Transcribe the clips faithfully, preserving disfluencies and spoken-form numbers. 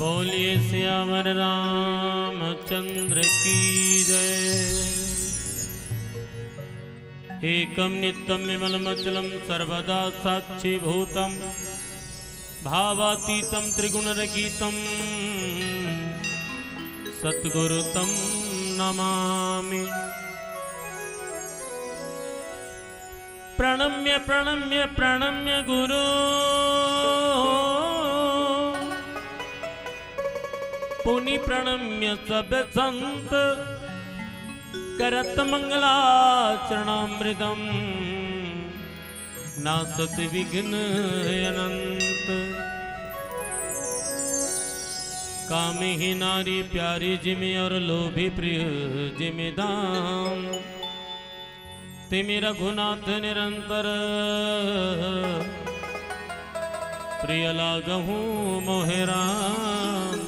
बोलिए सियावर रामचंद्र की जय। एकम नित्यम विमलम अचलम सर्वदा साक्षीभूतम भावातीतम त्रिगुणरहितम सतगुरु तम नमामि। प्रणम्य प्रणम्य प्रणम्य गुरु पुनि प्रणम्य सब संत करत मंगलाचरणामृतम नासत विघ्न अनंत। कामी ही नारी प्यारी जिमि और लोभी प्रिय जिमि दाम। तिमि रघुनाथ निरंतर प्रिय लागहु मोहे राम,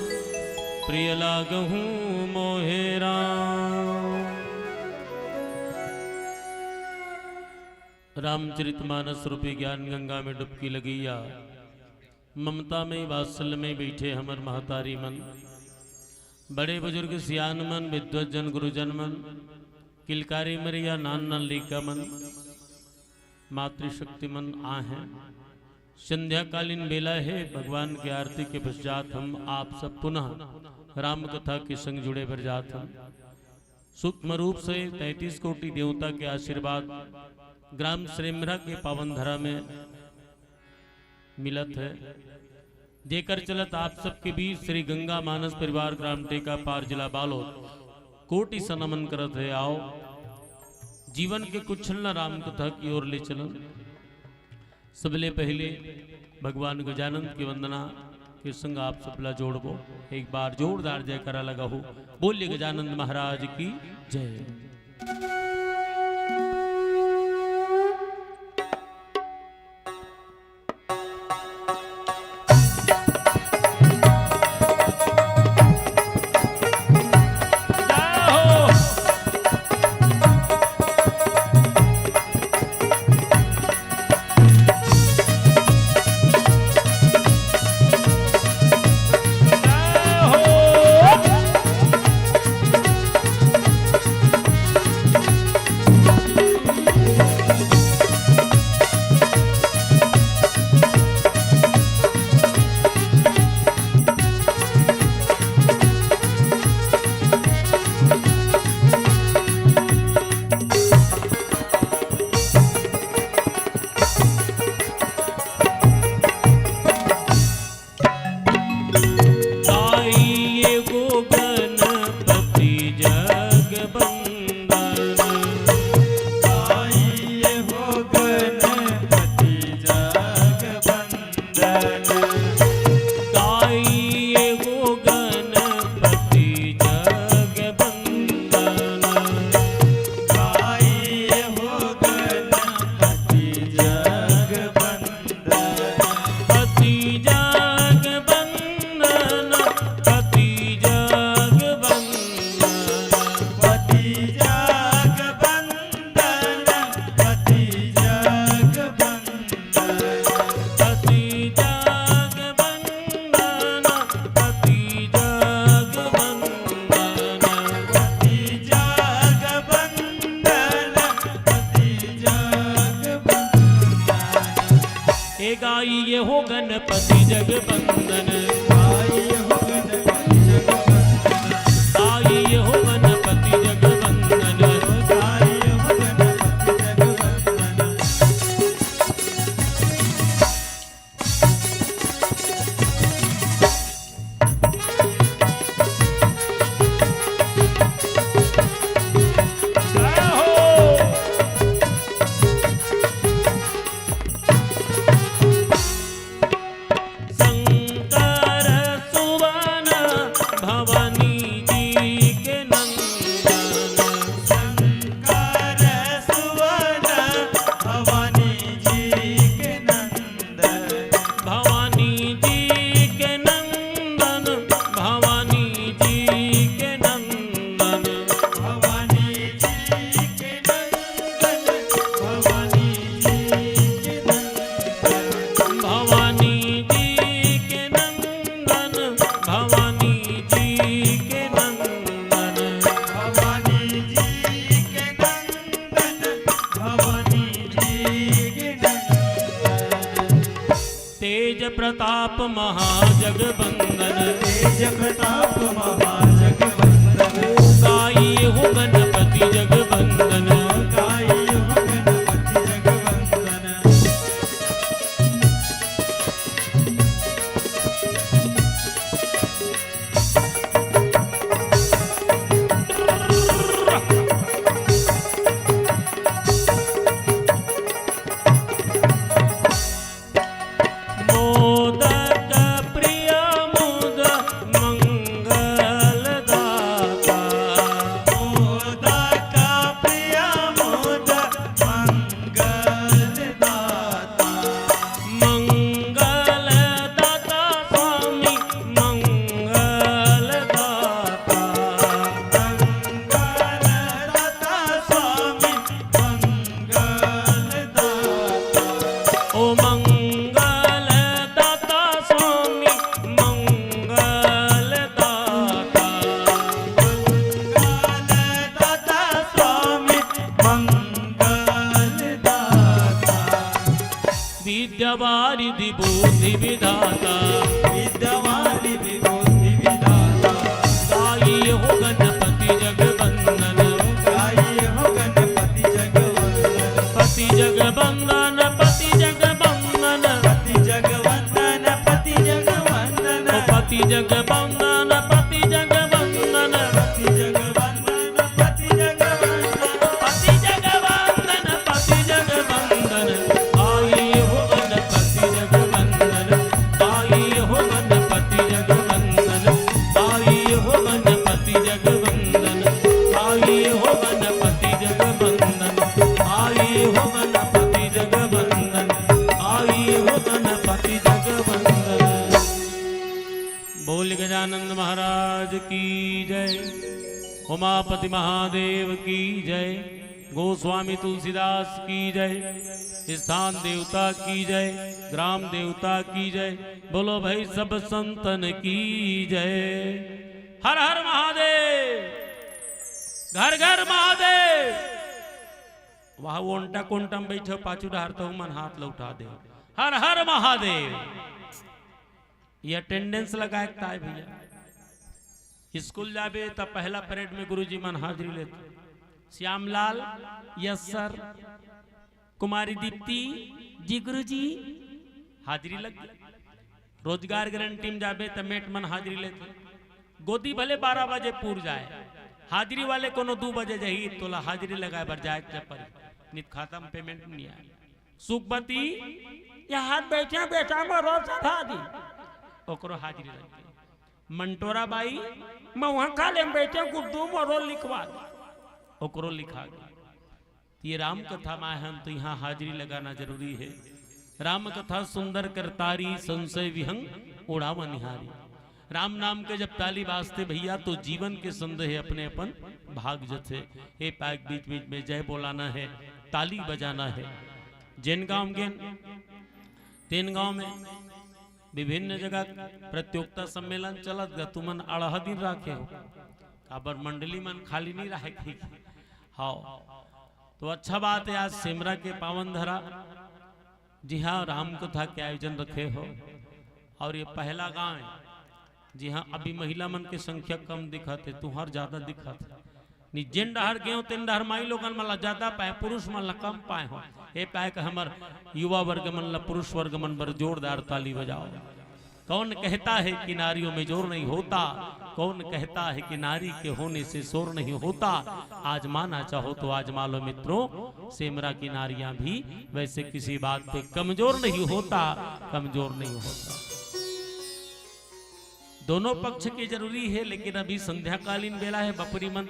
प्रिय लागहु मोहे राम। रामचरित मानस रूपी ज्ञान गंगा में डुबकी लगइया, ममता में वात्सल्य में बइठे हमर महतारी मन, बड़े बुजुर्ग सियान मन, विद्वत जन गुरुजन मन, किलकारी मरइया नान नान लइका मन, मातृशक्ति मन आहे। संध्याकालीन बेला हे, भगवान के आरती के पश्चात हम आप सब पुनः राम कथा के संग जुड़े बर जात हन। सूक्ष्म रूप से तैंतीस कोटि देवता के आशीर्वाद ग्राम श्रेमरा के पावन धरा में मिलत हे, जेकर चलत आप सबके बीच श्री गंगा मानस परिवार ग्राम टेका पार जिला बालोद कोटि से नमन करत हे। आओ जीवन के कुछ क्षण ला राम कथा की ओर ले चलन। सबले पहिले भगवान गजानंद के वंदना के संग आप सबला जोड़बो। एक बार जोरदार जयकारा लगाहू। बोलिए गजानंद महाराज की जय। आप महाजगबंदन। हे जगताप महाजगबंदन। गाई हो गणपति जगबंदन। गाई हो गणपति जगबंदन। मोदक प्रिय मोद मंगलदाता। मोदक प्रिय मोद मंगलदाता। मंगलदाता स्वामी मंगलदाता। मंगलदाता स्वामी मंगलदाता। ओ मंगलदाता स्वामी मंगलदाता। मंगलदाता स्वामी मंगलदाता। विद्या वारिधि बुद्धि विधाता। विद्या वारिधि बुद्धि विधाता। गाई हो गणपति जगबंदन। गाई हो गणपति जगबंदन। पति जगबंदन, पति जगबंदन। पति जगवंदन, पति जगवंदन। ओ पति जगबंदन, पति जगबंदन। पति जगवंदन, पति जगवंदन। पति जगवंदन, पति जगवंदन। आई हो गणपति जगवंदन। आई हो गणपति जगवंदन। आई हो गणपति जगवंदन। आई हो गणपति जगवंदन। आई हो गणपति जगवंदन। आई हो गणपति जगवंदन। बोल गजानंद महाराज की जय। उमापति महादेव की जय। गोस्वामी तुलसीदास की जय। स्थान देवता की जय। ग्राम देवता की जय। बोलो भाई सब संतन की जय। हर हर महादेव। घर घर महादेव। वह ओंटा कोंटा में बैठे पाछू डहर तो मन हाथ ल उठा दे। हर हर महादेव। ये अटेंडेंस लगाए के ताय भैया। स्कूल जाबे त पहला परेड में गुरुजी मन हाजिरी लेथे। Shyamlal, yes sir. कुमारी दीप्ति, जी गुरुजी। हाजिरी लग गई। रोजगार गारंटी में जाबे त मेट मन हाजिरी लेथे। गोदी भले बारह बजे पूर जाए, हाजिरी वाले कोनो दू बजे जाही, तोला हाजिरी लगाए बर जाए के परी, नित खाता में पेमेंट नहीं आए। सुखपति, यहाँ बैठे बेटा मोरो सधा दी, ओकरो हाजिरी लग गई। मंटोरा बाई, मैं वहाँ काले में बैठे गुड्डू मोरो लिखवा दे, ओकरो लिखा गया। ये राम कथा में आए हन तो यहाँ हाजिरी लगाना जरूरी है। राम कथा सुंदर करतारी, संशय विहंग उड़ावा निहारी। राम नाम के जब ताली बाजथे भैया, तो जीवन के संदेह अपने अपन भाग जथे। ए पाए के बीच बीच में जय बोलाना है, ताली बजाना है। जेन गांव गेन तेन गांव में विभिन्न जगह प्रतियोगिता सम्मेलन चलत गा, तुमन अड़हा दिन राखे हो, काबर मंडली मन खाली नहीं रहे। हाँ, तो अच्छा बात है, आज सेमरा के पावन धरा, जी हाँ, राम कथा के आयोजन रखे हो। और ये पहला गांव है, जी हाँ, अभी महिला मन के संख्या कम दिखत है, तुहर ज्यादा दिखत है। नि जेन डहर गेंव, तेन डहर माई लोगन मन ला ज्यादा पाए, पुरुष मन ला कम पाए हो। ए पाए के हमर युवा वर्ग मन ला, पुरुष वर्ग मन बर जोरदार ताली बजाओ। कौन कहता है कि नारियों में जोर नहीं होता? कौन कहता है कि नारी के होने से शोर नहीं होता? आजमाना चाहो तो आजमा लो मित्रों, सेमरा की नारियां भी वैसे किसी बात पे कमजोर नहीं होता, कमजोर नहीं होता। दोनों पक्ष के जरूरी है, लेकिन अभी संध्याकालीन बेला है, बपरी मन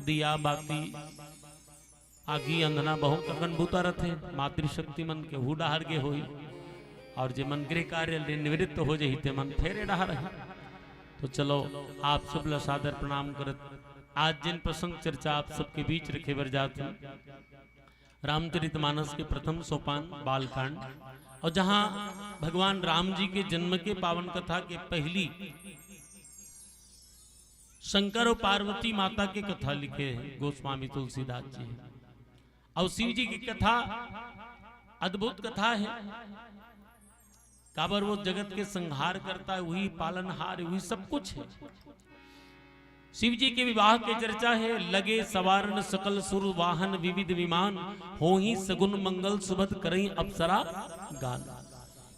दिया बाती आगी अंधना बहुत अकन बूता रथे, मातृशक्ति मन के हु डहर गे होही, और जे मन गृह कार्य ले निवृत्त हो जही, ते मन फेर ए डहर ही। तो चलो, आप सब ला सादर प्रणाम करत, आज जिन प्रसंग चर्चा आप सबके बीच रखे बर जात हूँ, रामचरितमानस के प्रथम सोपान बालकांड, और जहाँ भगवान राम जी के जन्म के पावन कथा के पहली शंकर और पार्वती माता के कथा लिखे हैं गोस्वामी तुलसीदास जी। और शिव जी की कथा अद्भुत कथा है। काबर वो जगत के संहार करता है, वही पालनहार है, वही सब कुछ है। शिव जी के विवाह के चर्चा है। लगे सवारन सकल सुर वाहन विविध विमान, होही सगुन मंगल सुभद करई अप्सरा गान।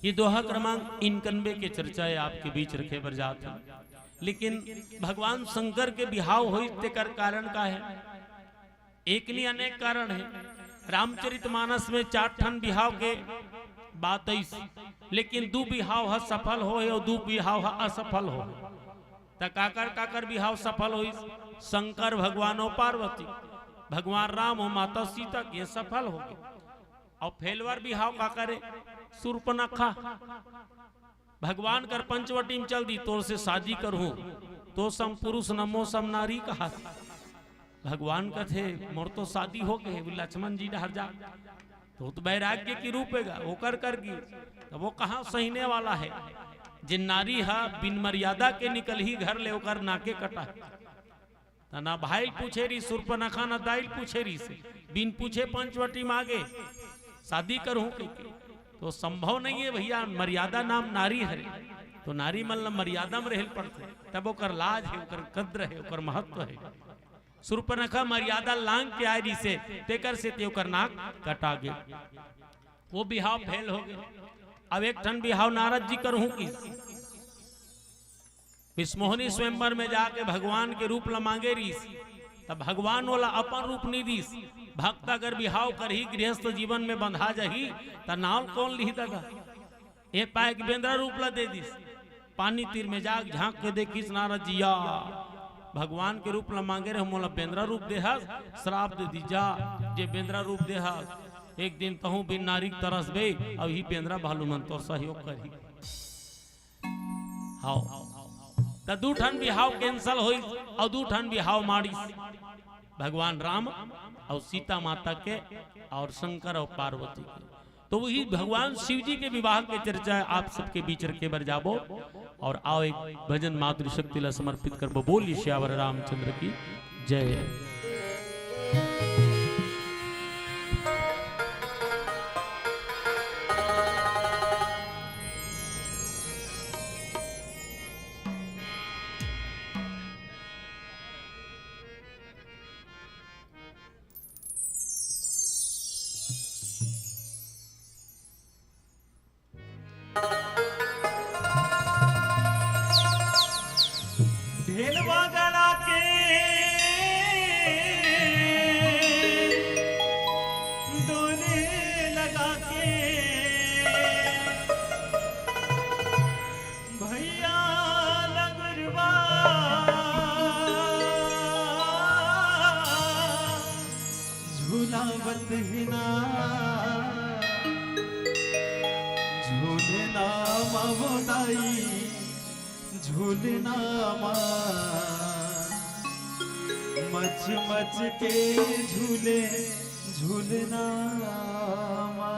ये दोहा क्रमांक इनकनबे के चर्चा है, आपके बीच रखे बर जात है। लेकिन भगवान शंकर के बिहाव होई, तेकर कारण का है? एक नहीं, अनेक कारण है। रामचरितमानस में चार ठन बिहाव के बात आइस, लेकिन दू बिहाव ह सफल होहे और दू बिहाव ह असफल होहे। त काकर काकर बिहाव सफल होइस? शंकर भगवान और पार्वती, भगवान राम और माता सीता के सफल होगे। और फेलवर बिहाव काकर हे? सूर्पनखा। भगवान कर पंचवटी में चल दी, तोर से शादी करहूं, तो सम पुरुष न मो सम नारी कहा। भगवान कथे, मोर तो शादी हो गए, वो लक्ष्मण जी डहर जा, तो, तो वैराग्य की रूप हेगा, ओकर कर गी, तब वो कहाँ सहिने वाला है? जे नारी हा बिन मर्यादा के निकलही घर ले, ओकर नाके कटा। त ना भाई ल पूछे रही सूर्पनखा, ना दाई ल पूछे रही से, बिन पूछे पंचवटी मांगे शादी करहूं कहिके। तो संभव नहीं है भैया, मर्यादा नाम नारी हरे। तो नारी मन ल मर्यादा में रहल पड़थे, तब ओकर लाज है, ओकर कद्र है, ओकर महत्व है। सूर्पनखा मर्यादा लांग के आए रही से, तेकर से ते ओकर नाक कटा गे। वो बिहाव फेल हो गए। अब एक ठन बिहाव नारद जी करहूं की। विश्वमोहनी स्वयंवर में जाके भगवान के रूप ल मांगे रहीस, तब भगवान वाला अपन रूप नहीं दीस। भक्त अगर बिहाव करही, गृहस्थ जीवन में बंधा जाही, त नाव ल कौन लिही दादा? ए पाए के बेंदरा रूप ला दे दीस। पानी तीर में जाके झांक के देखिस नारद जी, या भगवान के रूप ला मांगे रहे, मोला बेंदरा रूप देहस, श्राप दे दी जा, जे बेंदरा रूप देहस, एक दिन तहूं बिन नारी के तरस बे, अब ही बेंदरा भालू मन तोर सहयोग करही। हाव। त दू ठन बिहाव cancel होइस अउ दू ठन बिहाव माड़िस भगवान राम अउ सीता माता के अउ शंकर अउ पार्वती के। तो वही भगवान शिव जी के विवाह के चर्चा आप सबके बीच रखे बर जाबो अउ आओ एक भजन मातृशक्ति ला समर्पित करबो। बोलिए सियावर रामचंद्र की जय। ढेलवा गड़ा के डोले लगा के भैया लगुरवा झूलावत हिना झूलना मावो दाई। झूलना मा मच मच के झूले झूलना मा।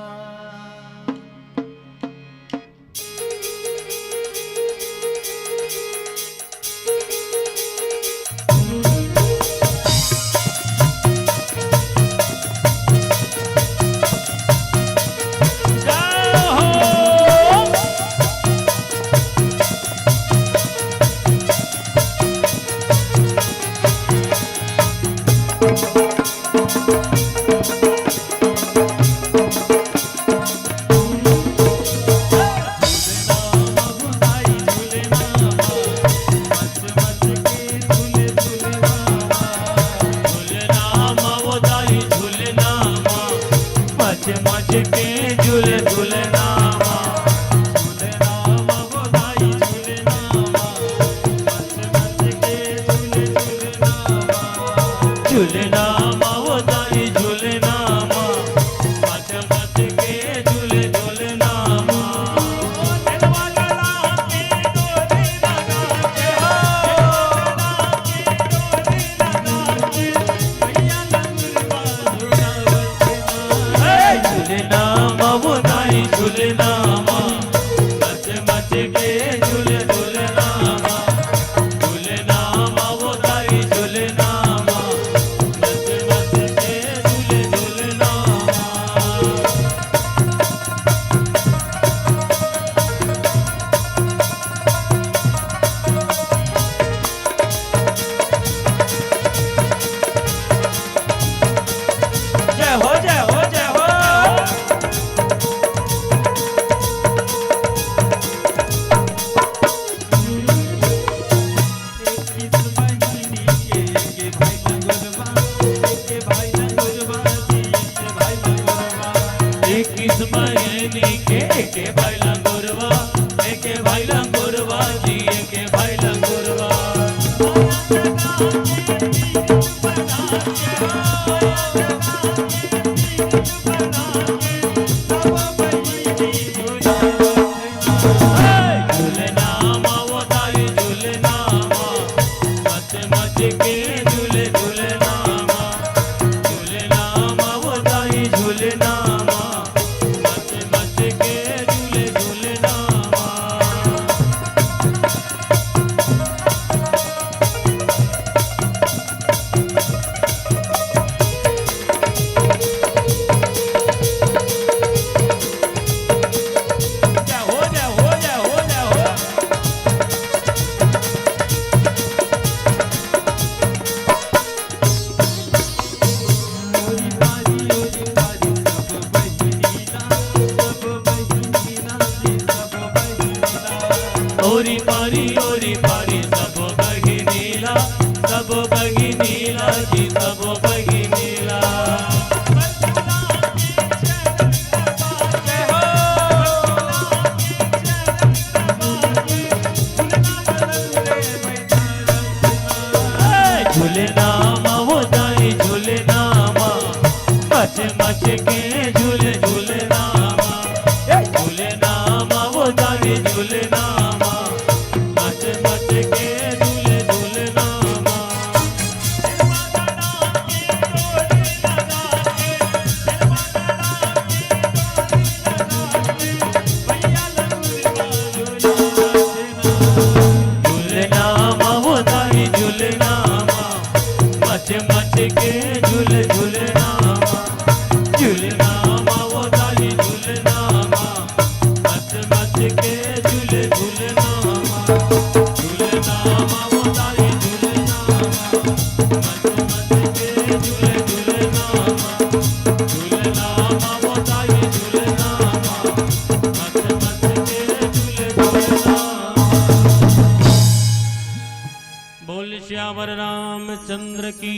बोल सियावर रामचंद्र की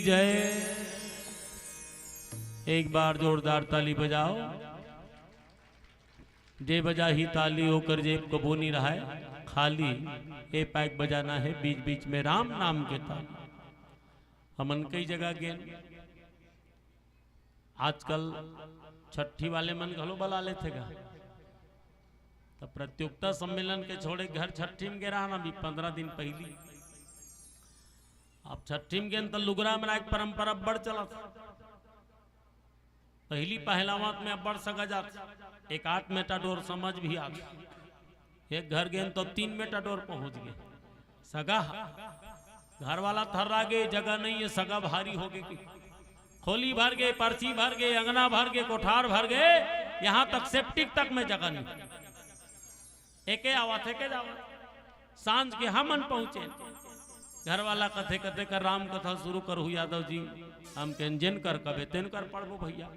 जय। एक बार जोरदार ताली बजाओ। जे बजाही ताली ओकर जेब कबो नी रहय खाली। ए पैक बजाना हे बीच बीच में राम नाम के ताली। हमन कई जगह गेन, आजकल छट्ठी वाले मन घलो बला लेथे गा। त प्रतियोगिता सम्मेलन के छोड़े घर छट्ठी में गे रहा ना, अभी पंद्रह दिन पहली। अब छट्ठी में गेन त लुगरा मेराय के परंपरा अब्बड़ चलत। पहली पहलावत में अब्बड़ सगा जात, एक आठ मेटाडोर समझ भी आत। एक घर गेन तो तीन मेटाडोर पहुंच गे। सगा घर वाला थर्रा गे, जगह नहीं है, सगा भारी हो गे कि खोली भर गे, परछी भर गे, अंगना भर गे, कोठार भर गे, यहाँ तक सेप्टिक तक में जगह नहीं। एके आवत, एके जावत। सांझ के हमन पहुंचे, घर वाला कथे कथे कर राम कथा शुरू करहु यादव जी। हम कहेन जेन कर कबे तेन कर पड़बो भैया।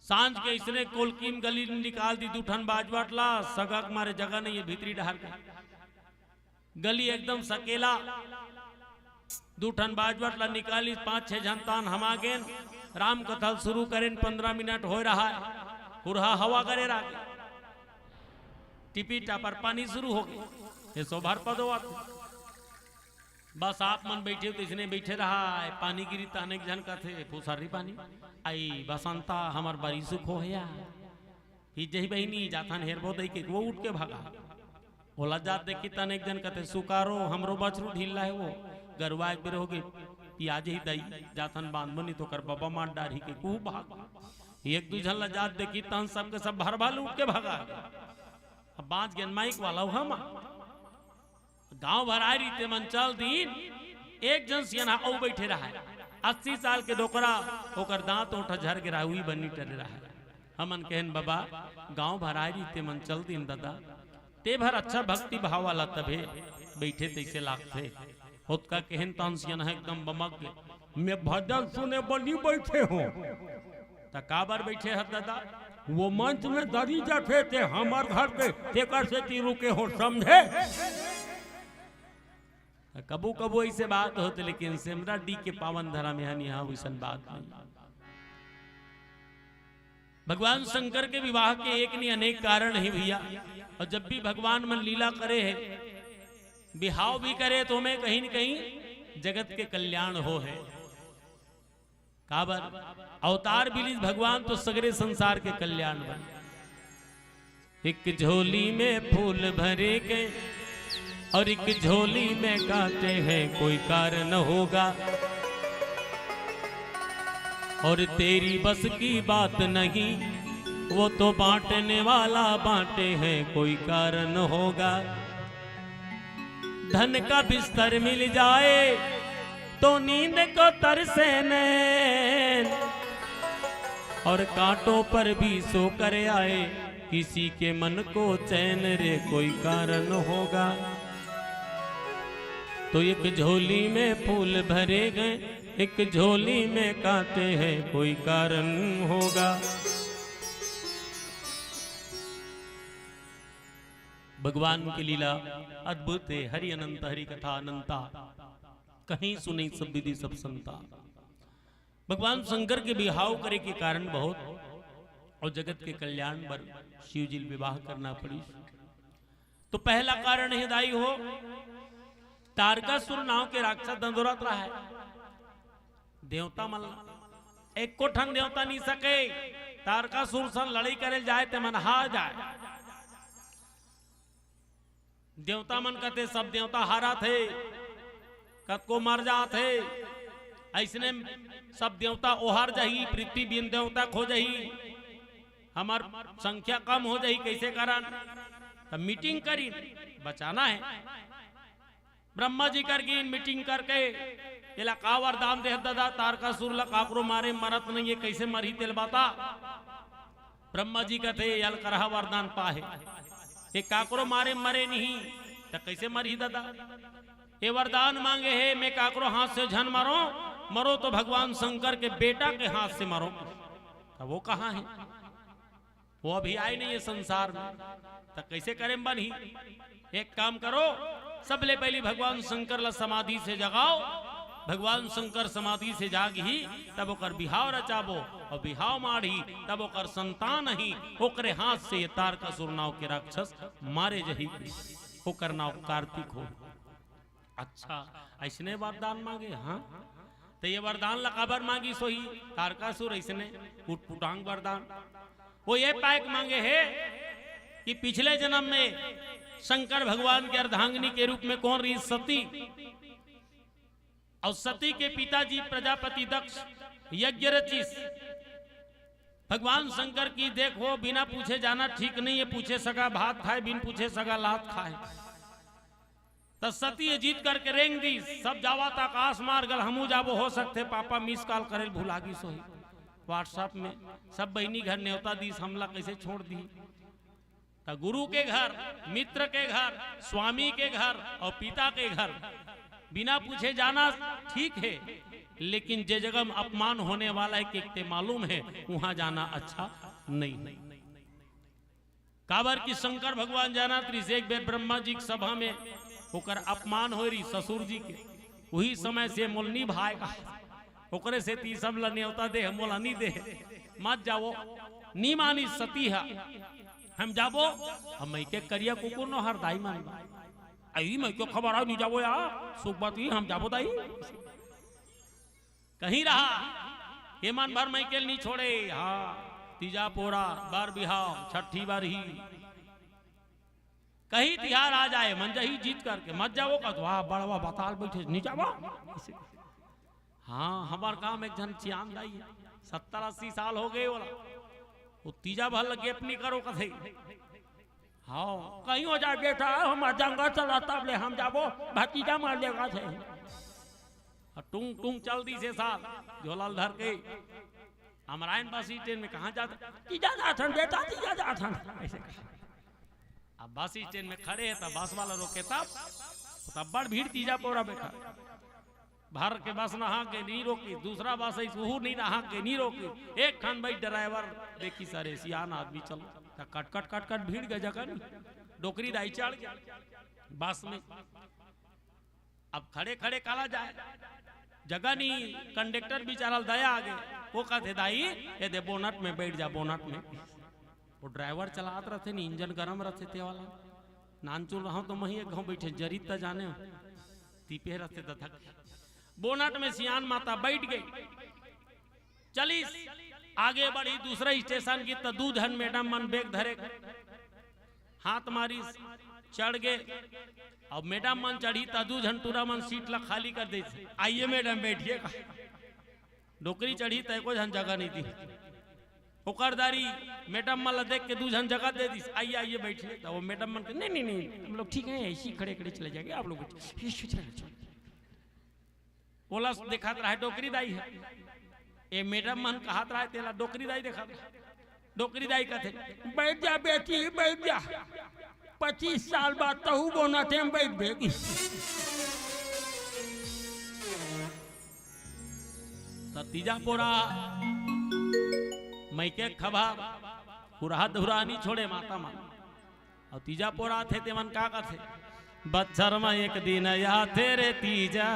सांझ के इसने कोलकीम गली निकाल दी, दू ठन बाजवट ला, सगा के मारे जगह नहीं है भीतरी डहर के। गली एकदम सकेला, दू ठन बाजवट ला निकाली, पांच छह झन तान हमा गेन, राम कथा शुरू करेन, पंद्रह मिनट होय रहा है, हुरहा हवा करे रहा, टिपी टापर पानी शुरू हो गे, ये सो भर पदो आत। बस आप मन बैठे हो तो इसने बैठे रहा है, पानी गिरी त अनेक झन कथे फुसर्री पानी आई बसंता हमर बरी सुख हो या। फिर जही बहिनी जाथन हेरबो दई के वो उठ के भागा। ओला जात देखी तन एक जन कथे सुकारो हमरो बछरू ढीला है वो गरुआ एक बेर हो गे पियाज ही दई जाथन बांध बनी तो कर बाबा मार डारी के कुहू भाग। एक दू झन ला जात देखी तन सबके सब भर भाल उठ के भागा। अब बांच गेन माइक वाला हम गांव भर आय रहिते मन चल दीन। एक जन सियनहा अउ बैठे रहा है अस्सी साल के डोकरा ओकर दांत ओठा झर गे रहा उही बनी टरे रहा है। हमन कहेन बाबा गांव भर आय रहिते मन चल दीन दादा ते भर अच्छा भक्ति भाव वाला तभे बैठे तैसे लागथे। होतका कहेन तान सियनहा एकदम बमक गे मैं भजन सुने बनी बैठे हो। त काबर बैठे हस दादा? वो मंच में दरी जाथे ते हमर घर के तेकर सेती रुके हो समझे। कबू कबू ऐसे बात होते लेकिन सेमरा डी के पावन धरा में हन यहाँ वैसन बात नहीं। भगवान शंकर के विवाह के एक नहीं अनेक कारण है भैया। और जब भी भगवान मन लीला करे है बिहाव भी करे तो मैं कहीं न कहीं जगत के कल्याण हो है। काबर अवतार बिलिस भगवान तो सगरे संसार के कल्याण बर। एक झोली में फूल भरे गए और एक झोली में कांटे हैं कोई कारण होगा। और तेरी बस की बात नहीं वो तो बांटने वाला बांटे हैं कोई कारण होगा। धन का बिस्तर मिल जाए तो नींद को तरसे नैन। और कांटों पर भी सो कर आए किसी के मन को चैन रे कोई कारण होगा। तो एक झोली में फूल भरे गए एक झोली में कांटे हैं कोई कारण होगा। भगवान की लीला अद्भुत है। हरि अनंत हरि कथा अनंता कहीं सुनी सब विधि सब संता। भगवान शंकर के बिहाव करे के कारण बहुत और जगत के कल्याण बर शिव जी विवाह करना पड़ी। तो पहला कारण हे दाई हो तारकासुर नाव के राक्षस दंदोरत रहा है। देवता मन एको ठन देवता नहीं सके तारकासुर सन लड़ाई करे जाए ते मन हार जाए। देवता मन कथे सब देवता हारा थे कतको मर जात हे। ऐसने सब देवता ओहर जाही पृथ्वी बिन देवता खो जाही। हमर संख्या कम हो जाही कैसे कारण? तब मीटिंग करी बचाना है। ब्रह्मा जी कर गिन मीटिंग करके एला का वरदान दे दादा तारकासुर ला काकरो मारे मरत नहीं है कैसे मरही तेल बता। ब्रह्मा जी कथे यल करहा वरदान पाहे ये काकरो मारे मरे नहीं। त कइसे मरही दादा? ये वरदान मांगे हे, मैं काकरो हाथ से झन मरो, मरो तो भगवान शंकर के बेटा के हाथ से मरो। त वो कहाँ हे? वो अभी आए नहीं है संसार में, त कइसे करे म बनही? एक काम करो, सबले पहली भगवान शंकर ला समाधि से जगाओ। भगवान शंकर समाधि से जागही, तब ओकर बिहाव रचाबो, अउ बिहाव माड़ही, तब ओकर संतान ही, ओकरे हाथ से ये तारकासुर नाव के राक्षस मारे जही, ओकर नाव कार्तिक हो। अच्छा, अइसने वरदान मांगे? हाँ, त ये वरदान ला काबर मांगिस होही तारकासुर? अइसने उटपुटांग वरदान। वो ये पाए के मांगे हे कि पिछले जन्म में शंकर भगवान के अर्धांगिनी के रूप में कोन रहिस? सती। अउ सती के पिताजी प्रजापति दक्ष यज्ञ रचिस। भगवान शंकर कहिस, देखो, बिना पूछे जाना ठीक नहीं है, पूछे सगा भात खाए, बिन पूछे सगा लात खाए। त सती ह जिद करके रेंग दिस, सब जावत आकाश मार्ग ल, हमू जाबो, हो सकथे पापा miss call करे ल भुला गिस होही। WhatsApp में सब बहिनी घर नेवता दिस, हमला कइसे छोड़ दिही? त गुरु के घर, मित्र के घर, स्वामी के घर अउ पिता के घर बिना पूछे जाना ठीक हे, लेकिन जे जगह में अपमान होने वाला हे, के ते मालूम हे, उहां जाना अच्छा नहीं हे। काबर कि शंकर भगवान जानत रहिस, एक बेर ब्रह्मा जी के सभा में ओकर अपमान होय रहिस ससुर जी के, उही समय से मोला नी भाय का, ओकरे सेती सब ल नेवता दे, मोला नी दे, मत जावो। नी मानिस सती ह, हम जाबो। अब मइके करिया कुकुर नो हर दाई मन, अई मइके खबर आ, नी जाबो यार, सुख बात ही, हम जाबो दाई। कहीं रहा, ये मन भर मइके ल नी छोड़े। हाँ, तीजा पोरा, बर बिहाव, छठी बरही, कहीं तिहार आ जाए, मन जही जिद करके, मत जावो का, वाह, बड़वा बताल बैठे, नी जावो। हाँ, हमर काम एक झन चियान दाई हे, सत्तर अस्सी साल हो गए ओला, वो तीजा भर ल gap नी करो कथे। हाँ, कहीं हो जाए बेटा, हम जंगल चला तब ले हम जाबो, भतीजा मार लेगा से। अउ टुंग टुंग चल दिस हे साल, झोला ल धर के। अमरायन बस स्टैंड में कहाँ जात? तीजा जाथन बेटा, तीजा जाथन, अइसे कहा। अब बस स्टैंड में खड़े हे, त बस वाला रोके तब, तब बड़ भीड़ तीजा पोरा बेटा। भर के बस नहा के नी रोकी, दूसरा बस अइस उहू नी नहा के नी रोकी। एक ठन बइठ ड्राइवर देखिस अरे सियान आदमी चल, त कट कट कट कट भीड़ के जगह नी, डोकरी दाई चढ़ गे बस में। अब खड़े खड़े काला जाए, जगह नी, कंडक्टर बिचारा ल दया आ गे, वो कथे दाई, ये दे बोनट में बइठ जा, बोनट में। वो ड्राइवर चलात रथे नी, इंजन गरम रथे ते वाला। नानचुन रहंव त मही एक घांव बइठे, जरित त जाने हो। तीपे रथे त धक। बोनट में सियान माता बइठ गे। चलिस, आगे बढ़ी दूसरा स्टेशन की त दू झन मैडम मन बैग धरे, हाथ मारिस, चढ़ गे। अब मैडम मन चढ़ी त दू झन टूरा मन सीट ला खाली कर दे। आइए मैडम बैठिए का। डोकरी चढ़ी त एको झन जगह नहीं दी। ओकर दारी मैडम मन ला देख के दू झन जगह दे दिस, आइए आइए बैठिए। त वो मैडम मन के नहीं नहीं नहीं, हम लोग ठीक हैं, ऐसे ही खड़े खड़े चले जाएंगे आप लोग। ओला देखत रहे डोकरी दाई ह। ए मैडम मन कहत रहे तेला डोकरी दाई देखत रहे। डोकरी दाई कथे, बैठ जा बेटी, बैठ जा, पच्चीस साल बाद तहू बोनट में बइठबे। त तीजा पोरा मइके खभा, पुरहा धुरा नी छोड़े माता मन। अउ तीजा पोरा आथे तेमन का करथे? बच्छर म एक दिन आथे रे तीजा,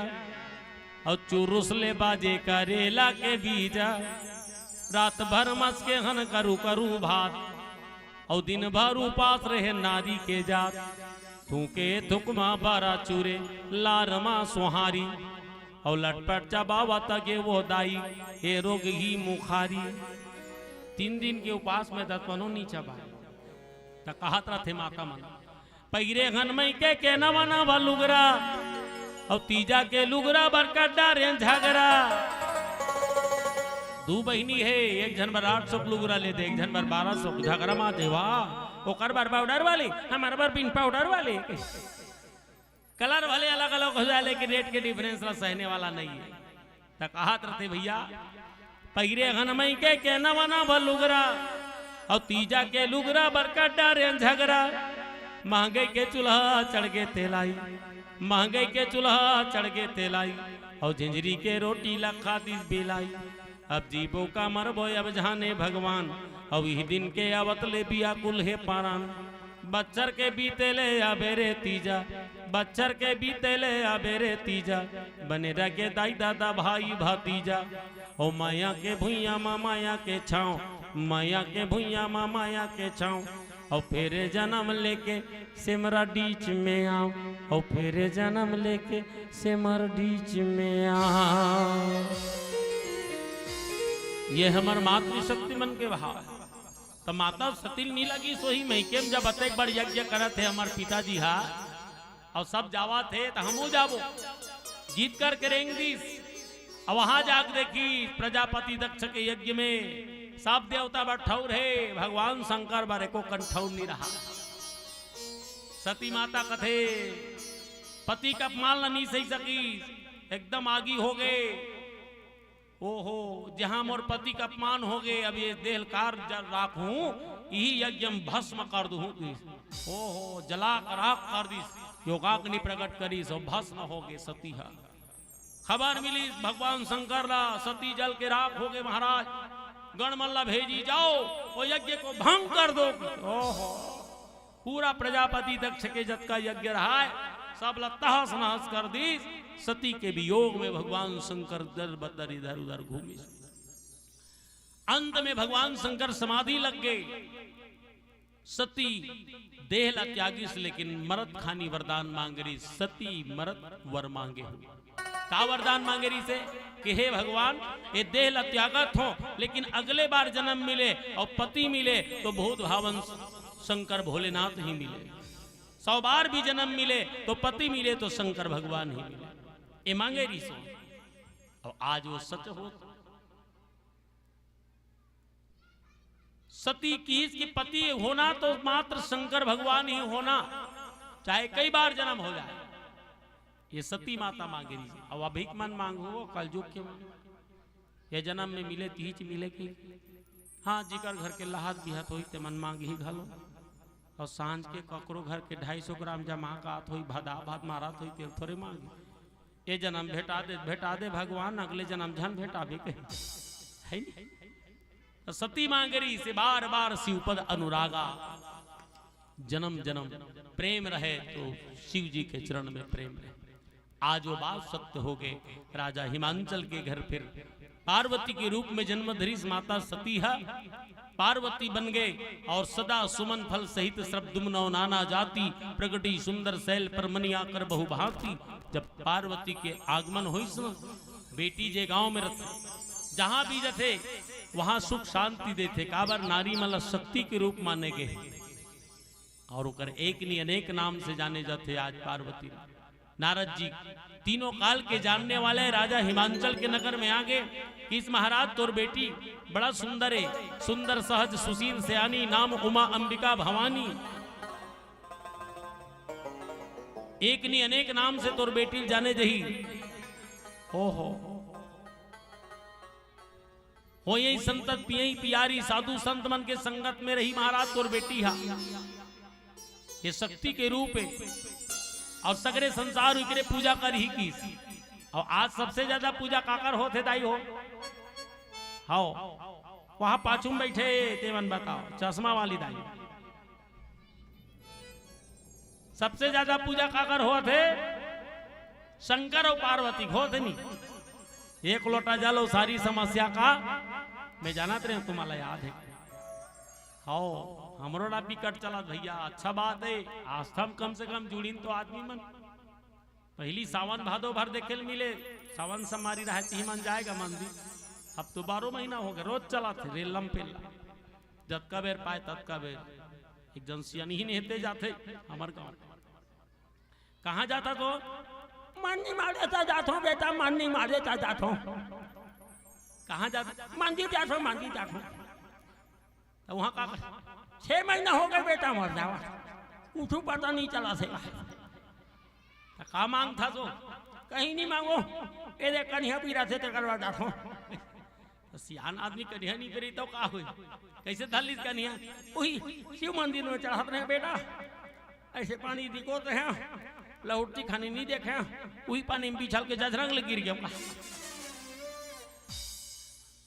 अउ चुरुस ले बाजे करेला के बीजा। रात भर मस के हन करू करू भात, अउ दिन भर उपास रहे नारी के जात। थूके थुकमा बरा चुरे लार मा सोहारी, अउ लटपट चबावत गे वो दाई, ए रोग ही मुखारी। तीन दिन के उपास में दतवनो नी चबाए। त कहत रथे माता मन, पहिरे हन मइके के नवा नवा लुगरा, अउ तीजा के लुगरा बर कर डारेन झगरा। दू बहिनी हे, एक झन बर आठ सौ के लुगरा ले दे, एक झन बर बारह सौ के। झगरा मा देवा, ओकर बर पाउडर वाले, हमर बर बिन पाउडर वाले। कलर भले अलग अलग हो जाए, लेकिन रेट के डिफरेंस ला सहने वाला नहीं है। त कहत रथे भैया, पहिरे हन मइके के नवा नवा लुगरा, अउ तीजा के लुगरा बर कर डारेन झगरा। महंगई के चूल्हा चढ़ गे तेलाई, महंगई के चूल्हा चढ़ गे तेलाई, अउ झिंझरी के रोटी ला खा दिस बेलाई। अब जीबो का मरबो अब जाने भगवान, अउ इही दिन के आवत ले बियाकुल हे पारान। बच्चर के बीते ले आबे रे तीजा, बच्चर के बीते ले आबे रे तीजा, बने रह गे दाई दादा भाई भतीजा। ओ माया के भुइयां मा माया के छांव, माया के भुइयां मा माया के छांव, अउ फेर जनम लेके सेमरा डीच में आंव, अउ फेर जनम लेके सेमरा डीच में आंव। ये हमर मातृशक्ति मन के भाव हे। त माता सती ल नी लगिस, ओही मइके म जब अतेक बड़ यज्ञ करत हे हमर पिताजी हा, अउ सब जावत हे, त हमहू जाबो। जीत करके रेंग दिस। अउ वहां जाके देखिस, प्रजापति दक्ष के यज्ञ में सब देवता बर ठउर हे, भगवान शंकर बर एको कन ठउर नी रहा। सती माता कथे, पति के अपमान ला नी सही सकिस, एकदम आगी हो गे। ओहो, जहां मोर पति के अपमान हो गे, अब ये देह ल का राखहूं, इही यज्ञ म भस्म कर दूहूं कहिस। ओहो, जला के राख कर दिस, योगाग्नि प्रकट करिस अउ भस्म हो गे सती ह। खबर मिलिस भगवान शंकर ला, सती जल के राख हो गे महाराज, गण मन ला भेजिस, जाओ, ओ यज्ञ को भंग कर दो। ओहो, पूरा प्रजापति दक्ष के जतका यज्ञ रहाय, सब ला तहस नहस कर दिस। सती के वियोग में भगवान शंकर दर बदर इधर उधर घूमिस। अंत में भगवान शंकर समाधि लग गे। सती देह ला त्यागिस, लेकिन मरत खानी वरदान मांग रिहिस, सती मरत वर मांगे हो। का वरदान मांगे रिहिसे कि हे भगवान, ये देह ला त्यागत हो, लेकिन अगले बार जन्म मिले अउ पति मिले तो भूत भावन शंकर भोलेनाथ ही मिले, सौ बार भी जन्म मिले तो पति मिले तो शंकर भगवान ही मिले। ये मांगे रिहिसे। अउ आज वो सच होत। सती किहिस कि पति होना तो मात्र शंकर भगवान ही होना, चाहे कई बार जन्म हो जाए। ये सती माता मांगे रिहिसे। अउ अभी के मन मांगहू, कलजुग के मन। ये जन्म में मिले तिहिच मिले कि, हां, जिकर घर के लहात बिहात होही ते मन मांगही घलो। अउ सांझ के ककरो घर के ढाई सौ ग्राम जमा कात होही, भदा भात मारत होही, तेल थोरे मांगही। ये जन्म भेटा दे, भेटा दे भगवान, अगले जन्म झन भेटाबे कहे। है नी? त सती मांगे रिहिसे बार बार शिवपद अनुरागा। जन्म जन्म प्रेम रहे तो शिव जी के चरण में प्रेम रहे। आज वो बात सत्य हो गे। राजा हिमांचल के घर फिर पार्वती के रूप में जन्म धरिस माता सती ह। पार्वती बन गे अउ सदा सुमन फल सहित श्रप दुम नौ नाना जाति, प्रगटी सुंदर सैल पर मनि आकर बहु भांति। जब पार्वती के आगमन होइस न, बेटी जे गांव में रथे, जहां भी जथे, वहां सुख शांति देथे। काबर नारी मन ला शक्ति के रूप माने गे हे। अउ ओकर एक नी अनेक नाम से जाने जाथे आज पार्वती। नारद जी तीनों काल के जानने वाले राजा हिमांचल के नगर में आ गे कि इस महाराज तोर बेटी बड़ा सुंदर हे, सुंदर सहज सुशील सयानी, नाम उमा अंबिका भवानी। एक नी अनेक नाम से तोर बेटी ल जाने जही। ओहो, होइही संतत पियही पियारी, साधु संत मन के संगत में रही महाराज तोर बेटी हा। ये शक्ति के रूप हे। अउ सगरे संसार एकरे पूजा करही किहिस। अउ आज सबसे ज्यादा पूजा काकर होत हे दाई हो? हव, वहां पाछू में बइठे हे, ते मन बताव, चश्मा वाली दाई। सबसे ज्यादा पूजा काकर होत हे? शंकर अउ पार्वती के होत हे नी। एक लोटा जल अउ सारी समस्या का, मैं जानत रहेंव तुम्हां ला याद हे। हव, हमरो ला बिकट चलत भइया, अच्छा बात हे, आस्था म कम से कम जुड़िन तो आदमी मन। पहिली सावन भादो भर देखे ल मिले, सावन समारी रहे तिही मन जाय गा मंदिर। अब तो बारहो महीना हो गे, रोज चलत हे रेलम पेल्ला, जतका बेर पाय ततका बेर। एक जन सियानही नेहते जाथे हमर गांव। कहां जाथस ओ? मन नी मारे त जाथंव बेटा, मन नी मारे त जाथंव। कहां जाथस? मंदिर जाथंव, मंदिर जाथंव। त उहां का कहे? छह महीना हो गे बेटा मोर जावत, कुछू पता नी चलत हे। त का मांगथस ओ? कहीं नी मांगों, ए दे कनिहा पीरत हे तेकर बर जाथंव। त सियान आदमी कनिहा नी पीरही त का होही? कइसे धर लिस कनिहा? उही शिव मंदिर में चढ़त रहेंव बेटा। ऐसे पानी दिखो तो हैं, लहुटी खानी नहीं देखे, वही पानी में बिछल के जजरंग ले गिर गया।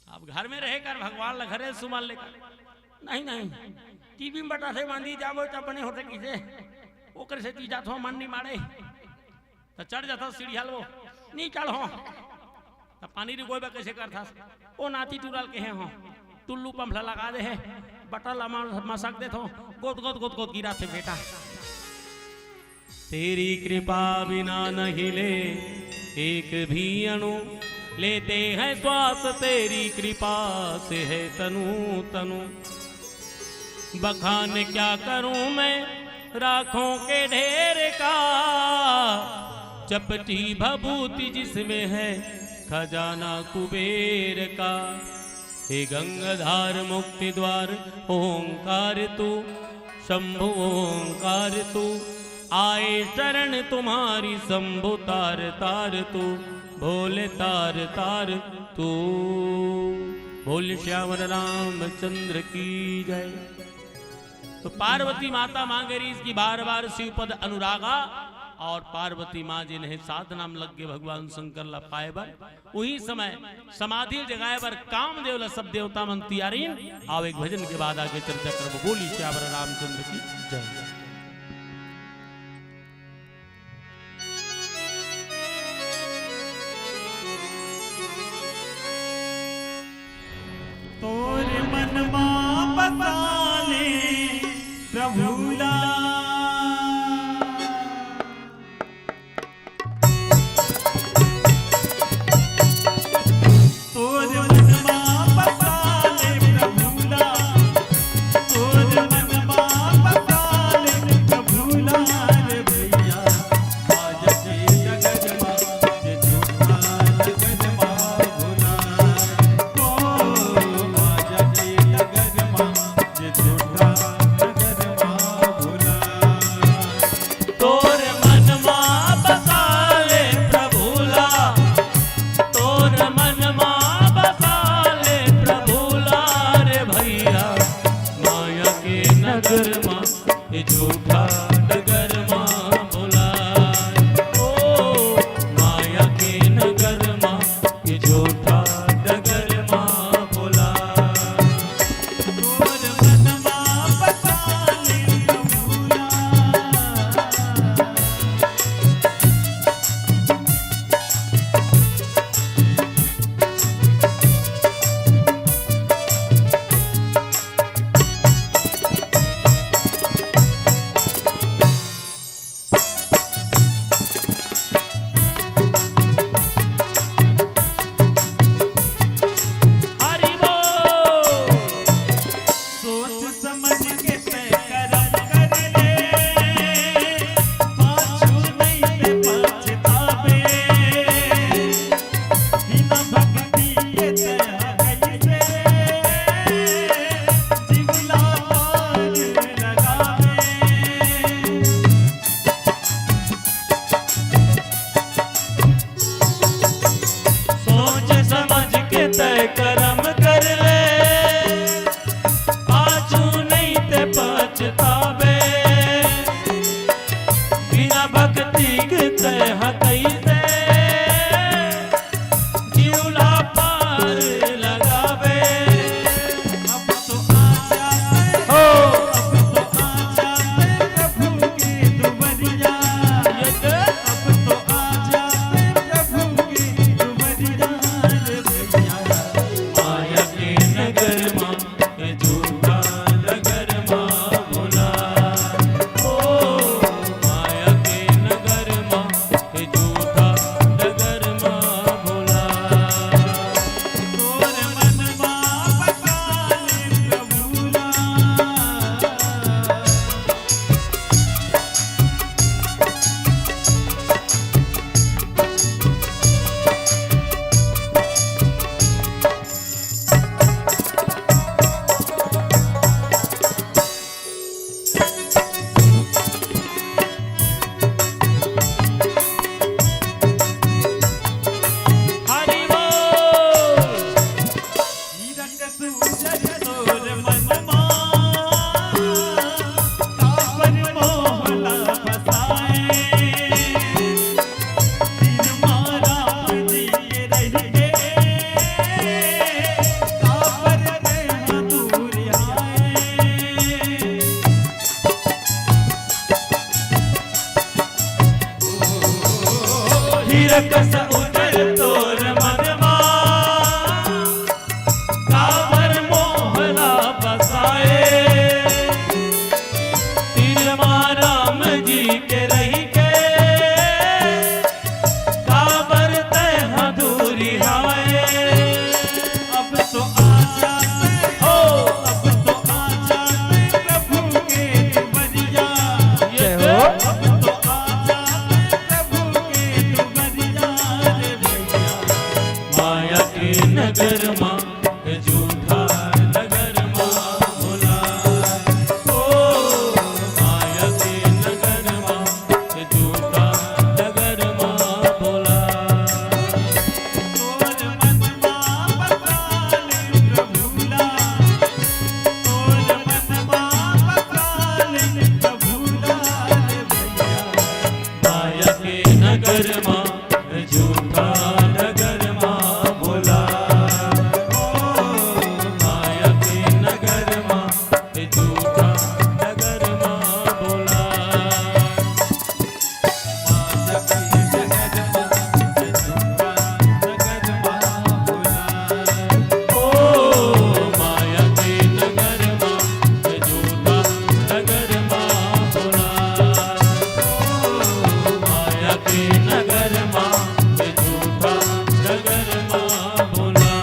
अब घर में रहे कर भगवान ल घरे सुमन लेकर। नहीं, नहीं, टीवी में बटा से बांधी जाबो त बने होते किसे, ओकर से ती जात हो मन नहीं मारे। त चढ़ जाता सीढ़िया लो, नहीं चढ़ हो। त पानी रिगोए बा कैसे करथा? ओ नाती टूरा ल कहे हो, टुल्लू पंप ला लगा दे हे, बटन ला मसक देथो, गोद गोद गोद गोद गिराथे बेटा। तेरी कृपा बिना न हिले एक भी अणु, लेते हैं श्वास तेरी कृपा से है तनु तनु। बखान क्या करूं मैं राखों के ढेर का, चपटी भभूति जिसमें है खजाना कुबेर का। हे गंगाधार मुक्ति द्वार ओंकार तू, शंभु ओंकार तू, आए शरण तुम्हारी शंभु तार तार तू, भोले तार तार तू। बोल श्यावर रामचंद्र की जय। तो पार्वती माता मांगे रही इसकी बार बार शिवपद अनुरागा, और पार्वती माँ जिन्हें साधना में लग गए भगवान शंकर ला पाए बर, उही समय समाधि जगाए बर कामदेव ला सब देवता मन तियारिन। आओ एक भजन के बाद आगे चर्चा करबो। बोली श्यावर रामचंद्र की जय। तोर मन मा बसा ले प्रभु ला। तोर मन मा बसा ले प्रभु ला, तोर मन मा बसा ले प्रभु ला रे भैया। आजा के डगर मा जे झूठा डगर मा भोला, ओ आजा के डगर मा जे झूठा डगर मा भोला। तोर मन मा बसा ले प्रभु ला, तोर मन मा बसा ले प्रभु ला रे भैया। माया के नगर मा ये झूठा डगर मा भोला, ओ माया के नगर मा ये झूठा डगर मा भोला। तोर मन मा बसा ले प्रभु ला। हरि बोल। सोच समझ के तय करम कर ले, पाछू नहीं ते पछतावे। बिना भक्ति के तय कैसे जीवला पार लगावे। सोच समझ के तय करम कर ले, पाछू नहीं ते पछतावे। बिना भक्ति के तय कैसे जीवला पार लगावे। अब तो आ जाते हो, अब तो आ जाते प्रभु की दुबरिया। ये दे। अब तो आ जाते प्रभु की दुबरिया रे भैया। माया के नगर मा ये झूठा डगर मा भोला, ओ माया के नगर मा ये झूठा तीर कस उतर तोर मन मा, काबर मोहला बसाए। तीर मा राम जी के रही के, काबर तै हा दूरिहाए। अब तो आजा तै, हो, अब तो आजा तै प्रभु के दुआरिया। जय हो। अब तो आजा तै प्रभु के दुआरिया रे भैया। माया के नगर मा, झूठा नगर मा भोला। ओ, माया के नगर मा, झूठा नगर मा भोला। तोर मन मा बसा ले प्रभु ला, तोर मन मा बसा ले प्रभु ला रे भैया। माया के नगर मा, झूठा नगर मा भोला। ओ, माया के नगर मा, झूठा नगर मा भोला। माया के नगर मा, झूठा नगर मा भोला। ओ, माया के नगर मा, झूठा नगर मा भोला। ओ, माया के नगर मा, झूठा नगर मा भोला।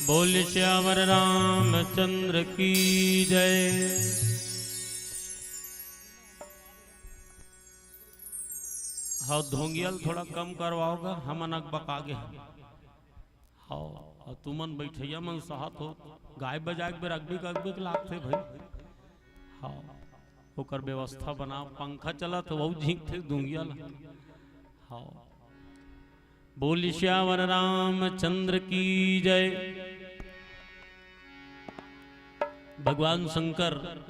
बोल सियावर रामचंद्र की जय। हाँ, धोंगियल थोड़ा कम करवाओगा, हमन अकबका गे। हाँ, अउ तुमन बइठइया मन सहत हो, गाय बजाए के बेर अकबिक अकबिक लागथे भई। हाँ, ओकर व्यवस्था बना, पंखा चलत हे, वहू झींकथे धोंगिया ला। हाँ, बोल सियावर रामचंद्र की जय। भगवान शंकर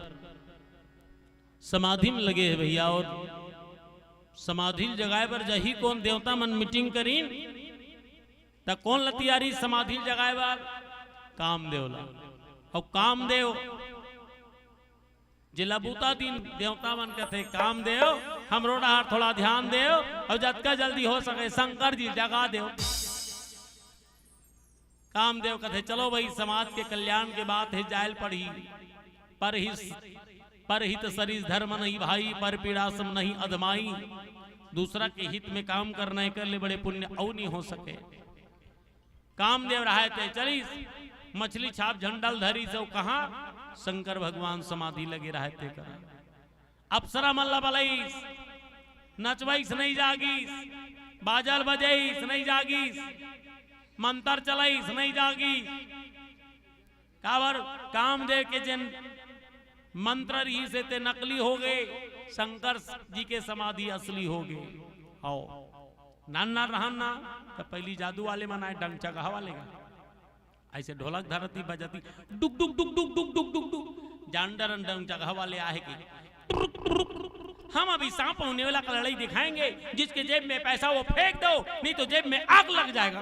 समाधि में लगे हे भैया, अउ समाधि ल जगाए बर जाही कोन, देवता मन meeting करिन, त कोन ल तियारी समाधि ल जगाए बर? कामदेव ला। अउ कामदेव जेला बूता दिन देवता मन कथे, "कामदेव, हमरो डहार थोड़ा ध्यान देव, अउ जतका जल्दी हो सके शंकर जी ल जगा देव।" कामदेव कथे, "चलो भई, समाज के कल्याण के बात हे, जायल पड़ही। परहित, परहित सरिस धर्म नहीं भाई, पर पीड़ा सम नहीं अधमाई।" दूसरा के हित में काम करना, एकर ले बड़े पुण्य अउ नहीं हो सके। कामदेव रहय ते चलिस, मछली छाप झंडा ल धरिस, अउ कहाँ? शंकर भगवान समाधि लगे रहय ते करा। अप्सरा मन ला बलइस, नचवइस नहीं जागिस, बाजा ल बजइस नहीं जागिस, मंतर चलइस नहीं जागिस। काबर? कामदेव के जेन मंत्र रहिस हे ते नकली हो गे, शंकर जी के समाधि असली हो गे। हव, नान नान रहन ना, त पहिली जादू वाले मन आय, डंग चगहा वाले गा। अइसे ढोलक धरती बजती, डुक डुक डुक डुक डुक डुक डुक डुक। जान डरन डंग चगहा वाले आहे के। हम अभी सांप अउ नेवला का लड़ाई दिखाएंगे, जिसके जेब में पैसा वो फेंक दो, नहीं तो जेब में आग लग जाएगा।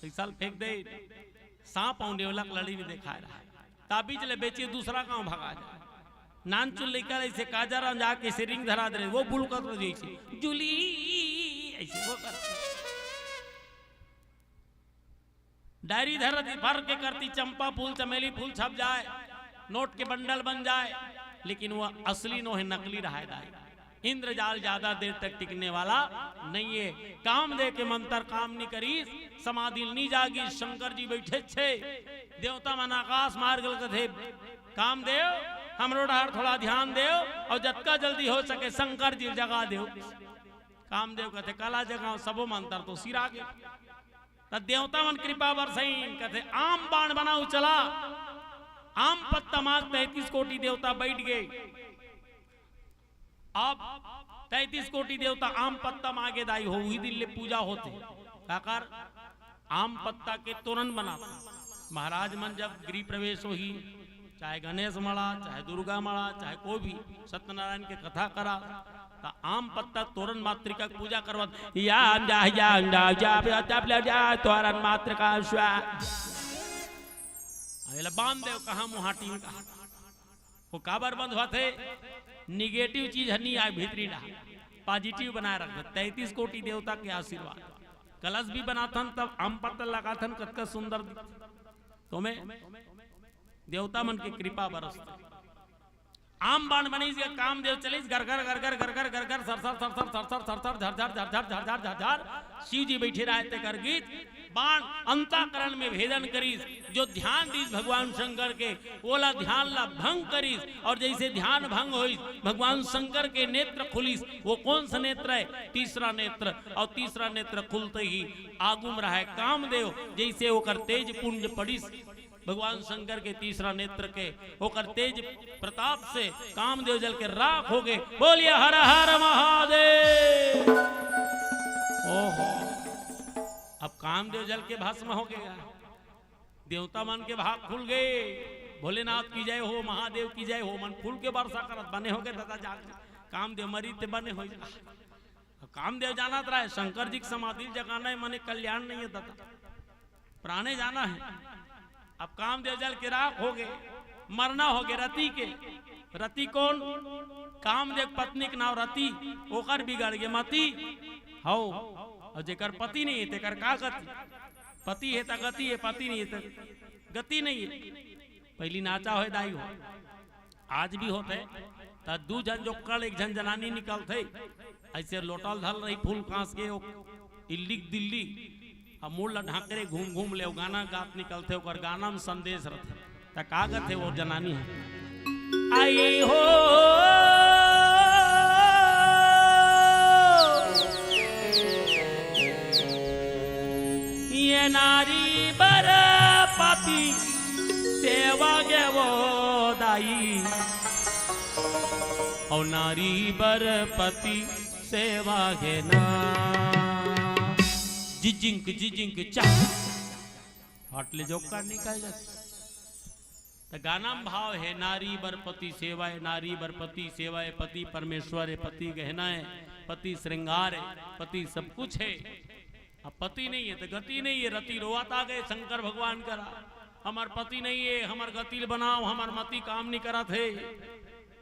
पैसा ल फेंक दे, सांप अउ नेवला का लड़ाई में दिखाए रहा है। ताबीज ले बेची दूसरा गांव भगा जाए। नानचुन लइका अइसे काजर अंजा के अइसे रिंग धरा दे रहे, वो बुलकत रह जइसे, "जूली," अइसे वो कर। डायरी धर दी, भर के करती, चंपा फूल, चमेली फूल छप जाए, नोट के बंडल बन जाए, लेकिन वो असली नोहे, नकली रहाय दाई। इंद्रजाल ज्यादा देर तक टिकने वाला नहीं है। कामदेव के मंत्र काम नहीं करीस, समाधि नहीं जागीस, शंकर जी बैठे छे, देवता मन आकाश मार्ग ल कथे, "कामदेव, हमरो डहर थोड़ा ध्यान देव, अउ जतका जल्दी हो सके शंकर जी ल जगा देव।" कामदेव कथे, "काला जगाव, सबो मंत्र तो सिरा गे।" त देवता मन कृपा बरसइन, कथे, "आम बाण बनाओ चला।" आम पत्ता माग तैंतीस कोटि देवता बैठ गे। अब तैंतीस कोटि देवता आम पत्ता मागे दाई हो, उही दिन ले पूजा होथे। काकर? आम पत्ता के तोरन बनाथे। महाराज मन जब गृह प्रवेश होही, चाहे गणेश मड़ा, चाहे दुर्गा मड़ा, चाहे कोई भी सत्यनारायण के कथा करा, त आम पत्ता तोरन मातृका के पूजा करवत, या, या, या, या, या, या, या, तोरन मातृका स्वा। एला बांध देव, कहाँ मुहाटी में कहा। वो काबर बंद होथे? निगेटिव चीज ह नी आय भीतरी डहा, पॉजिटिव बनाए रखथे। तैंतीस कोटि देवता के आशीर्वाद। कलश भी बनाथन तब आम पत्ता लगाथन, कतका सुंदर दिखथे। तो में देवता मन के कृपा बरसथे। आम बाण बनिस के कामदेव चलिस, गरगर गरगर गरगर गरगर, सरसर सरसर सरसर सरसर, झरझर झरझर झरझर झरझर। शिव जी बैठे रहे तेकर गीत। बाण अंतःकरण में भेदन करिस, जो ध्यान दिस भगवान शंकर के, ओला ध्यान ला भंग करिस, और जैसे ध्यान भंग होइस, भगवान शंकर के नेत्र खुलिस। वो कौन सा नेत्र है? तीसरा नेत्र। और तीसरा नेत्र खुलते ही आगू म रहे कामदेव, जैसे ओकर तेज पुंज पड़िस भगवान शंकर के तीसरा नेत्र के, ओकर तेज प्रताप से कामदेव जल के राख हो गए। बोलिए हर हर महादेव। ओहो, अब कामदेव जल के भस्म हो गया। देवता मन के भाग खुल गए। भोलेनाथ की जय हो, महादेव की जय हो। मन फूल के वर्षा करत, बने हो गए दादा, जाग जा। कामदेव मरी ते बने हो जा। अब कामदेव जानत रहे, शंकर जी के समाधि जगाना है, मने कल्याण नहीं है दादा, प्राणे जाना है। अब कामदेव जल के राख हो गए, मरना हो गए रति के। रति कौन? कामदेव पत्नी के नाम रति, ओकर बिगड़ गए मति। हौ, और जेकर पति नहीं है, तेकर का गति? पति है त गति है, पति नहीं है त गति नहीं है। पहली नाचा होए दाई हो, आज भी होथे, त दू झन जोक्कड़ एक झन जनानी निकलथे, ऐसे लोटा ल धर रही फूल कांस के, ओ इल्ली दिल्ली, अब मुड़ ला ढांकरे घूम घूम ले, ओ गाना गात निकलथे, ओकर गाना म संदेश रथे। त का गथे वो जनानी ह, आई हो, ये नारी बर पति सेवा गे वो दाई, और नारी बर पति सेवा गे ना। जिजिंक जिजिंक चा, फाट ले जोक्कड़ निकल जाथे। त गाना म भाव हे, नारी बर पति सेवा हे, नारी बर पति सेवा हे, पति परमेश्वर हे, पति गहना हे, पति श्रृंगार हे, पति सब कुछ हे। अब पति नहीं हे त गति नहीं हे। रति रोवत आ गए शंकर भगवान करा, हमर पति नहीं हे, हमर गति ल बनाव, हमर मति काम नहीं करत हे।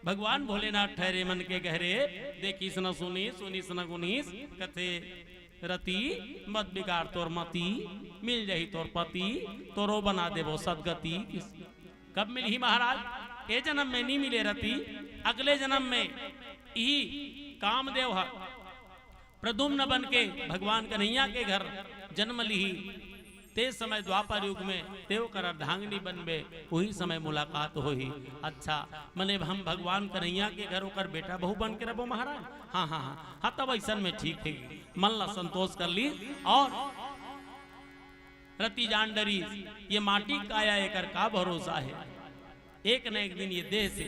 भगवान भोलेनाथ ठहरे मन के गहरे, देखिस न सुनिस, सुनिस न गुनिस, कथे रति मत बिगाड़ तोर मति, मिल जाही तोर पति, तोरो बना देबो सदगति। कब मिलही महाराज? ए जन्म में नहीं मिले रति, अगले जन्म में इही कामदेव ह प्रद्युम्न बन के भगवान कन्हैया के घर जन्म लिही। ते समय द्वापर युग में ते ओकर अर्धांगिनी बनबे, उही समय मुलाकात होही। अच्छा, मने हम भगवान कन्हैया के घर ओकर बेटा बहू बन के रहबो महाराज? हाँ, हाँ, हाँ, हाँ, तब ऐसन में ठीक है, मन ला संतोष कर ली। और रति जान डरी, ये माटी काया, एकर का भरोसा है? एक न एक दिन ये देह से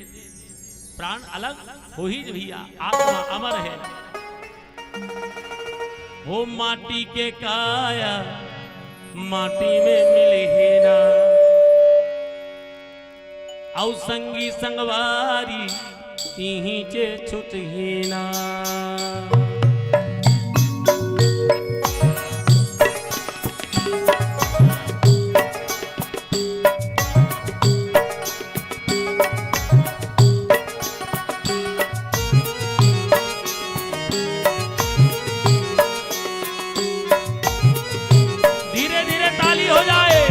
प्राण अलग होही ज भैया, आत्मा अमर है। हो माटी के काया, माटी में मिलही ना, अउ संगी संगवारी इहीं चे छुटही ना। धीरे धीरे ताली हो जाए।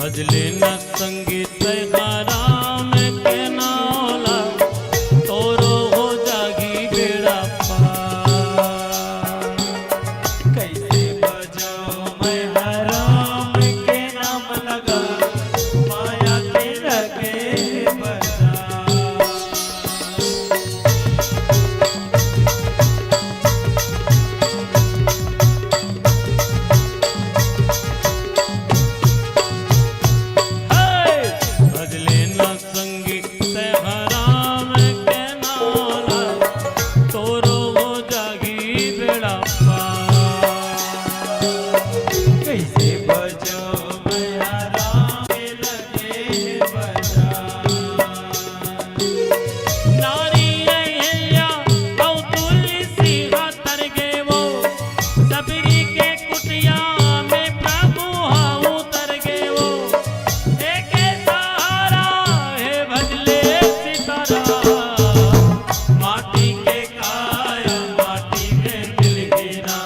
भजले न संगी तैं राम के नाम ला, तोरो हो जाही बेड़ा पार। कइसे बजाओं मैं ह राम के नाम लगा, माया के लगे बजा। हे! भजले न संगी तैं ह राम के नाम ला, तोरो हो जाही बेड़ा पार। कइसे बजाओं मैं ह राम के लगे बजा। नारी अहिल्या अउ तुलसी ह तर गे वो, सबरी के कुटिया में प्रभु ह उतर गे वो। एके सहारा हे भजले सीताराम, माटी के काया माटी में मिल गे ना।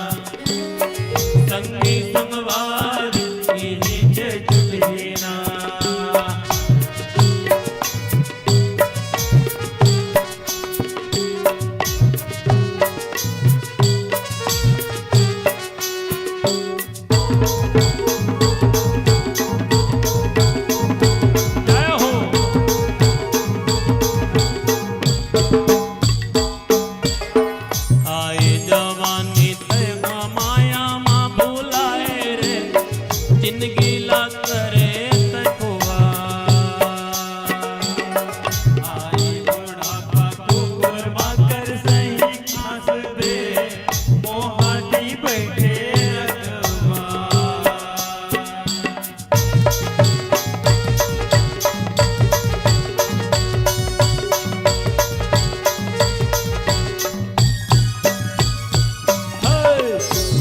संगी संगवारी इही जे छुटही ना। जय हो। आए जवानी तैं ह माया मा भुलाए रे, जिनगी ला करे तैं खुआर। आए बुढ़ापा कुकुर माकर सही खास दे, मोहाटी बैठे अगवा।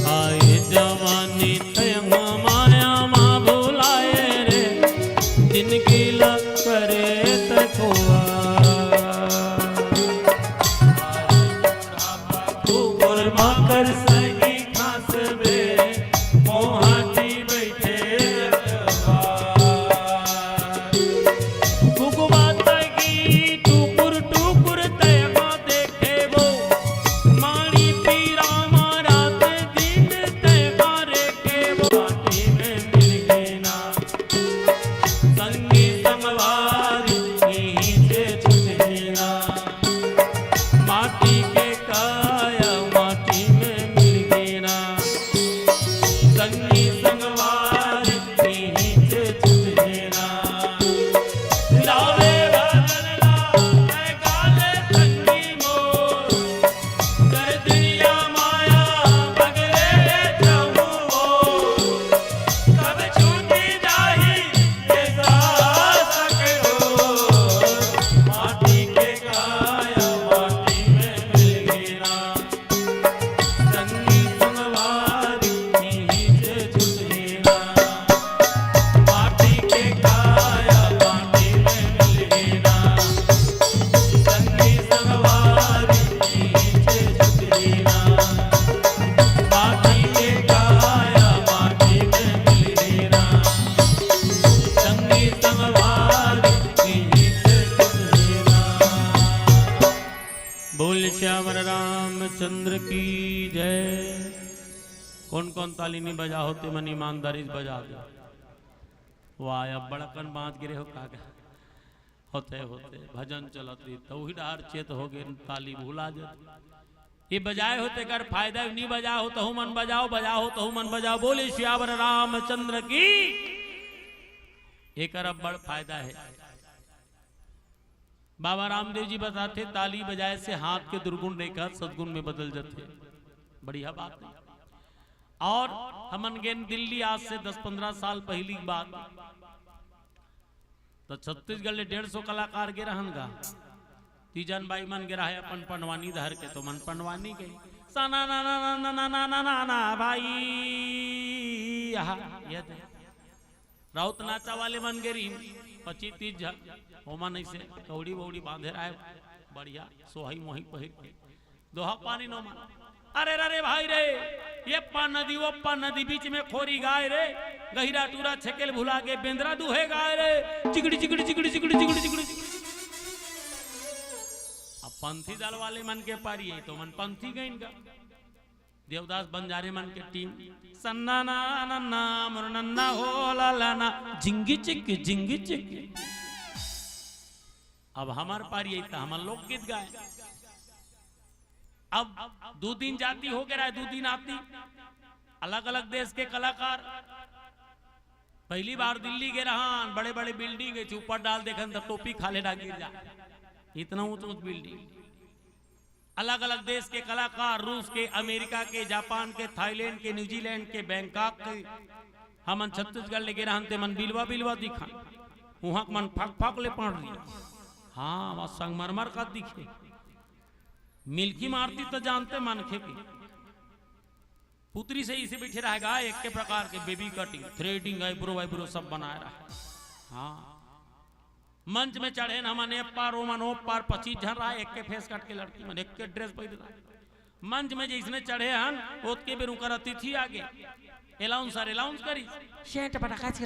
आए जवानी तैं ह माया मा भुलाए रे, जिनगी ला करे तैं खुआर। कुकुर माकर सही खास बे, मोहाटी बैठे अगवा। कुकुर माता की टुकुर टुकुर तैं ह देखे वो, माड़ी पीरा मा रात दिन तैं ह रेखे वो। माटी में मिल गे ना, संगी संगवारी इही जे छुटही ना। माटी के काया माटी में मिल गे ना, संगी संगवारी इही जे छुटही ना। लावे भजन ला मैं गाले संगी मोर, कर दिया माया बगले रे चहु ओर। कब छूटी जाही ये सास के डोर, माटी के काया माटी में मिल गे ना। संगी संगवारी इही जे छुटही ना। माटी के काया माटी में मिल गे ना। संगी संगवारी इही जे छुटही ना। माटी के काया माटी में मिल गे ना। संगी संगवारी इही जे छुटही ना। बोल सियावर रामचंद्र की जय। कोन कोन ताली नइ बजा हो ते मन ईमानदारी से बजा दे। वाह, अब बड़कन बांध गिरे हो का। होते होते भजन चलत रही त उही डहर चेत हो गे, ताली भुला जात। ये बजाए हो तेकर फायदा, नइ बजा हो तहू मन बजाओ, बजा हो तहू मन बजाओ। बोले सियावर रामचंद्र की। एकर अब बड़ फायदा हे। बाबा रामदेव जी बताथे, ताली बजाए से हाथ के दुर्गुण रेखा सद्गुण में बदल जाथे। बढ़िया बात हे। अउ हमन गेन दिल्ली आज से दस पंद्रह साल पहिली के बात, त छत्तीसगढ़ ले डेढ़ सौ कलाकार गे रहन गा। तीजन बाई मन गे रहे अपन पंडवानी धर के, त मन पंडवानी गे। सना ना ना ना ना ना ना ना ना ना भाई, आहा, ये दे। राउत नाचा वाले मन गे रहिन, पच्चीस तीस झन, ओमन अइसे कौड़ी वौड़ी बांधे रहे, बढ़िया सोहई मोहई पहिर के, दोहा पानी नोमन। अरे रे रे भाई रे, ये पा नदी, वो पा नदी, बीच में खोरी गाय रे, गहिरा टूरा छेकेल भुला के बेंदरा दूहे गाय रे, चिकड़ी चिकड़ी चिकड़ी चिकड़ी चिकड़ी चिकड़ी। अब पंथी दल वाले मन के पारी है, तो मन पंथी गइन का। देवदास बंजारे मन के टीम, सन्ना ना नन्ना मोर नन्ना हो ला ला ना, जिंगी चिक जिंगी चिक। अब हमर पारी है, तो हमन लोकगीत गाए। अब दू दिन जाति हो गे रहा है, दू दिन आति, अलग-अलग देश के कलाकार। पहली बार दिल्ली गे रहन, बड़े-बड़े बिल्डिंग है, ऊपर डाल देखन त टोपी खाल्हे डा गिर जा, इतना ऊंच ऊंच बिल्डिंग। अलग-अलग देश के कलाकार, रूस के, अमेरिका के, जापान के, थाईलैंड के, न्यूजीलैंड के, बैंकॉक के, हमन छत्तीसगढ़ ले गे रहन ते मन बिलवा बिलवा दिखन, उहाँ के मन फक फक ले पड़ रही। हाँ, वहाँ संगमरमर का दिखे। मिल्की मारती तो जानते मनखे के। पुतरी से इसे बैठे रहेगा, एक के प्रकार के बेबी कटिंग, थ्रेडिंग, आईब्रो वाईब्रो सब बनाए रहा। हाँ, मंच में चढ़े न हमन ए पार, ओमन ओ पार, पच्चीस झन रहा, एक के फेस कट के लड़की मन, एक के ड्रेस पहिरे रहा। मंच में जैसने चढ़े हन, ओतके बेर उनकर अतिथि आगे, अनाउंसर अनाउंस करी, सेंट पटाखा से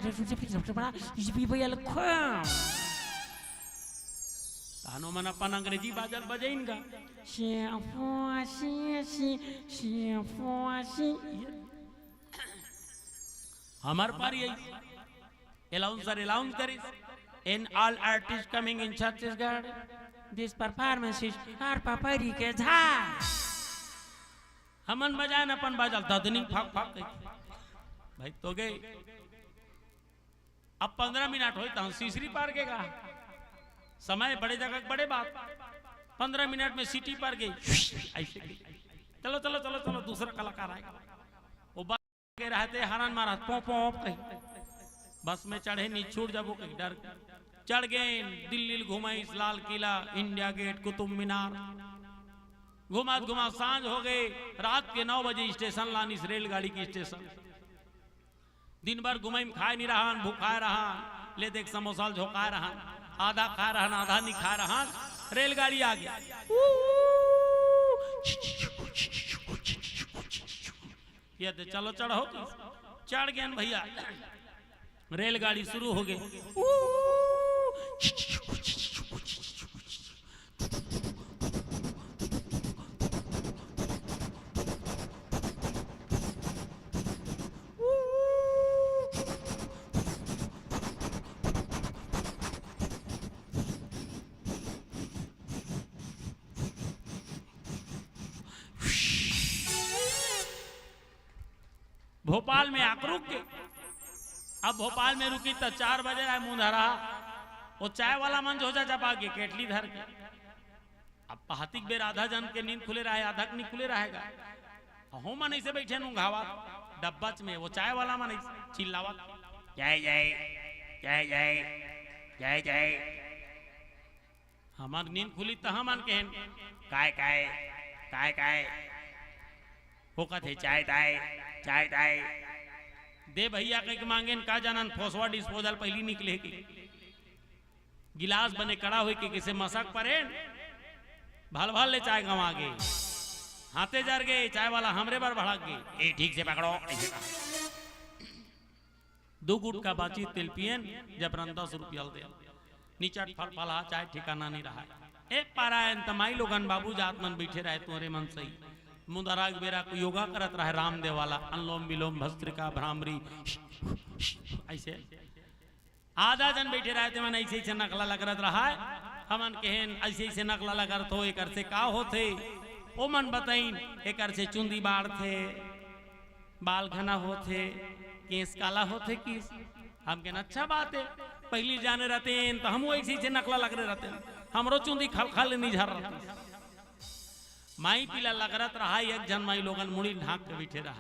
बड़ा, इस भी भैया लखो। तहनो मन अपन अंग्रेजी बाजल बजैन गा। हमर पारी आई। अनाउंसर अनाउंस करिस, "In all artists coming in Chhattisgarh, this performance is हर पपरी के झाड़।" हमन बजान अपन बाजल ददनी फक फक कहि। भाई तो गए। अब पंद्रह मिनट होई तहन सीसरी पार के गा। समय बड़े जगह के बड़े बात। पंद्रह मिनट में सीटी पार गई। ऐसे की। चलो, चलो, चलो, चलो, दूसरा कलाकार आएगा। वो बस के रहते हरन मारा, पों, पों, पों कही। बस में चढ़े नी छूट जाबो कही डर। चढ़ गए, दिल्ली घुमाइस, लाल किला, इंडिया गेट, कुतुब मीनार। घुमात घुमात सांझ हो गए, रात के नौ बजे स्टेशन लानिस, रेलगाड़ी की स्टेशन। दिन भर घुमई में खाए नहीं रहन, भूखाए रहन, ले देख समोसा ल झोंकाए रहन, आधा खाए रहन, आधा नहीं खाए रहन, रेलगाड़ी आ गया। ये दे चलो चढ़ो, चढ़ गए भैया, रेलगाड़ी शुरू हो गई। भोपाल में आके रुक के, अब भोपाल में रुकी त चार बजे रहा मुंधरा, वो चाय वाला मन जो जा चपा के केटली धर के। अब पहातिक बेर आधा जन के नींद खुले रहे, आधा के नहीं खुले रहेगा। हो मन ऐसे बैठे नुंघावा डब्बच में, वो चाय वाला मन ऐसे चिल्लावा, "जय जय, जय जय, जय जय।" हमर नींद खुली त हमन के, "काय काय, काय काय?" वो कथे, "चाय ताय, चाय ताय।" दे भैया कह के मांगेन, का जानन फोसवा डिस्पोजल पहली निकले के। गिलास बने कड़ा होई के किसे मसक परेन, भल भल ले चाय गंवा गे। हाथे जर गे, चाय वाला हमरे बर भड़क गे। "ए, ठीक से पकड़ो," ऐसे कहा। दू गुटका बाची तेल पियन, जब रन दस रुपया दे। निचट फल फला, चाय ठिकाना नहीं रहा। ए पारायन तमाई लोगन बाबू जात मन बैठे रहे, तोरे मन सही। मुंधरा के बेरा को योगा करत रहे रामदेव वाला, अनुलोम विलोम, भस्त्रिका, भ्रामरी, ऐसे। आधा जन बैठे रहे, ते मन ऐसे ऐसे नकला लगरत रहा है। हमन कहेन, "ऐसे ऐसे नकला लगरत हो, एकर से का होथे?" ओ मन बताइन, "एकर से चुंदी बाढ़थे, बाल घना होथे, केस काला होथे किस।" हम कहेन, "अच्छा बात है, पहली जाने रहतेन, तो हम ऐसे ऐसे नकला लगरे रहतेन, हमरो चुंदी खलखल नहीं झर रहती।" माई पीला लगरत रहा, एक झन माई लोगन मुड़ी ढांक के बैठे रहा।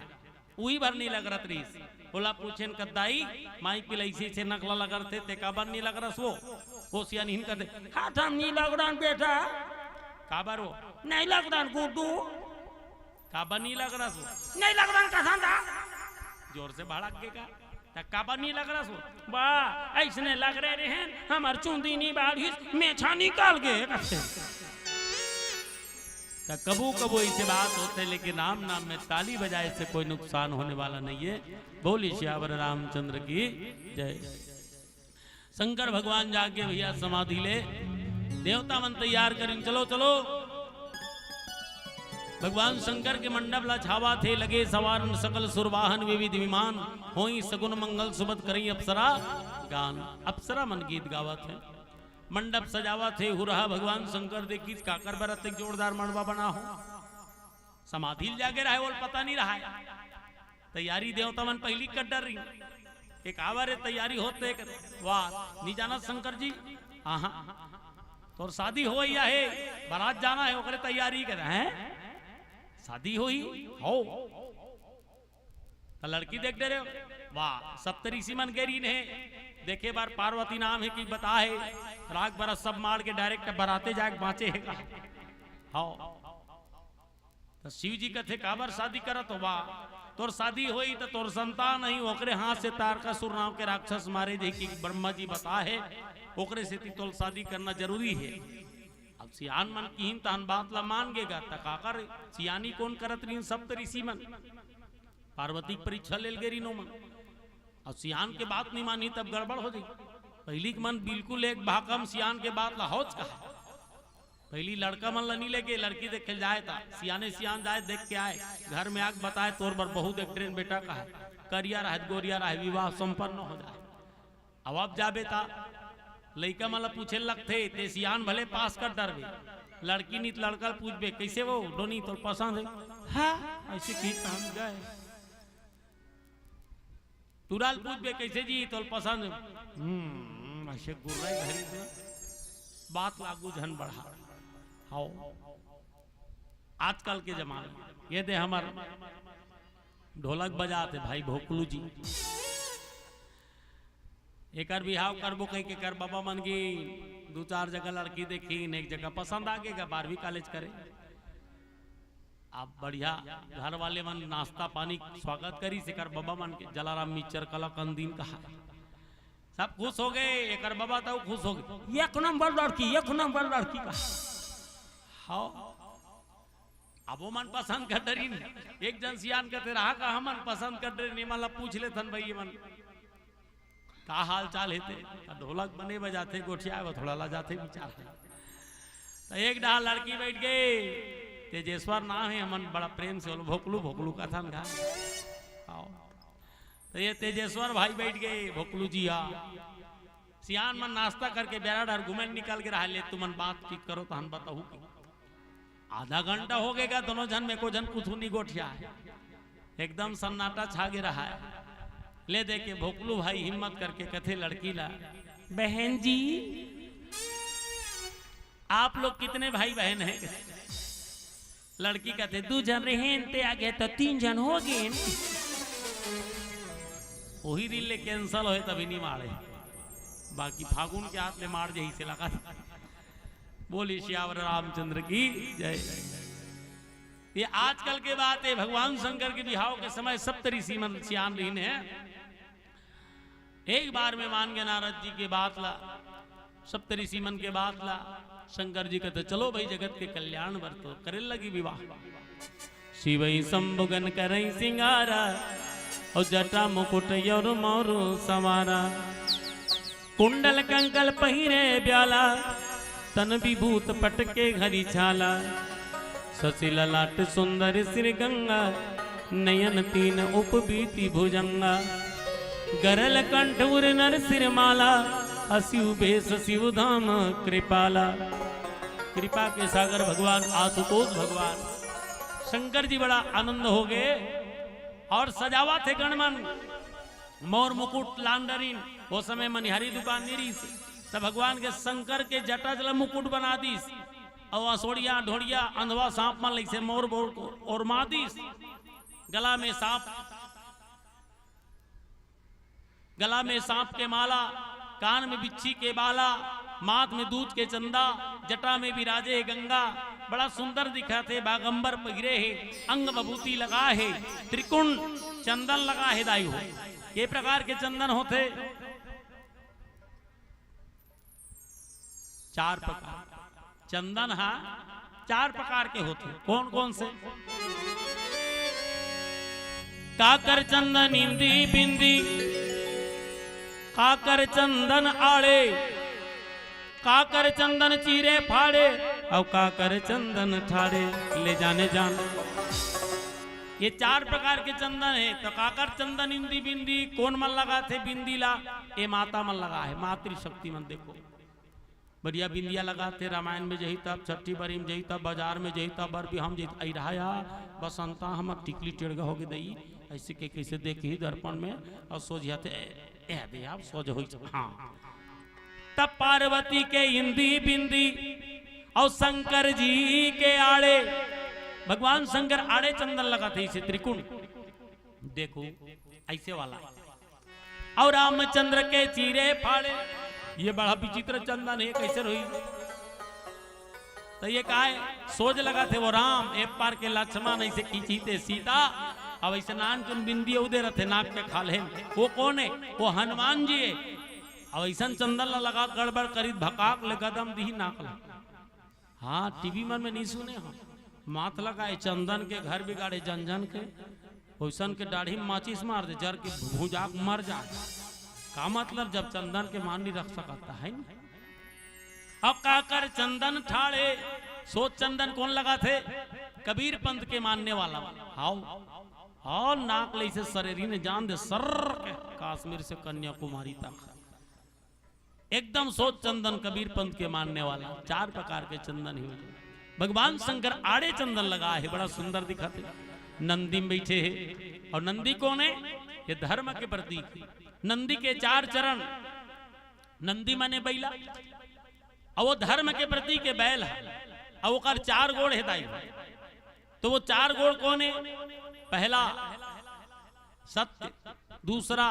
उही बर नी लगरत रहिस। ओला पूछेन, "कद्दाई, माई पीला ऐसे ऐसे नकला लगरथे, ते काबर नी लगरस वो?" वो सियान हिन कथे, "हाथ हम नी लगरन बेटा।" "काबर वो?" "नहीं लगरन गुड्डू।" "काबर नी लगरस वो?" "नहीं लगरन कसम दा।" जोर से भड़क गे का। "त काबर नी लगरस वो?" "बा, ऐसने लगरे रहेन, हमर चुंदी नी बाढ़िस, मेछा निकल गे।" त कभू कभू ऐसे बात होथे, लेकिन राम नाम में ताली बजाए से कोई नुकसान होने वाला नहीं है। बोलिए सियावर रामचंद्र की जय। शंकर भगवान जाके भैया समाधि ले, देवता मन तैयार करिन, चलो चलो। भगवान शंकर के मंडप ला छावा थे, लगे सवारन सकल सुरवाहन विविध विमान, होई सगुन मंगल सुबद करई अप्सरा गान। अप्सरा मन गीत गावत हे, मंडप सजावत हे, हुरहा भगवान शंकर देखिस काकर बर अतेक जोरदार मंडवा बना हो। समाधि ल जागे रहे, ओल पता नहीं रहा। तैयारी देवता मन पहली कर डर रही। एक आवर है तैयारी होते कर, वाह, नहीं जाना शंकर जी? हाँ हाँ, तोर शादी हो या है, बारात जाना है, ओकरे तैयारी कर हैं। शादी होई हो। त लड़की देख डरे हो, वाह, सप्तऋषि मन गे रहिन हे, देखे बार पार्वती नाम है कि बता है, राग बरस सब मार के डायरेक्ट बराते जाके बाँचे है का? हाँ। त शिव जी कथे, काबर शादी करत हो बा? तोर शादी होई त तोर संतान नहीं, ओकरे हाथ से तारकासुर नाम के राक्षस मारे जाही कि ब्रह्मा जी बता है, ओकरे सेती तोल शादी करना जरूरी है। अब सियान मन किहिन तहन बात ला मान गे गा, त काकर सियानी कोन करत रहिन सप्तऋषि मन? पार्वती के परीक्षा लेल गे रहिन ओमन। अब सियान के बात नहीं मानी तब गड़बड़ हो जाई। पहली के मन बिल्कुल एक भाकम सियान के बात ला होच कहा। पहली लड़का मन ला नहीं लेके लड़की देखे जाए ता, सियाने सियान जाए देख के आए, घर में आके बताए तोर बर बहुत एक ट्रेन बेटा का है, करिया रहे गोरिया रहे विवाह संपन्न हो जाए। अब अब जाबे ता लइका मन ला पूछे लगथे, ते सियान भले पास कर डरबे, लड़की नित लड़का ल पूछबे, "कैसे वो डोनी तोर पसंद है?" हाँ, ऐसे की हम गए। टूरा ल पूछबे, "कैसे जी तोल पसंद?" हम्म, ऐसे गुर्राई घरी दे, बात लागू झन बढ़ा। हाओ, आजकल के जमाना ये दे हमर ढोलक बजाते भाई भोकलू जी, एकर बिहाव करबो कहि के एकर बाबा मन गे दू चार जगह लड़की देखिन, एक जगह पसंद आ गे, बारहवीं कॉलेज करे। अब बढ़िया घर वाले मन नाश्ता पानी स्वागत करिस, एकर बाबा मन के जलाराम मिक्सचर कलाकंद दीन कहा। सब खुश हो गए, एकर बाबा तो खुश हो गए, "एक नंबर लड़की, एक नंबर लड़की" कहा। हाँ, अब वो मन पसंद कर डरिन। एक जन सियान कहते रहा का, "हमन पसंद कर डरिन, ये मन ला पूछ लेथन भाई, ये मन का हाल चाल हे ते?" त ढोलक बने बजाथे, गोठिया वो थोड़ा ला जाथे विचार है। त एक डाल लड़की बैठ गए, तेजेश्वर नाम है, हमन बड़ा प्रेम से बोलो, भोकलू, भोकलू कथन गा। आओ। त ये तेजेश्वर भाई बैठ गए, भोकलू जी हा। सियान मन नाश्ता करके बेरा डर घूमे निकल के रहा, ले तुमन बातचीत करो, तहन बताहू के। आधा घंटा हो गएगा, दोनों झन में को झन कुछ नहीं गोठिया है, एकदम सन्नाटा छा गे रहा है। ले दे के भोकलू भाई हिम्मत करके कथे लड़की ला, "बहन जी, आप लोग कितने भाई बहन हैं?" लड़की कहते, "दू झन रहेन, ते आगे तो तीन झन हो गए।" वही दिन ले कैंसिल होए, तभी नहीं मारे, बाकी फागुन के हाथ ले मार जाही से लगा। बोली सियावर रामचंद्र की जय। ये आजकल के बात है, भगवान शंकर के बिहाव के समय सप्तऋषि मन सियान रहिन है। एक बार में मान गए नारद जी के बात ला, सप्तऋषि मन के बात ला। शंकर जी कहते, "चलो भाई, जगत के कल्याण बर तो करे लगी विवाह।" शिवई शंभुगन करई सिंगारा, और जटा मुकुट और मौर संवारा। कुंडल कंकल पहिरे ब्याला, तन विभूत पटके हरि छाला। शशि ललाट सुंदर श्री गंगा, नयन तीन उपबीति भुजंगा। गरल कंठ उर नर सिर माला, असिव भेष शिव धाम कृपाला। कृपा के सागर भगवान आशुतोष भगवान शंकर जी बड़ा आनंद हो गए और सजावा थे गणमन। मौर मुकुट लान डरिन, वो समय मनिहारी दुकान नहीं रहिस, त भगवान के शंकर के जटा जला मुकुट बना दीस, और असोड़िया ढोड़िया अंधवा सांप मन लइसे मौर बोर को ओरमा दीस, गला में सांप, गला में सांप के माला, कान में बिच्छी के बाला, माथ में दूध के चंदा, जटा में विराजे हे गंगा, बड़ा सुंदर दिखत हे, बागंबर पहिरे हे, अंग बभूती लगा हे, त्रिकुण चंदन लगा हे दाई हो। के प्रकार के चंदन होथे? चार प्रकार। चंदन हा चार प्रकार के होथे। कौन कौन से? काकर चंदन इंदी बिंदी, काकर चंदन आड़े, काकर चंदन चीरे फाड़े, अउ काकर चंदन ठाड़े। ले जाने जान, ये चार प्रकार के चंदन हे। तो काकर चंदन इंदी बिंदी कोन मन लगाथे बिंदी ला? ये माता मन लगा हे, मातृशक्ति मन। देखो, बढ़िया बिंदिया लगाथे, रामायण में जही तब, छठी बरी में जही तब, बाजार में जही तब, बर बिहाव में जही तब, अइरहा या बसंता हमर टिकली टेड़गा होगे दई, ऐसे के कैसे देखही दर्पण में, अउ सोझियाथे, ए, ए दे, आप सोझ होई, हाँ। तब पार्वती के इंदी बिंदी अउ शंकर जी के आड़े, भगवान शंकर आड़े चंदन लगाथे, इसे त्रिकोण। देखो, ऐसे वाला। अउ रामचंद्र के चीरे फाड़े, ये बड़ा विचित्र चंदन हे, कैसे होई? तो ये काय सोझ लगाथे वो राम, ए पार के लक्ष्मण, ऐसे खींची ते सीता। अब ऐसे नान चुन बिंदी उदे रथे नाक के खाल्हे में, वो कौन हे? वो हनुमान जी हे। अब ऐसन चंदन ला लगा गड़बड़ करी, भकाक ले गदम दिही नाक ला। हाँ, टीवी मन में नहीं सुने हो, माथ लगाए चंदन के घर बिगाड़े जन जन के, ओइसन के दाढ़ी में माचिस मार दे, जर के भुंजाक मर जाए। का मतलब, जब चंदन के मान नहीं रख सकता है ना? अब काकर चंदन ठाड़े, सोझ चंदन कौन लगाथे? कबीर पंथ के मानने वाला। हाव, हाव, नाक ले से सरेरी ने जान दे, सर के कश्मीर से कन्याकुमारी तक। एकदम सोझ चंदन कबीर पंथ के मानने वाला, चार प्रकार के चंदन हे। भगवान शंकर आड़े चंदन लगा हे, बड़ा सुंदर दिखत हे। नंदी में बैठे हे, अउ नंदी कौन हे? ये धर्म के प्रतीक हे। नंदी के चार चरण, नंदी माने बैला, अउ वो धर्म के प्रतीक हे बैल हे, अउ ओकर चार गोड़ हे दाई। तो वो चार गोड़ कौन हे? पहला सत्य, दूसरा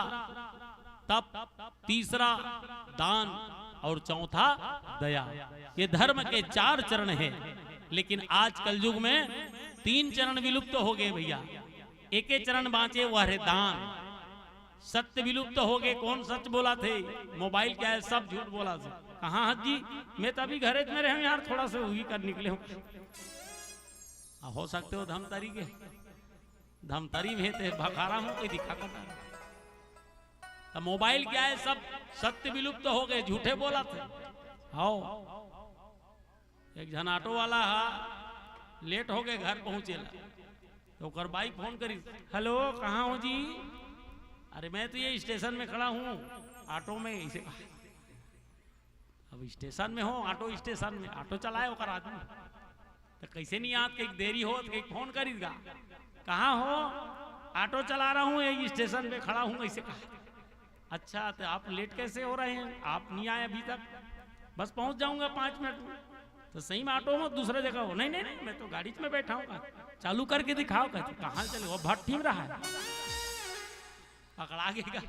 तप, तीसरा दान अउ चौथा दया। ये धर्म के चार चरण हे, लेकिन आज कलयुग में तीन चरण विलुप्त होगे भैया। एके चरण बांचे, वो हरे दान। सत्य विलुप्त होगे, कौन सच बोलाथे? मोबाइल क्या हे, सब झूठ बोलाथे। कहाँ हस जी? मैं तो अभी घरेच में रहेंव यार, थोड़ा सा उही कर निकले हंव। आ, हो सकथे वो धमतरी के, धमतरी में ते भखारा हूँ कोई दिखा कर। तो मोबाइल क्या हे, सब सत्य विलुप्त होगे, झूठे बोलाथे। हाव, एक झन ऑटो वाला हा, लेट होगे घर पहुंचे ला, तो ओकर बाई फोन करी, "हेलो, कहाँ हो जी?" "अरे, मैं तो ये स्टेशन में खड़ा हूँ, ऑटो में," इसे कहा। अब स्टेशन में हो, ऑटो स्टेशन में, ऑटो चलाए ओकर आदमी। तो कैसे नहीं आत, कहीं देरी होत, कहीं फोन करीगा, "कहाँ हो?" "ऑटो चला रहा हूँ, यही स्टेशन पे खड़ा हूँ," ऐसे कहा। "अच्छा, तो आप लेट कैसे हो रहे हैं, आप नहीं आए अभी तक?" "बस पहुँच जाऊँगा पाँच मिनट में।" "तो सही में ऑटो में दूसरा जगह हो?" "नहीं, नहीं, नहीं, मैं तो गाड़ी में बैठा हूँ।" "चालू करके दिखाओ," कहते, "कहाँ चले?" "वो भट्ठी में रहा है।" पकड़ा गे गा।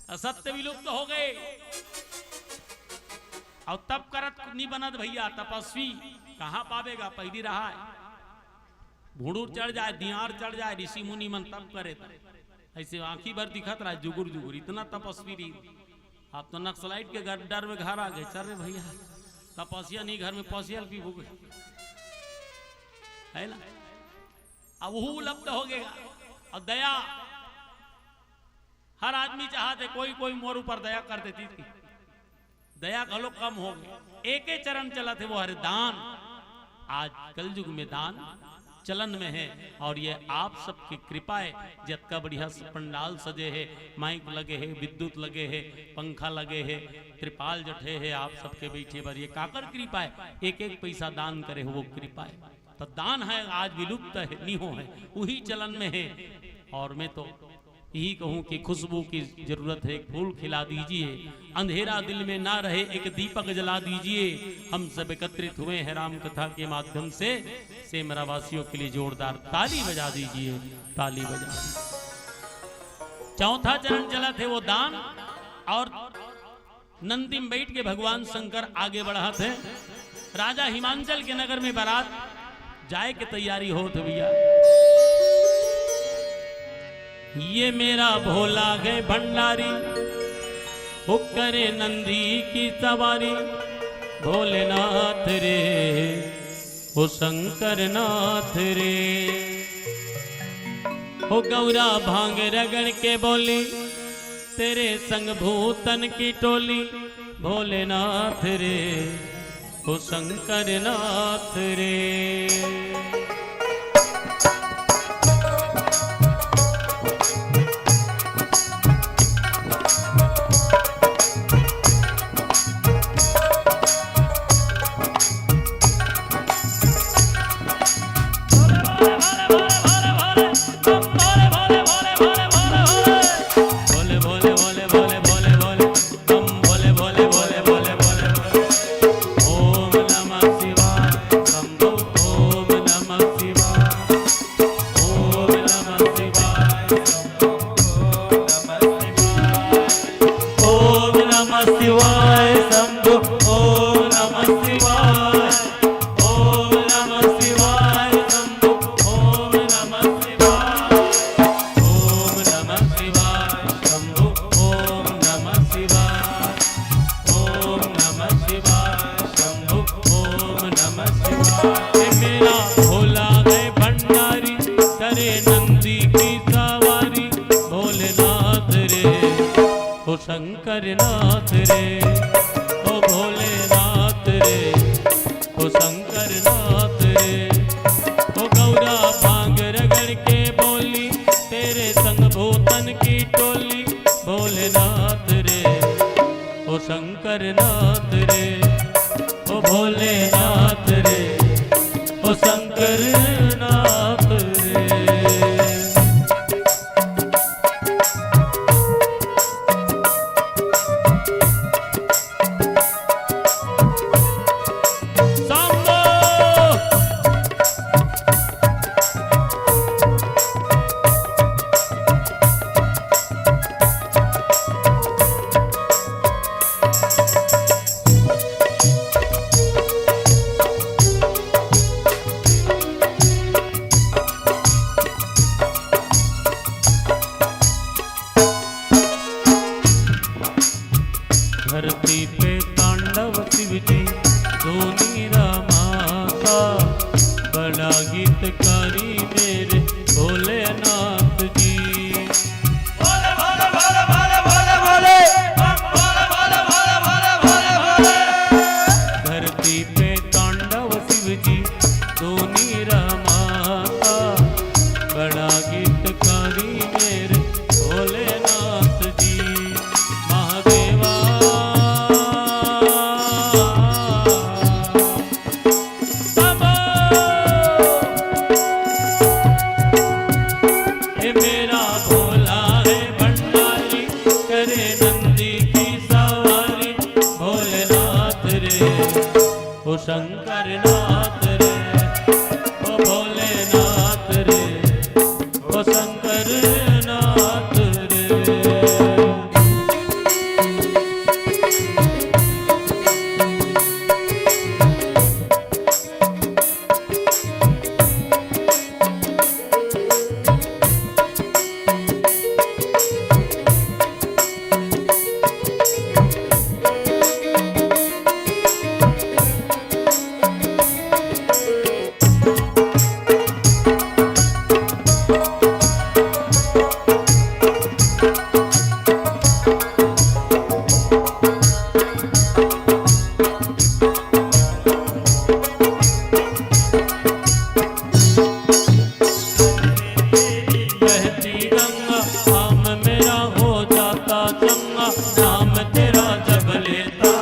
असत्य विलुप्त होगे। अउ तप करत नहीं बनत भैया, तपस्वी कहाँ पाबे गा, पहिली रहा हे। भुड़ुर चढ़ जाए, दियार चढ़ जाए, ऋषि मुनि मन तप करे त ऐसे आंखी भर दिखत रहा, जुगुर जुगुर, इतना तपस्वी रही। अब तो नक्सलाइट के घर, डर में घर आ गे, "चल रे भैया, तपस्या नहीं, घर में पसियल पीबो गे," हे ना? अब वो उपलब्ध होगे गा। अउ दया, हर आदमी चाहत हे कोई कोई मोर ऊपर दया कर देतिस। दया घलो कम होगे। एके चरण चलत हे, वो हरे दान। आज कलयुग में दान चलन में हे अउ ये आप सबके कृपा हे। जतका बढ़िया से पंडाल सजे हे, माइक लगे हे, विद्युत लगे हे, पंखा लगे हे, त्रिपाल जठे हे, आप सबके बैठे बर ये काकर कृपा हे? एक एक पैसा दान करे हो, वो कृपा हे। तो दान हे, आज विलुप्त हे, नहीं हो हे, उही चलन में हे। अउ मैं तो यही कहूँ कि खुशबू की जरूरत है, एक फूल खिला दीजिए, अंधेरा दिल में ना रहे, एक दीपक जला दीजिए। हम सब एकत्रित हुए हैं राम कथा के माध्यम से। सेमरा वासियों के लिए जोरदार ताली बजा दीजिए, ताली बजा दीजिए। चौथा चरण चलत हे वो दान। अउ नंदी में बैठ के भगवान शंकर आगे बढ़त हे। राजा हिमांचल के नगर में बारात जाए के तैयारी होत हे भैया। ये मेरा भोला है भंडारी, वो करे नंदी की सवारी। भोलेनाथ रे, ओ शंकर नाथ रे। ओ गौरा भांग रगड़ के बोली, तेरे संग भूतन की टोली, भोलेनाथ रे। ओ शंकर नाथ रे। शंकर नाथ रे, ओ भोलेनाथ रे, ओ शंकर नाथ रे। ओ गौरा भांग रगड़ के बोली, तेरे संग भूतन की टोली, भोलेनाथ रे, ओ शंकर नाथ रे, ओ भोलेनाथ रे, ओ शंकर नाथ रे। धरती पे तांडव शिव जी, दोनी रमाता, बड़ा गीतकारी मेरे भोलेनाथ जी। धरती पे तांडव शिव जी, दोनी रमाता, बड़ा गीतकारी मेरे भोलेनाथ जी। महादेवा। हे मेरा भोला है भंडारी, करे नंदी की सवारी, भोलेनाथ रे, ओ शंकर नाथ रे, ओ भोलेनाथ रे, ओ शंकर नाथ रे। बहती गंगा, काम मेरा हो जाता चंगा, नाम तेरा जब लेता।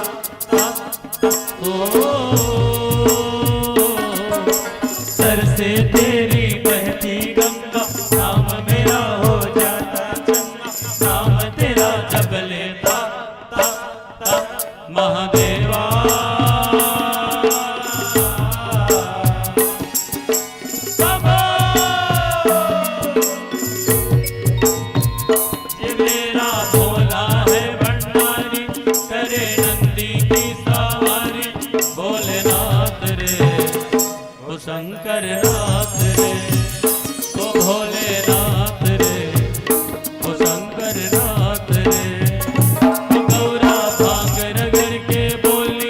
ओ, सर से तेरी बहती गंगा, नाम मेरा हो जाता चंगा, नाम तेरा जब लेता। महादेवा। ये मेरा भोला है भंडारी, करे नंदी की सवारी, भोलेनाथ रे। ओ शंकर नाथ रे, ओ भोलेनाथ रे, ओ शंकर नाथ रे। ओ गौरा भांग रगड़ के बोली,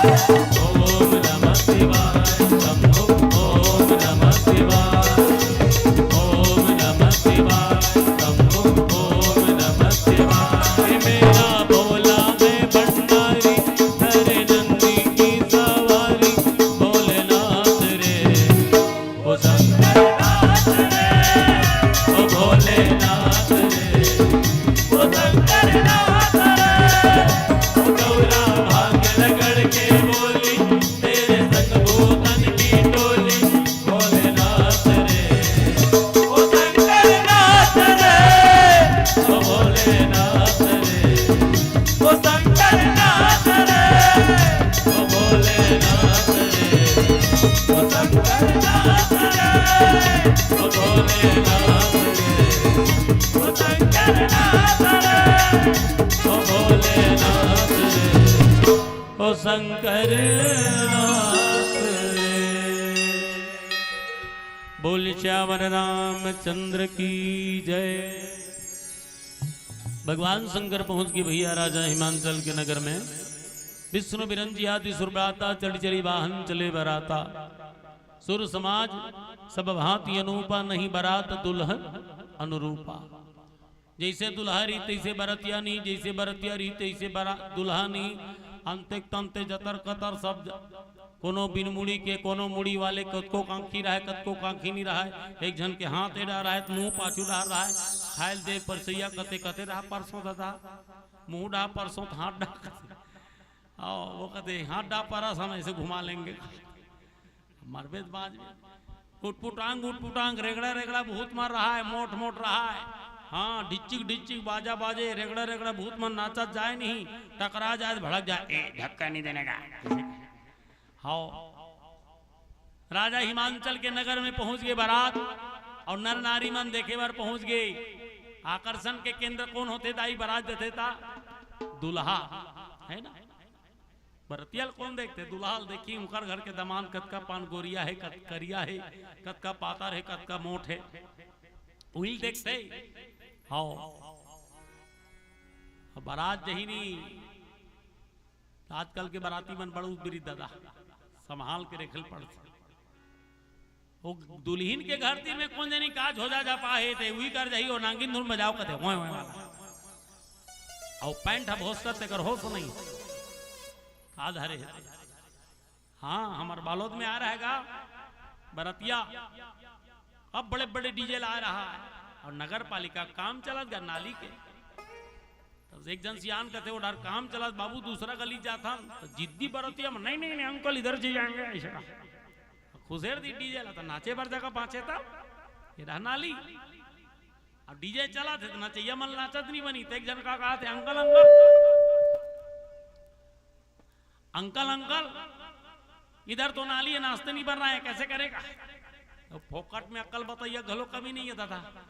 ओम नमः शिवाय शंभो, ओम नमः शिवाय, ओम नमः शिवाय शंभो, ओम नमः शिवाय। मेरा भोला मैं भंडारी, धरे नंदी की सवारी, भोलेनाथ रे, ओ शंकर नाथ रे, ओ भोलेनाथ रे, ओ शंकर नाथ रे, ओ गौरा भांग रगड़ के बोली, तेरे संग भूतन की टोली, भोलेनाथ रे, ओ शंकर नाथ रे, ओ भोलेनाथ रे, ओ शंकर नाथ रे, ओ भोलेनाथ रे, ओ शंकर नाथ रे, ओ भोलेनाथ रे, ओ शंकर नाथ रे, ओ भोलेनाथ रे, ओ शंकर नाथ रे। बोल सियावर रामचंद्र की जय। भगवान शंकर पहुंच गए भैया राजा हिमांचल के नगर में। विष्णु बिरंजियाति सुरभ्राता, चढ़ि चढ़ि वाहन चले बराता। सुर समाज सब भांति अनूपा, नहीं बरात दुल्हन अनुरूपा। जैसे दुल्हा रही तैसे बरतिया नहीं, जैसे बरतिया रही तैसे बरा-, दुल्हा नहीं। अंते तंते जतर कतर सब ज-, कोनो बिन मुड़ी के, कोनो मुड़ी वाले, कतको कांखी रहय, कतको कांखी नहीं रहय। एक झन के हाथ ए डहर रहय, त मुंह पाछू डहर रहय, खायल दे परसैया कते कते रहा परसों दादा, मुंह डहा परसों त हाथ डहा कते। आओ, वो कहते, "हाथ डहा परस, हम ऐसे घुमा लेंगे।" मरबे त बाँचबे। उटपुटांग, उटपुटांग, रेगड़ा, रेगड़ा बहुत मन रहय, मोट, मोट रहय। हाँ, ढिच्चिक, ढिच्चिक बाजा बाजे, रेगड़ा, रेगड़ा बहुत मन नाचत जाय नहीं, टकरा जाय त भड़क जाय, "ए, धक्का नहीं देने का।" हाँ। राजा हिमांचल के नगर में पहुंच गए बरात, और नर नारी मन देखे बर पहुंच गए। आकर्षण के केंद्र कौन होथे दाई, बरात जथे ता? दुल्हा, है ना? बरतिया ल कौन देखथे? दुल्हा ल देखही, उंकर घर के दमांद कतका पान गोरिया हे, कत-, करिया हे, कतका पातर हे, कतका मोट हे, उही ल देखथे। हाँ। अब बरात जही नी, त आजकल के बराती मन बड़ उबिरी दादा, संभाल के रेखे ल पड़थे। वो दुल्हिन के घर तीर में कोन जनी का झोझा झपा हे, ते उही कर जाही, वो नांगिन धुन बजाव कथे, ओए, ओए वाला। अउ पैंट ह भोसकत, तेकर होश नहीं। का धरे हे? हाँ, हमर बालोद में आ रहेगा बरतिया। अब बड़े-बड़े डीजे ला रहा है। और नगर पालिका काम चलत गा नाली के। तब एक जन सियान कथे, "ओ डहर काम चलत बाबू, दूसरा गली जाथन।" त जिद्दी बरतिया में, "नहीं, नहीं, नहीं, अंकल, इधर से जाएंगे," ऐसे कहा। खुसेर दी डीजे ला, त नाचे बर जगह बाँचे तब। ये रहा नाली। अब डीजे चलत हे, त नचइया मन नाचत नहीं बनी। त एक जन का कहत हे, "अंकल, अंकल, अंकल, अंकल, इधर तो नाली है, नाचते नहीं बन रहा है, कैसे करेगा?" तो फोकट में अक्कल बतइया घलो कमी नहीं है दादा।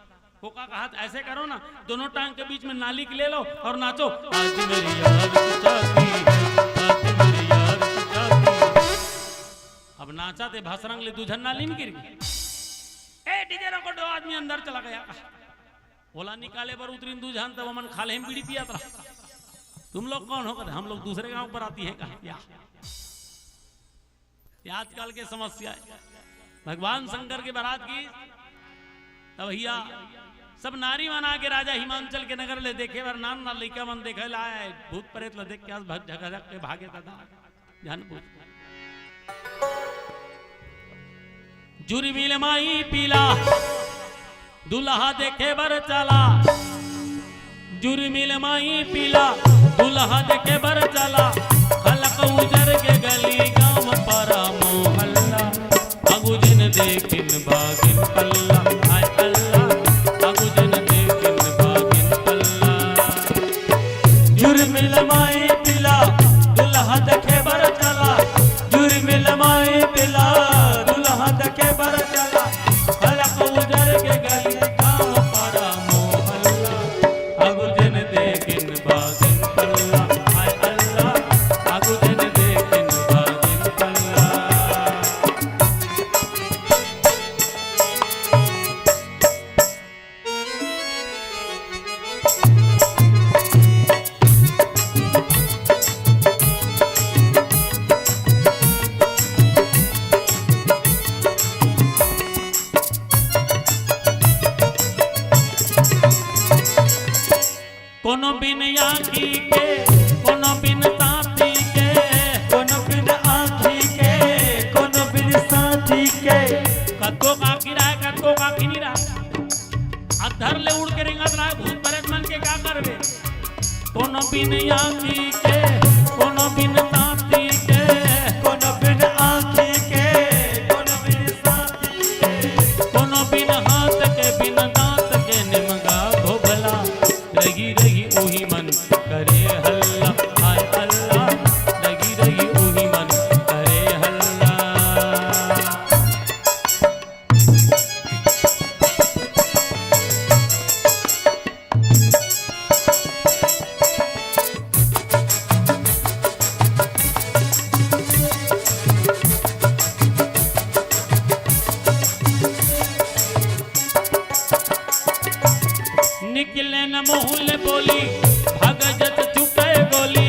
वो का कहत, "ऐसे करो ना, दोनों टांग के बीच में नाली के ले लो और नाचो।" आज मेरी यार की शादी है, आज मेरी यार की शादी है। अब नाचा ते भसरंग ले दू झन नाली में गिर गए। "ए, डीजे रोको, दो आदमी अंदर चला गया।" ओला निकाले बर उतरिन दू झन, तब ओमन खाल्हे में बीड़ी पियत रहा। "तुम लोग कौन हो?" कहते, "हम लोग दूसरे गांव पर आती है।" कहा, या, ये आजकल के समस्या है। भगवान शंकर के बरात की, तब भैया सब नारी मन आके राजा हिमांचल के नगर ले देखे बर, नान नान लइका मन देखे ला आए, भूत प्रेत ला देख के आज भग-, झकझक के भागे दादा। जान बुझ। जुर्मिल माई पीला, दुल्हा देखे बर चला। जुर्मिल माई पीला, दुल्हा देखे बर चला। खलक उजर के गली गांव पारा मोहल्ला। आगू जेन देखिन भागिन पल्ला, हाय अल्लाह। आगू जेन देखिन भागिन पल्ला। जुर्मिल माई पीला, दुल्हा देखे बर चला। जुर्मिल माई पीला, दुल्हा देखे बर चला। खलक उजर के गली गांव पारा मोहल्ला। आगू जेन देखिन भागिन पल्ला, हाय अल्लाह। आगू जेन देखिन भागिन पल्ला। बिन आँखी के, कोनो बिन साथी के, कोनो बिन आँखी के, कोनो बिन साथी के, कोनो बिन हाथ के, बिन दाँत के निमगा घोघला। रहि रहि उही मन करे हल्ला, हाय अल्ला। रहि रहि उही मन करे हल्ला। निकले न मुँह ले बोली, भाग जस छूटे गोली।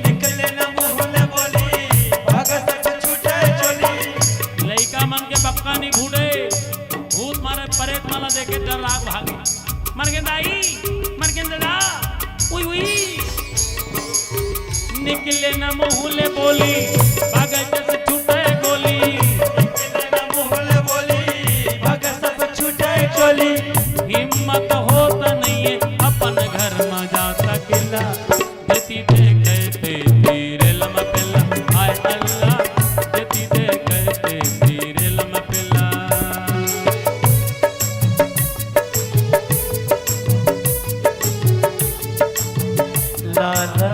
निकले न मुँह ले बोली, भाग जस छूटे गोली। लइका मन के बक्का नी फूटे, भूत मारे परेत मन ला देखे डर लाग भागे। मर गे दाई, मर गे दादा, उई उई। निकले न मुँह ले बोली, भाग जस छूटे गोली। निकले न मुँह ले बोली, भाग जस छूटे गोली। हिम्मत होत नइये अपन घर म जात अकेला। जति देखे तेती रेल म पेला, हाय अल्ला। जति देखे तेती रेल म पेला। लाला।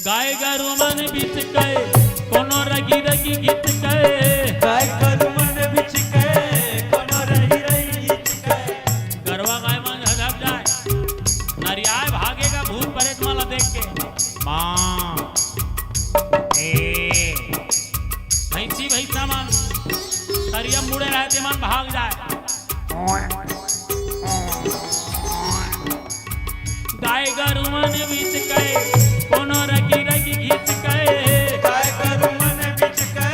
गाय गरु मन बिचके, कोनो रगी रगी गीतके। गाय गरु मन बिचके, कोनो रही रही गीतके। गरवा गाय मन झझक जाय, नरियाय भागे गा भूत परेत मन ला देख के। माँ, ए, भैंसी भैंसा मन तरिया मुड़े रहय ते मन भाग जाय। गाय गरु मन बिचके, कोनो रगी रगी गीतके। गाय गरु मन बिचके,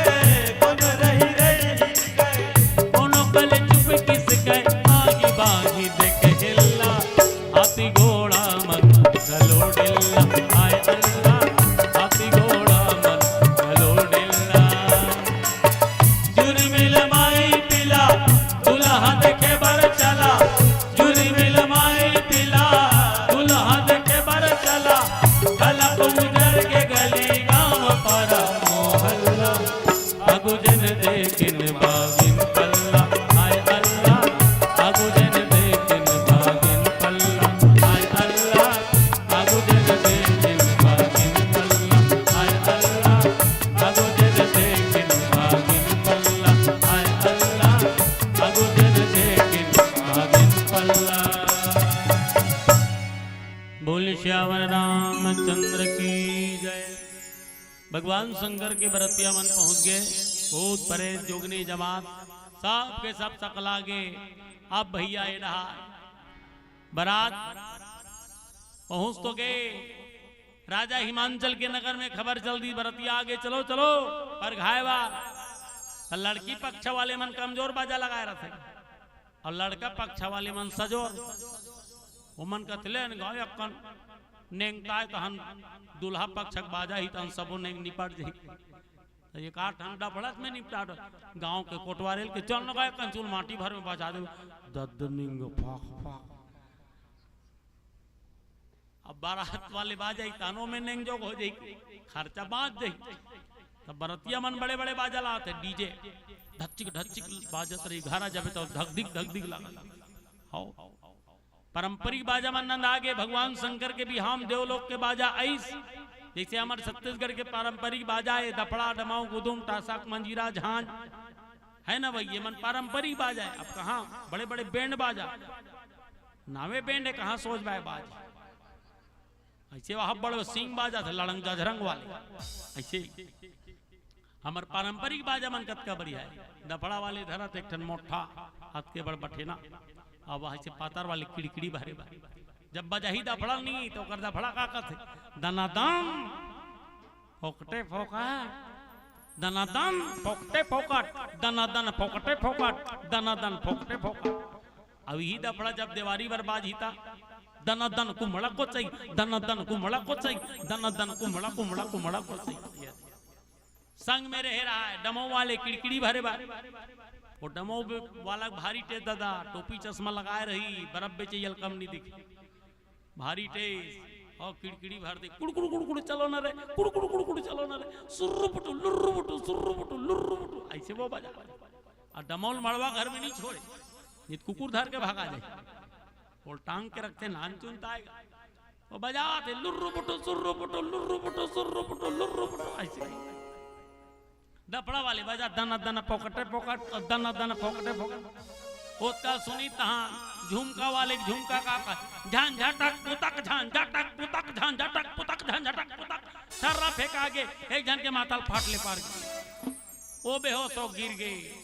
कोनो रही रही गीतके। कोनो कल चुप किसके, आगी बागी देखे हेला। हाथी घोड़ा मन घलो डेला, हाय अल्ला। हाथी घोड़ा मन घलो डेला। जुर्मिल माई पिला, दुल्हा देखे बर चला। जुर्मिल माई पिला, दुल्हा देखे बर चला। झलक उजर के गली गाँव पारा मोहल्ला। आगू जन देखिन बागिन पल्ला, हाय अल्ला। आगू जन देखिन बागिन पल्ला, हाय अल्ला। आगू जन देखिन बागिन पल्ला, हाय अल्ला। आगू जन देखिन बागिन पल्ला, हाय अल्ला। आगू जन देखिन बागिन पल्ला। बोल सियावर रामचंद्र की जय। भगवान शंकर के बरतिया मन पहुंच गे, भूत परेत जोगनी जमात सब के सब सकला गे। अब भैया ए डहार बरात पहुंच तो गे, राजा हिमांचल के नगर में खबर चल दी, बरतिया आगे, चलो चलो, पर घायवा। त लड़की पक्ष वाले मन कमजोर बाजा लगाए रथे, अउ लड़का पक्ष वाले मन सजोर। ओमन कथले न गाँव अक्कन नेंगताय तहन दुल्हा पक्ष के बाजा ही तहन सबो नेंग निपट जाही। त एक आठ ठन डफड़त में निपटाट। गाँव के कोटवारेल के चल न गाय कंचुल माटी भर में बजा दे। दद निंग फाक फाक। अब बारात वाले बाजा ही तानो में नेंग जोग हो जाई, खर्चा बाँच जाई। तब बरतिया मन बड़े बड़े बाजा लाते, डीजे ढच्चिक ढच्चिक बाजत रही, घरा जाबे तो धक धिक धक धिक लागल। हौ। पारंपरिक बाजा मन नंदा गे, भगवान शंकर के बिहाम देवलोक के बाजा आइस। जैसे हमर छत्तीसगढ़ के पारंपरिक बाजा है दफड़ा, डमाऊ, गुदुम, टासक, मंजीरा, झांझ, है ना भाई, ये मन पारंपरिक बाजा है। अब कहाँ बड़े बड़े बैंड बाजा, नावे बैंड है, कहाँ सोच बाय बाज। ऐसे वहाँ बड़े सिंग बाजा थे, लड़ंग जझरंग वाले। ऐसे हमर पारंपरिक बाजा मन कतका बढ़िया है। दफड़ा वाले धरत एक ठन मोठा हाथ के बड़ बठेना, अब वहाँ से पातर वाले किड़किड़ी भरे बा। जब बजाही दफड़ा नहीं तो ओकर दफड़ा का कथे? दनादन फोकटे फोकट, दनादन फोकटे फोकट, दनादन फोकटे फोकट, दनादन फोकटे फोकट। अब यही दफड़ा जब देवारी बर बाजही ता दना दन कुमड़ा कोचई, दना दन कुमड़ा कोचई, दना दन कुमड़ा, कुमड़ा, कुमड़ा कोचई। संग में रहे रहा है डमऊ वाले किड़किड़ी भरे बार। वो डमऊ बे-, वाला भारी टेस दादा, टोपी चश्मा लगाए रही, बरफ बेचे यल कम नहीं दिखे। भारी टेस, और किड़किड़ी भर दे, कुड़ कुड़ कुड़ कुड़ चलो ना रे, कुड़ कुड़ कुड़ कुड़ चलो ना रे, सुर्रु पुटु, लुर्रु पुटु, सुर्रु पुटु, लुर्रु पुटु, ऐसे वो बजा। और डमऊ ल मड़वा घर में नहीं छोड़े, नहीं तो कुकुर धर के भागा जाए। वो टांग के रखते, नान चुनता आएगा। वो बजाते, लुर्रु पुटु, सुर्रु पुटु, लुर्रु पुटु, सुर्रु पुटु, ऐसे। दफड़ा वाले बजा, दना दना पोकटे पोकट, और दना दना पोकटे पोकट। ओतका सुनी तहाँ झुमका वाले के झुमका का, का, झान झटक पुतक, झान झटक पुतक, झान झटक पुतक, झान झटक पुतक। सर्रा फेंका गे, एक झन के माथा ल फाट ले पार गे। वो बेहोश हो गिर गे।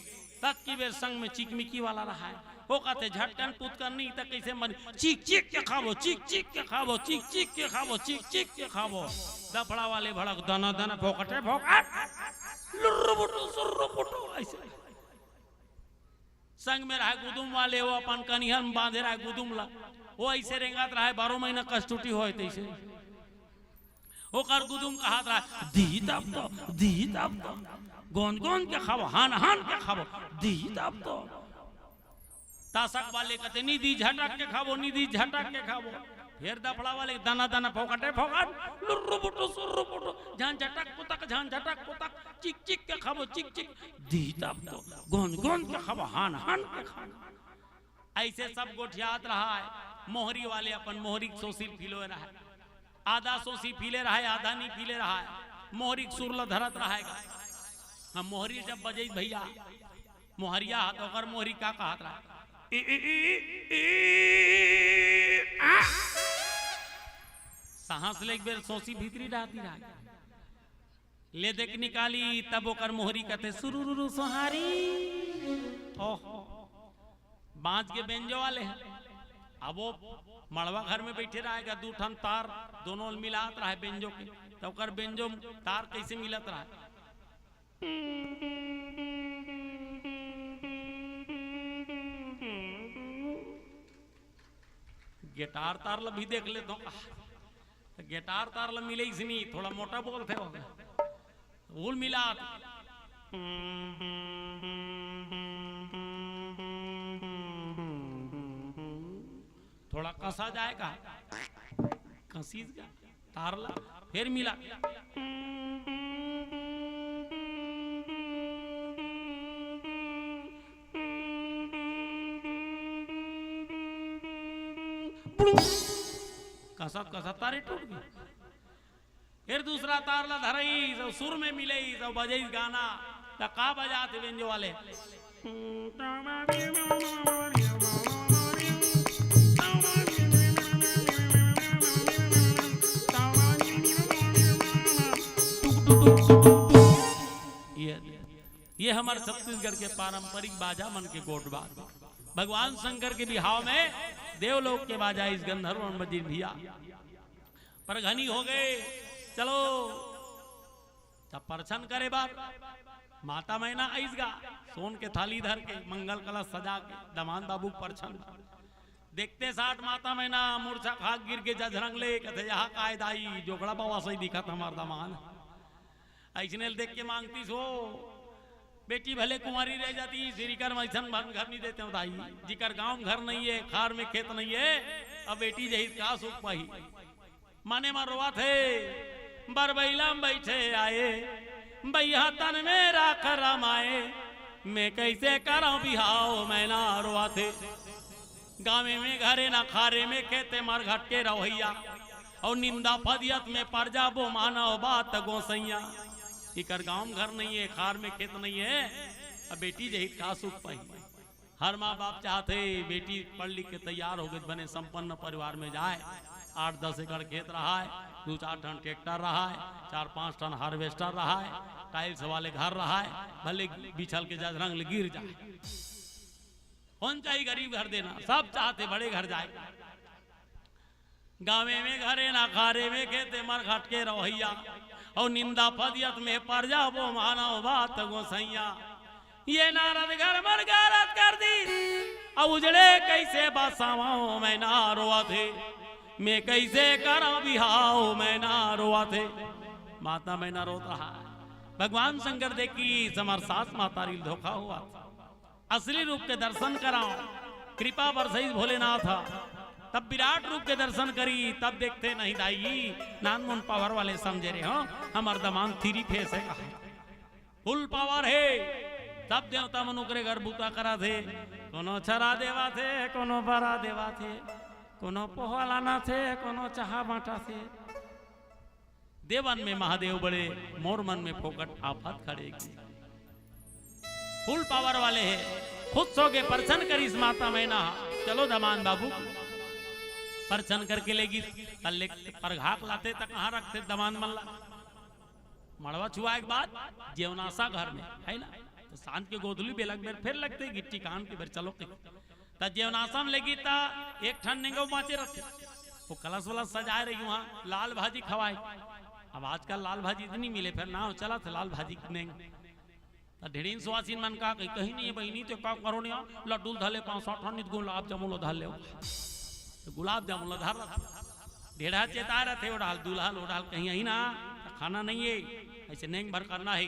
ततकी बेर संग में चिकमिकी वाला रहा है। वो कहते, "झटकन पुतकन नहीं त कैसे मन, चीक चीक के खाबो, चीक चीक के खाबो, चीक चीक के खाबो, चीक चीक के खाबो।" दफड़ा वाले भड़क, दना दना फोकटे फोकट, लुर्रु बुटु, सुर्रु बुटु, ऐसे। संग में रहा गुदुम वाले, वो अपन कनिहन बांधे रहा गुदुम ला, वो ऐसे रेंगत रहा, बारह महीना कस्तूटी होए तैसे। ओकर गुदुम कहत रहा, "दी तब तो, दी तब तो, गोंद गोंद के खाबो, हान हान के खाबो, दी तब तो।" तासक वाले कहते, "निधि झटक के खाबो, निधि झटक के खाबो।" फिर दफड़ा वाले, "दना दना फोकटे फोकट, लुर्रु बुटु सुर्रु बुटु, झान झटक पुतक, झान झटक पुतक, चिक चिक के खाबो, चिक चिक, दी तब तो, गोंद गोंद के खाबो, हान हान के खाबो।" ऐसे सब गोठियात रहा है। मोहरी वाले अपन मोहरी के सोसी ल फिलोए रहा है, आधा सोसी फिले रहा है, आधा नहीं फिले रहा है। मोहरी के सुर ल धरत रहा है। हम मोहरी जब बजई भैया, मोहरिया हाथ ओकर मोहरी का कहत रहा, "ई, ई, ई, ई, आ।" सांस ले एक बेर सोसी भीतरी डालती रहा। ले देख निकाली, तब ओकर मोहरी कथे, "सुरुरुरु सोहारी।" ओह, बांच के बेंजो वाले हैं। अब वो मड़वा घर में बैठे रहेगा, दू ठन तार दोनों मिलात रहे बेंजो के, तो ओकर बेंजो तार कैसे मिलत रहे? गिटार तार ला भी देख ले तो, तो गिटार तार ला मिले इसनी, थोड़ा मोटा बोलते हो, उल मिला। थोड़ा कसा जाएगा, कसीज का तार ला, फिर मिला। कसत कसत तारे टूट गई। फिर दूसरा तार ला धरई, सब सुर में मिलई, सब बजई गाना। त का बजात हे बेंजो वाले? ये, ये हमर छत्तीसगढ़ के पारंपरिक बाजा मन के गोठ बात। भगवान शंकर के बिहाव में देवलोक के बाजा इस गंधर्व बजिन भैया। परघनी हो गए, चलो तब परछन करे बर माता मैना आइस गा, सोन के थाली धर के, मंगल कलश सजा के, दमांद बाबू के परछन बर। देखते साठ माता मैना मूर्छा खा गिर के जझरंग ले, कथे, "यहाँ काय दाई, जोगड़ा बाबा सही दिखत हमार दमांद।" अइसने ल देख के मांगतीस हो, बेटी भले कुंवारी रह जाती, श्रीकर में अइसन भन घर नहीं देते हो दाई, जिकर गांव घर नहीं है, खार में खेत नहीं है, अब बेटी जही का सुख पाही। मने म रोवत हे, बरबैला म बइठे आए, बइहा तन में राख रमाए, मैं कइसे करंव बिहाव, मैना रोवत हे। गाँवे में घरे ना खारे में खेते मरघट के रवैया, अउ निंदा फदियत में पर जाबो मानव बात गोसैया। इकर गाँव घर नहीं है, खार में खेत नहीं है, अब बेटी जही का सुख पाही। हर माँ बाप चाहथे बेटी पढ़ लिख के तैयार हो गई, बने संपन्न परिवार में जाए, आठ दस एकड़ खेत रहा है, दू चार ठन ट्रैक्टर रहा है, चार पांच ठन हार्वेस्टर रहा है, टाइल्स वाले घर रहा है, भले बिछल के जजरंग ले गिर जाए, कौन चाही गरीब घर देना, सब चाहथे बड़े घर जाए। गाँवे में घरे ना खारे में खेते मरघट के रवैया, अउ निंदा फदियत में पर जाबो मानव बात गोसैया। ये नारद घर मन गारत कर दी, अउ उजड़े कइसे बसावंव, मैना रोवत हे। मैं कैसे करा बिहाव, मैना रोवत हे। माता मैना रोत रहा। भगवान शंकर देखिस हमर सास महतारी ल धोखा होवत। असली रूप के दर्शन कराओ, कृपा बरसइस भोलेनाथ। तब विराट रूप के दर्शन करी, तब देखथे नहीं दाई, नानमुन पावर वाले समझे रहे हो, हमर दमांद थ्री फेस हे कहा। फुल पावर हे। सब देवता मन ओकरे घर बूता करत हे। कोनो छरा देवत हे, कोनो बरा देवत हे, कोनो पोहा लानत हे, कोनो चाहा बांटत हे। देवन में महादेव बड़े, मोर मन में फोकट आफत खड़े की। फुल पावर वाले हे। खुश होके परछन करिस माता मैना। चलो दमांद बाबू। परछन करके लेगिस, त ले परघाक लाथे त कहाँ रखथे दमांद मन ला? मड़वा छुआए के बाद जेवनासा घर में, है ना? त सांझ के गोधली बेलक बेर फेर लगथे गिट्टी कान के बेर चलो के। त जेवनासा में लेगी त एक ठन नेंगो बांचे रथे। वो कलश वलश सजाए रही वहाँ, लाल भाजी खवाए। अब आजकल लाल भाजी इतनी मिले, फेर नाव चलत हे लाल भाजी के नेंग। त ढेड़ीन सुवासिन मन का कही, कहीं नहीं हे बहिनी, त का करो नहीं, लड्डू ल धर ले, पाँच सौ ठन, नित गुलाब जामुन ल धर ले। त गुलाब जामुन ल धर रथे। ढेड़ा चेता रथे, ओ डाल दूल्हा ल, ओ डाल कहीं आई ना, त खाना नहीं हे, ऐसे नेंग भर करना हे।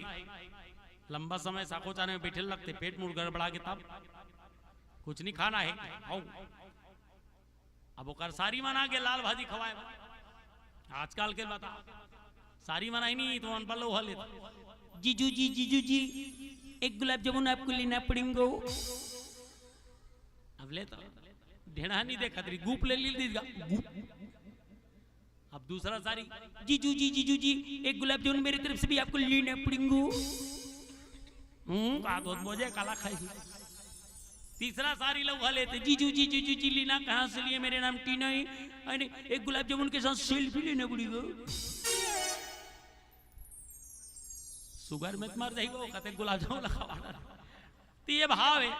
लंबा समय साको चाने में बैठे लगथे, पेट मुड़ गड़बड़ा के तब कुछ नहीं खाना हे। आओ। अब ओकर सारी मन आगे लाल भाजी खवाए बर। आजकल के बता, सारी मन आई नहीं तो मन पर लोहा लेता। जीजू जी, जीजू जी, एक गुलाब जामुन आपको लेना पड़ेंगे। अब ले तो ढेड़ा नहीं देखा तेरी, गुप ले ली दीदा, गुप। अब दूसरा सारी, जीजू जी, जीजू जी, एक गुलाब जामुन मेरी तरफ से भी आपको लेना पड़ेंगे। हम्म, का दो बोझे काला खाई। तीसरा सारी लौहा लेथे, जीजू जी, जीजू जी, लीना कहाँ से लिए, मेरे नाम टीना है। अरे, एक गुलाब जामुन के साथ सेल्फी लेना पड़ेगा। सुगर में त मर जाही वो, कहते गुलाब जामुन ला खवा डार। त ये भाव हे।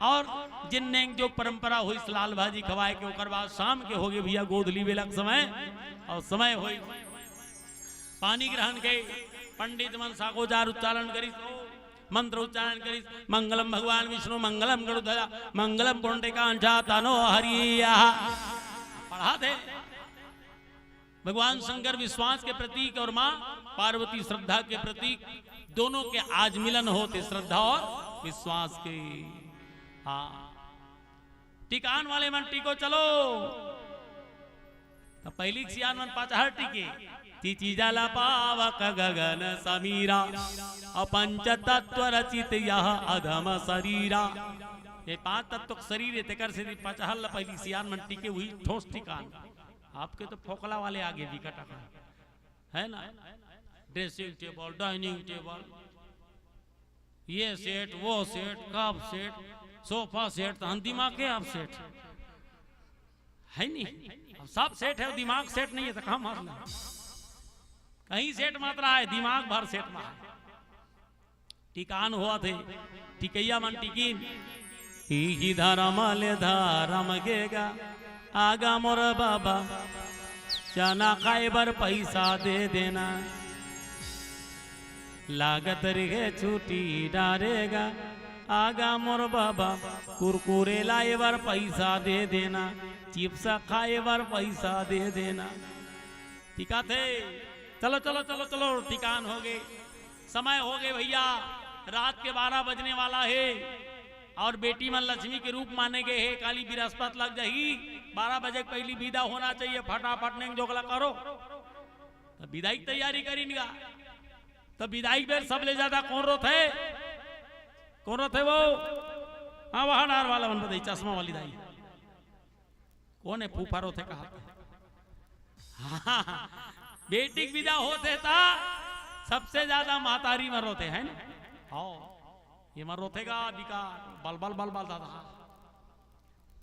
अउ जिन नेंग जो परंपरा होइस लाल भाजी खवाए के, ओकर बाद शाम के होगे भैया गोधली बेलक समय, अउ समय होइस पानी ग्रहण के। पंडित मन साकोचार उच्चारण करिस, मंत्र उच्चारण करिस, मंगलम भगवान विष्णु, मंगलम गरुड़ध्वजा, मंगलम पुंडरीकाक्ष, तनो हरि। पढ़ा थे। भगवान शंकर विश्वास के प्रतीक अउ माँ पार्वती श्रद्धा के प्रतीक, दोनों के आज मिलन होथे श्रद्धा अउ विश्वास के। हाँ, टिकान वाले मन टिको चलो। त पहिली सियान मन पाचहर टिके, चिचि जल पावक गगन समीरा, अउ पंच तत्व रचित यह अधम शरीरा। ये पांच तत्व के शरीर हे, तेकर सेती पाचहर ल पहिली सियान मन टिके, उही ठोस टिकान। आपके तो फोकला वाले आगे विकट अकन, है ना? ड्रेसिंग टेबल, डाइनिंग टेबल, ये सेट, वो set, cup set, sofa set, तहन दिमाग के आप सेट है नहीं। अब सब सेट हे, दिमाग सेट नहीं हे, त का मतलब? कहीं सेट मात्रा हे, दिमाग भर सेट में हे। टिकान होवत हे, टिकइया मन टिकिन। इही धरम ले धरम गे गा, आगा मोर बाबा, चना खाए बर पैसा दे देना। लागत रहे छुट्टी डारे गा, आगा मोर बाबा, कुरकुरे लाए बर पैसा दे देना, चिप्स खाए बर पैसा दे देना। टिकाथे, चलो, चलो, चलो, चलो, टिकान होगे, समय होगे भैया, रात के बारह बजने वाला हे अउ बेटी मन लक्ष्मी के रूप माने गे हे। काली बिरस्पत लग जाही, बारह बजे के पहिली बिदा होना चाहिए। फटाफट नेंग जोगला करो, त बिदाई के तैयारी करिन गा। त बिदाई बेर सबले ज्यादा कोन रोथे? कोन रोथे वो? हाँ, वहाँ डार वाला मन बताई, चश्मा वाली दाई। कोन हे फूफा रोथे कहा? हाँ, बेटी के बिदा होथे त सबसे ज्यादा महतारी मन रोथे, है ना? हाँ, ये मन रोथे गा बिका बल बल बल बल दादा।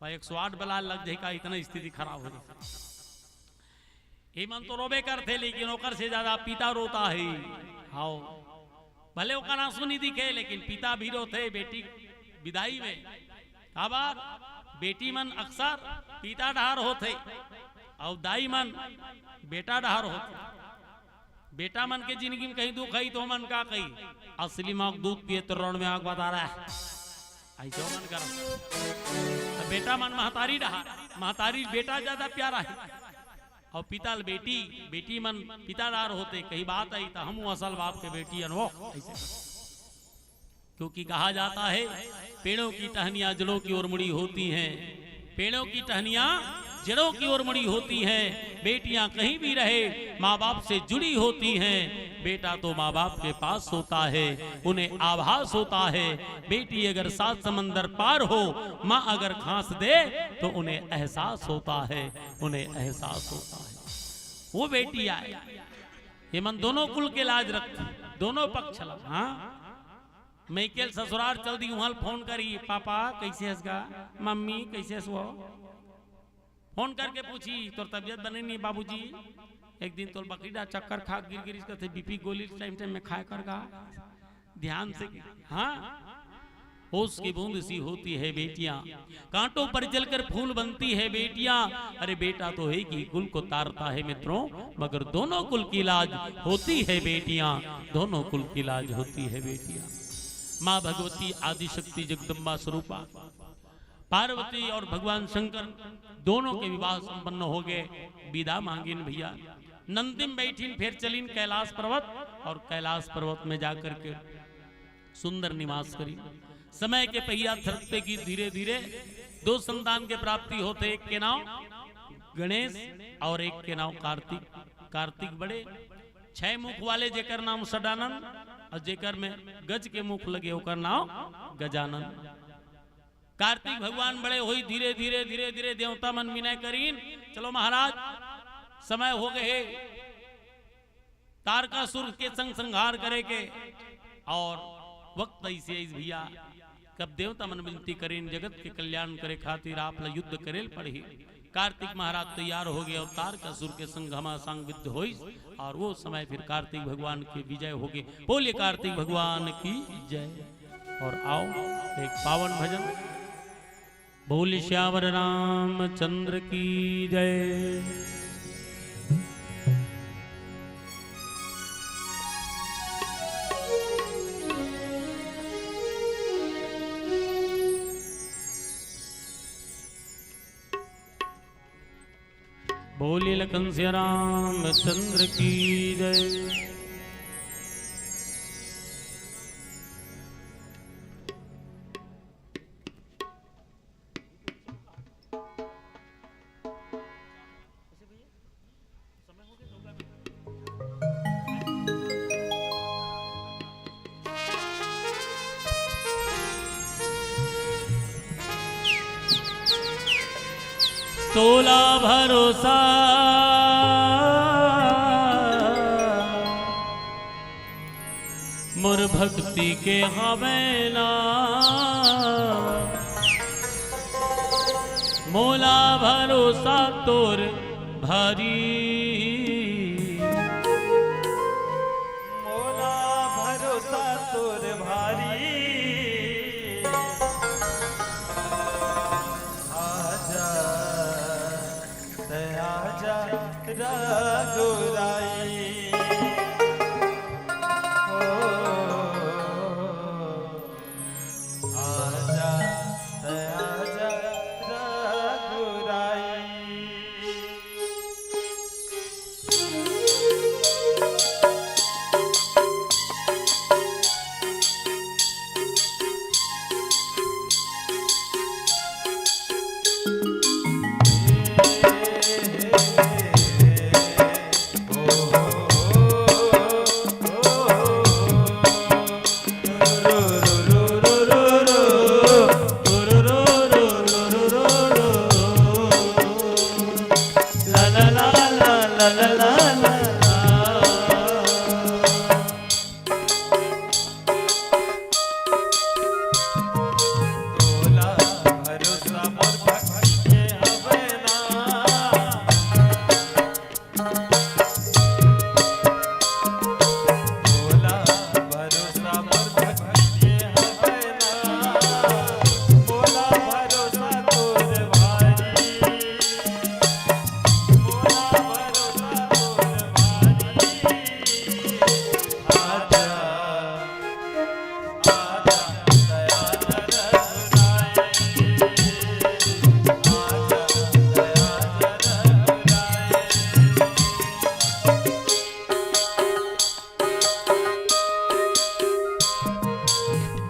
भाई, एक सौ आठ बलाए लग जाही का, इतना स्थिति खराब हो जाही। ये मन तो रोबे करथे, लेकिन ओकर से ज्यादा पिता रोता हे। हाँ, भले ओकर आंसू नहीं दिखे, लेकिन पिता भी रोथे बेटी विदाई में। काबर? बेटी मन अक्सर पिता डहार होथे अउ दाई मन बेटा डहार होथे। बेटा मन के जिंदगी में कहीं दुख हे त ओमन का कही, असली माँ के दूध पिए त रोड में आग बता रहा है, ऐसे ओमन कर। अब बेटा मन महतारी डहार, महतारी बेटा ज्यादा प्यारा हे। अउ पिता ल बेटी, बेटी मन पितादार होते, कहीं बात आई त हम असल बाप के बेटी अनवो, ऐसे। क्योंकि कहा जाता है, पेड़ों की टहनियां जड़ों की ओर मुड़ी होती हैं, पेड़ों की टहनियां जड़ों की ओर मुड़ी होती हैं। बेटियां कहीं भी रहे, माँ बाप से जुड़ी होती हैं। बेटा तो माँ बाप के पास होता है, उन्हें आभास होता है। बेटी अगर सात समंदर पार हो, माँ अगर खांस दे, तो उन्हें एहसास होता है, उन्हें एहसास होता है। वो बेटी आए, ये मन दोनों कुल के लाज रखती, दोनों पक्ष ला। हाँ, मैं के ससुराल चल दी, वहां फोन करी, "पापा, कैसे हस गा? मम्मी, कैसे हस वो?" फोन करके पूछी, "तोर तबियत बने नहीं बाबूजी? एक दिन तोर बकरी डा चक्कर खा गिर गिर इसका थे, बीपी गोली टाइम टाइम में खाए कर गा, ध्यान से।" हाँ, ओस की बूंद सी होती है बेटियां, कांटों पर जलकर फूल बनती है बेटियां। अरे बेटा तो है कि कुल को तारता है मित्रों, मगर दोनों कुल की लाज होती है बेटियां, दोनों कुल की लाज होती है बेटियां। माँ भगवती आदिशक्ति जगदम्बा स्वरूपा पार्वती और भगवान शंकर दोनों के विवाह संपन्न हो गए। विदा मांगिन भैया, नंदी म बैठिन, फिर चलिन कैलाश पर्वत और कैलाश पर्वत में जाकर के सुंदर निवास करिन। समय के पहिया थरकते की धीरे धीरे दो संतान के प्राप्ति होते, एक के नाम गणेश और एक के नाम कार्तिक। कार्तिक बड़े, छह मुख वाले, जेकर नाम षडानन और जेकर में गज के मुख लगे, ओकर नाम गजानन। कार्तिक भगवान बड़े होई, धीरे धीरे धीरे धीरे देवता मन विनय करीन, "चलो महाराज, समय हो गए तारकासुर के संग संहार करे के, और वक्त ऐसे आइस भैया, कब देवता मन विनती करीन, जगत के कल्याण करे खातिर आप ला युद्ध करे ल पड़ही।" कार्तिक महाराज तैयार हो गए और तारकासुर के संग घमासान युद्ध होइस, और वो समय फिर कार्तिक भगवान की विजय हो गई। बोलिए कार्तिक भगवान की जय। और आओ, एक पावन भजन। बोल सियावर रामचंद्र की जय। बोले लखन सिया रामचंद्र की जय। तोला भरोसा मोर भक्ति के हवे ना, मोला भरोसा तोर भारी। मोला भरोसा तोर भारी। आजा, तै आजा रघुराई। ओ, आजा, तै आजा रघुराई।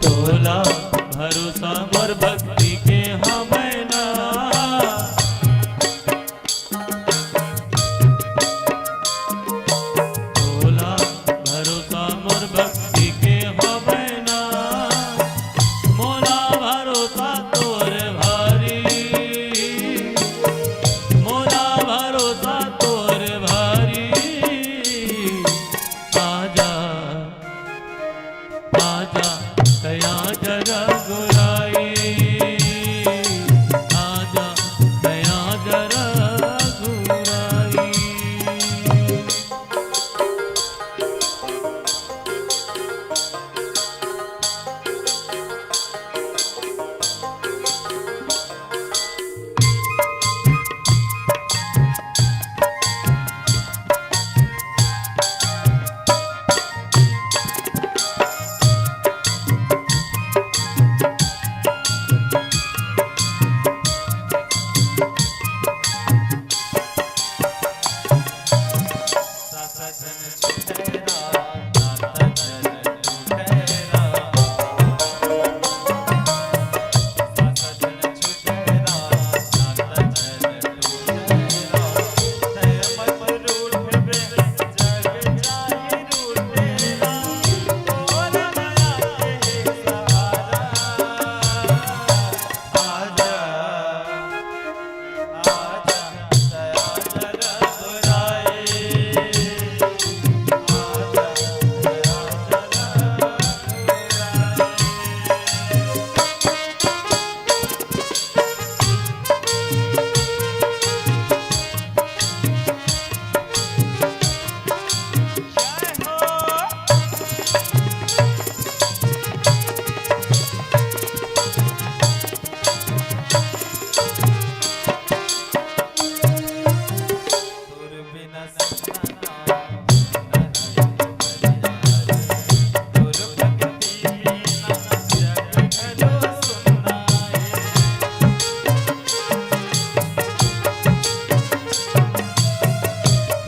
भोला भरोसा मोर भक्ति के हवय ना। भोला भरोसा मोर भक्ति के हवय ना। मोला भरोसा तोर भारी, मोला भरोसा तोर भारी। आजा, आजा, दया जरा गुराई। आजा, दया जरा गुराई।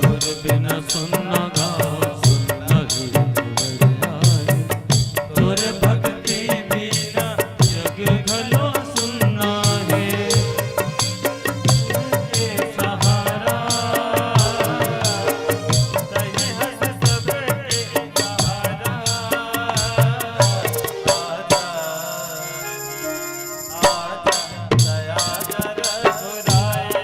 तोर बिना सुन्ना गाँव, सुन्ना ही बरिया रे। तोर भक्ति बिना जग घलो सुन्ना हे। तोर सहारा, तहीं हस सबके सहारा। आजा, आजा, दया जरा गुराई।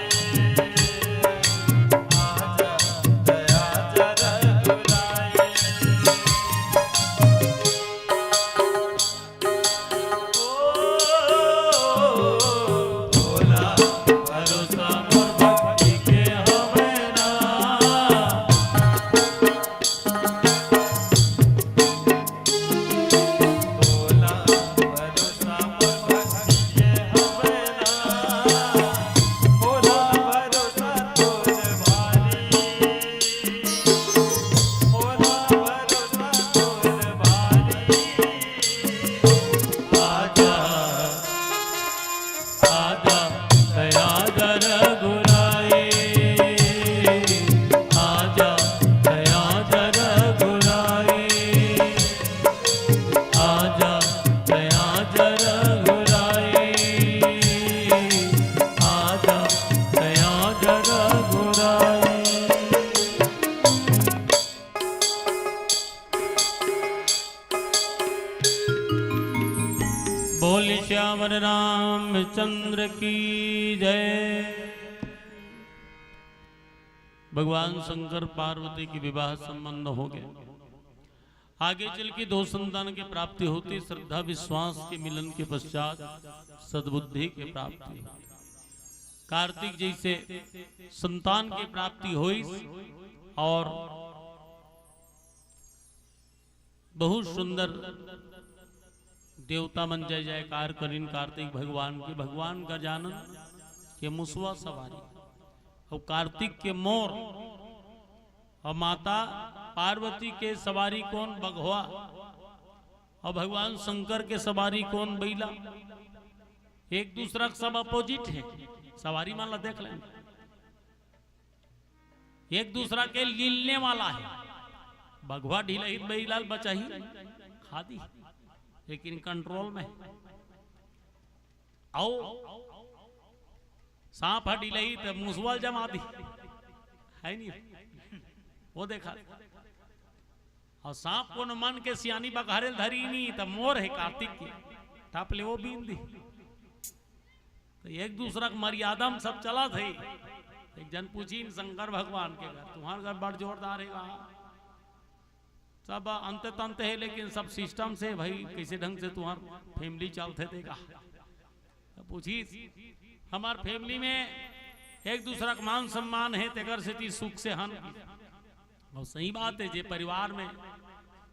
आजा, दया जरा गुराई। आजा, दया जरा गुराई। आजा, दया जरा गुराई। बोल सियावर रामचंद्र की जय। भगवान शंकर पार्वती के विवाह संबंध हो गए। आगे चल के दो संतान के प्राप्ति होती, श्रद्धा विश्वास के मिलन के पश्चात सद्बुद्धि के प्राप्ति। कार्तिक जैसे संतान के प्राप्ति होई और बहुत सुंदर देवता मन जय जयकार करिन कार्तिक भगवान के। भगवान का जानन के मुसवा सवारी, और कार्तिक के मोर, और माता पार्वती के सवारी कोन? बघवा। और भगवान शंकर के सवारी कोन? बइला। एक दूसरा के सब अपोजिट है, सवारी मन ला देख लेना। एक दूसरा के लीलने वाला है। बघवा ढीलही बइला ल बचाही खादी। लेकिन कंट्रोल में। अउ सांप ह ढिलही त मुसवा ल जमा दी, है नहीं? वो देखा। अउ सांप कोनो मन के सियानी बघारे ल धरही नहीं, त मोर हे कार्तिक के, टप ले वो बीन दी। त एक दूसरा के मर्यादा में सब चलत हे। एक झन पूछिन शंकर भगवान के घर, "तुम्हार घर बड़ जोरदार हे गा?" सब अंते तंते हे, लेकिन सब सिस्टम से, भाई, कैसे ढंग से तुम्हार फैमिली चलथे तेला। त पूछिस, "हमार फैमिली में एक दूसरा के मान सम्मान हे, तेकर सेती सुख से हन।" अउ सही बात हे, जे परिवार में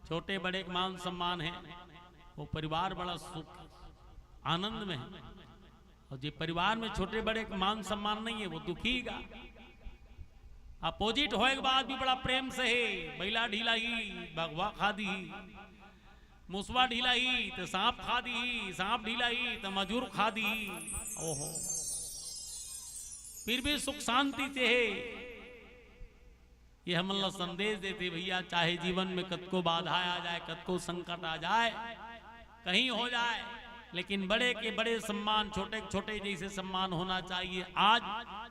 छोटे बड़े के मान सम्मान हे, वो परिवार बड़ा सुख आनंद में हे। अउ जे परिवार में छोटे बड़े के मान सम्मान नहीं हे, वो दुखी गा। अपोजिट होय के बाद भी बड़ा प्रेम से हे, बइला ढिलही, बघवा खा दिही, मुसवा ढिलही त सांप खा दिही, सांप ढिलही त मजूर खा दिही। ओहो, फिर भी सुख शांति से हे। ये हमन ला संदेश देथे भैया, चाहे जीवन में कतको बाधा आ जाए, कतको संकट आ जाए, कहीं हो जाए, लेकिन बड़े के बड़े सम्मान, छोटे के छोटे जैसे सम्मान होना चाहिए। आज